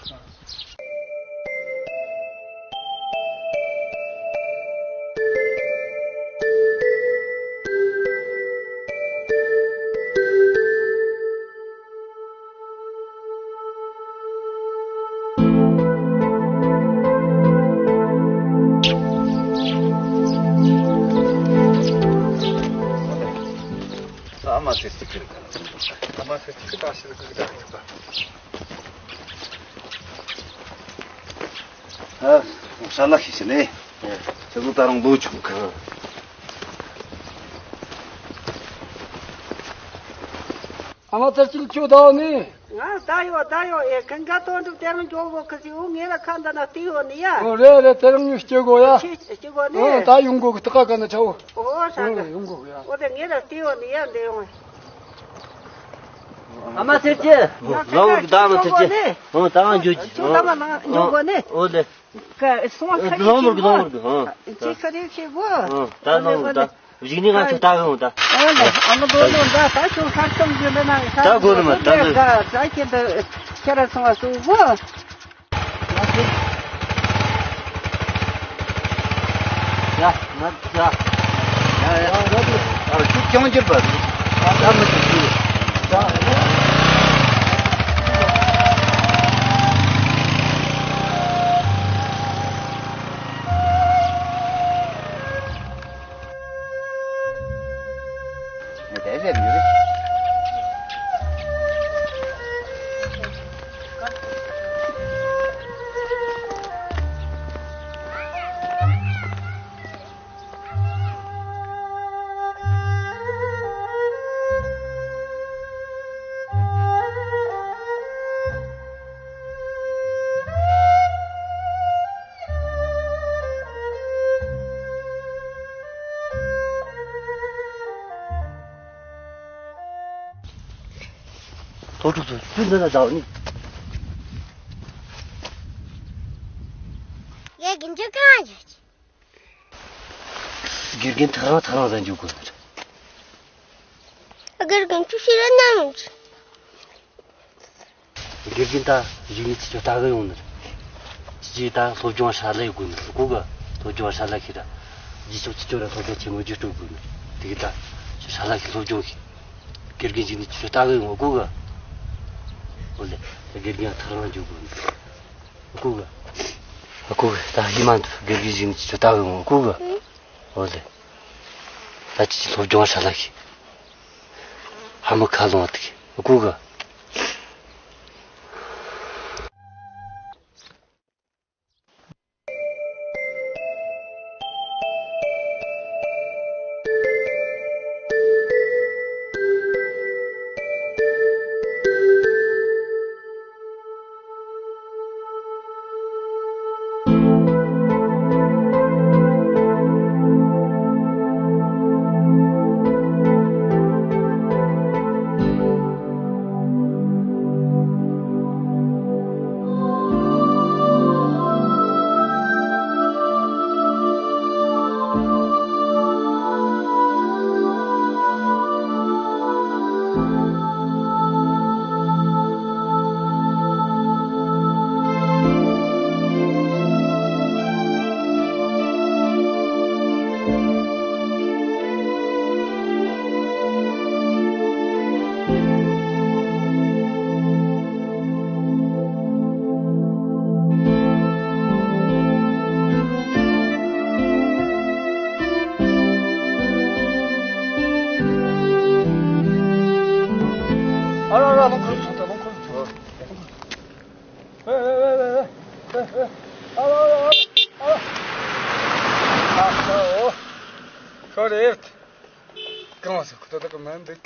ཨ་མ་ཚེ་གཅིག་གི་ཀ་ན་གུལ་འདུག་ཨ་མ་ཚེ་གཅིག་གི་ད་ཤི་གི་ད་ཡོད་པ། ཨ། ཧྲ་ལ་ཤི་ཤི་ནས། ཁྱེད་ཚོ་ད་རུང་ལོ་ཆུང་གི། ཨ་མ་ཚེ་གཅིག་ཁྱོད་ད་ནི། ང་ད་ཡོད་ད་ཡོད་ཨེ་ཁན་ག་དོན་གྲུབ་དེ་རང་འཇོག་གོ་ཁི་ཟི་འུ་ངེད་ལ་ཁ་འདི་ན་བལྟས་ཡོད་ནི་ཡ། ཨོ་རེད་རེད་དེ་རང་ཉིད་སྐྱེ་གོ་ཡ། ཁྱི་སྐྱེ་གོ་ནི། ཨོ་ད་ཡོང་གོ་གི་ཏི་ཀ་ག་ན་ཆའོ། ཨོ་ཧྲ་གི། ཡོང་གོ་གི་ཡ། ཨོ་དེ་ངེད་ལ་བལྟས་ཡོད་ནི་ཡ་འདི་ཡོང་། ཨ་མ་ཟེར་གྱི། ལོ་མོར་གི་ད་མ་ཟེར་གྱི། ཨོ་ད་ང་འཇུ་གྱི། ཁྱོད་ད་མ་ལ་འཇུ་གོ་ནི། ཨོ་ལེ། ལོ་མོར་གི་ལོ་མོར་གི། ཨོ། ཅི་ཁ་རེ་ཁྱེད་གོ། ཨོ་ད་ལོ་མོར་ད། གཞིགས་ནི་ང་ཚོ་ལྟ་གི་འོང་ད། ཨོ་ལེ། ཨ་མ་དོ་ནོ་ད་ད་ཁྱོད་ཁ་སྐམ་རྒྱུ་འདི་ན་ད་གོ་ནི་མ་ད་ད། ད་ཁྱེད་འདི་ཁྱེད་ར་སོང་བ་སུ་གོ། ཡ། ང་ཚ། ཡ་ཡ། ཨ་ཅིག་ཀྱང་གྱུར་པ། ད་མི་ཅིག་ཅིག་ཐོག་ཐུག་ཐུག་ཚུར་འདི་ན་འདྲ་བ་ནི། ཡ་གིན་ཅི་གང་ཡོད། དགེ་རྒན་ཐག་རིང་ཐག་རིང་ཟ་འཇུག་དགོས་ནི་རེད། དགེ་རྒན་ཆུ་ཤེས་ར་ན་མི་འཇུག་དགེ་རྒན་ད་གཞིགས་ནས་ཁྱེད་ཚོ་ལྟ་གི་ཡོང་ནི་རེད། ཁྱེད་ཀྱིས་ད་སློབ་སྦྱོང་ཧྲ་ལ་ཡོད་དགོས་ནི་རེད་གོ་གི། སློབ་སྦྱོང་ཧྲ་ལ་ཤེས་ར། རྗེས་ཕྱོགས་ཁྱེད་ཚོ་ར་སློབ་གྲྭ་ཆེན་མོ་བརྒྱུད་སྤྲོད་དགོས་ནི་རེད། དེ་གི་ད་ཁྱེད་ཧྲ་ལ་ཤེས་སློབ་སྦྱོང་ཤེས། དགེ་རྒན་གཞིགས་ནས་ཁྱེད་ཚོ་ལྟ་གི་ཡོང་གོ་གི། འོ་ལེ། དགེ་རྒན་ཐག་རིང་འཇུག་དགོས་ནི་རེད། ཨ་ཁུ་གི། ཨ་ཁུ་གི་ད་ཧི་མ་འདུག་དགེ་རྒན་གཞིགས་ནས་ཁྱེད་ཚོ་ལྟ་གི་ཡོང་ཨ་ཁུ་གི། འོ་ལེ། ད་ཁྱེད་ཀྱིས་སློབ་སྦྱོང་ཧྲ་ལ་ཤེས། ཧ་མི་ཁ་ལོང་བ་དེ་གི་ཨ་ཁུ་གི། ཨ་ལ་ཨ་ལ་ཨ་ལ། ཨ་ལ། ཨ་ལ། ཤོ་རེད། གང་ཟེར་ཁོ་ཐག་མི་འདུག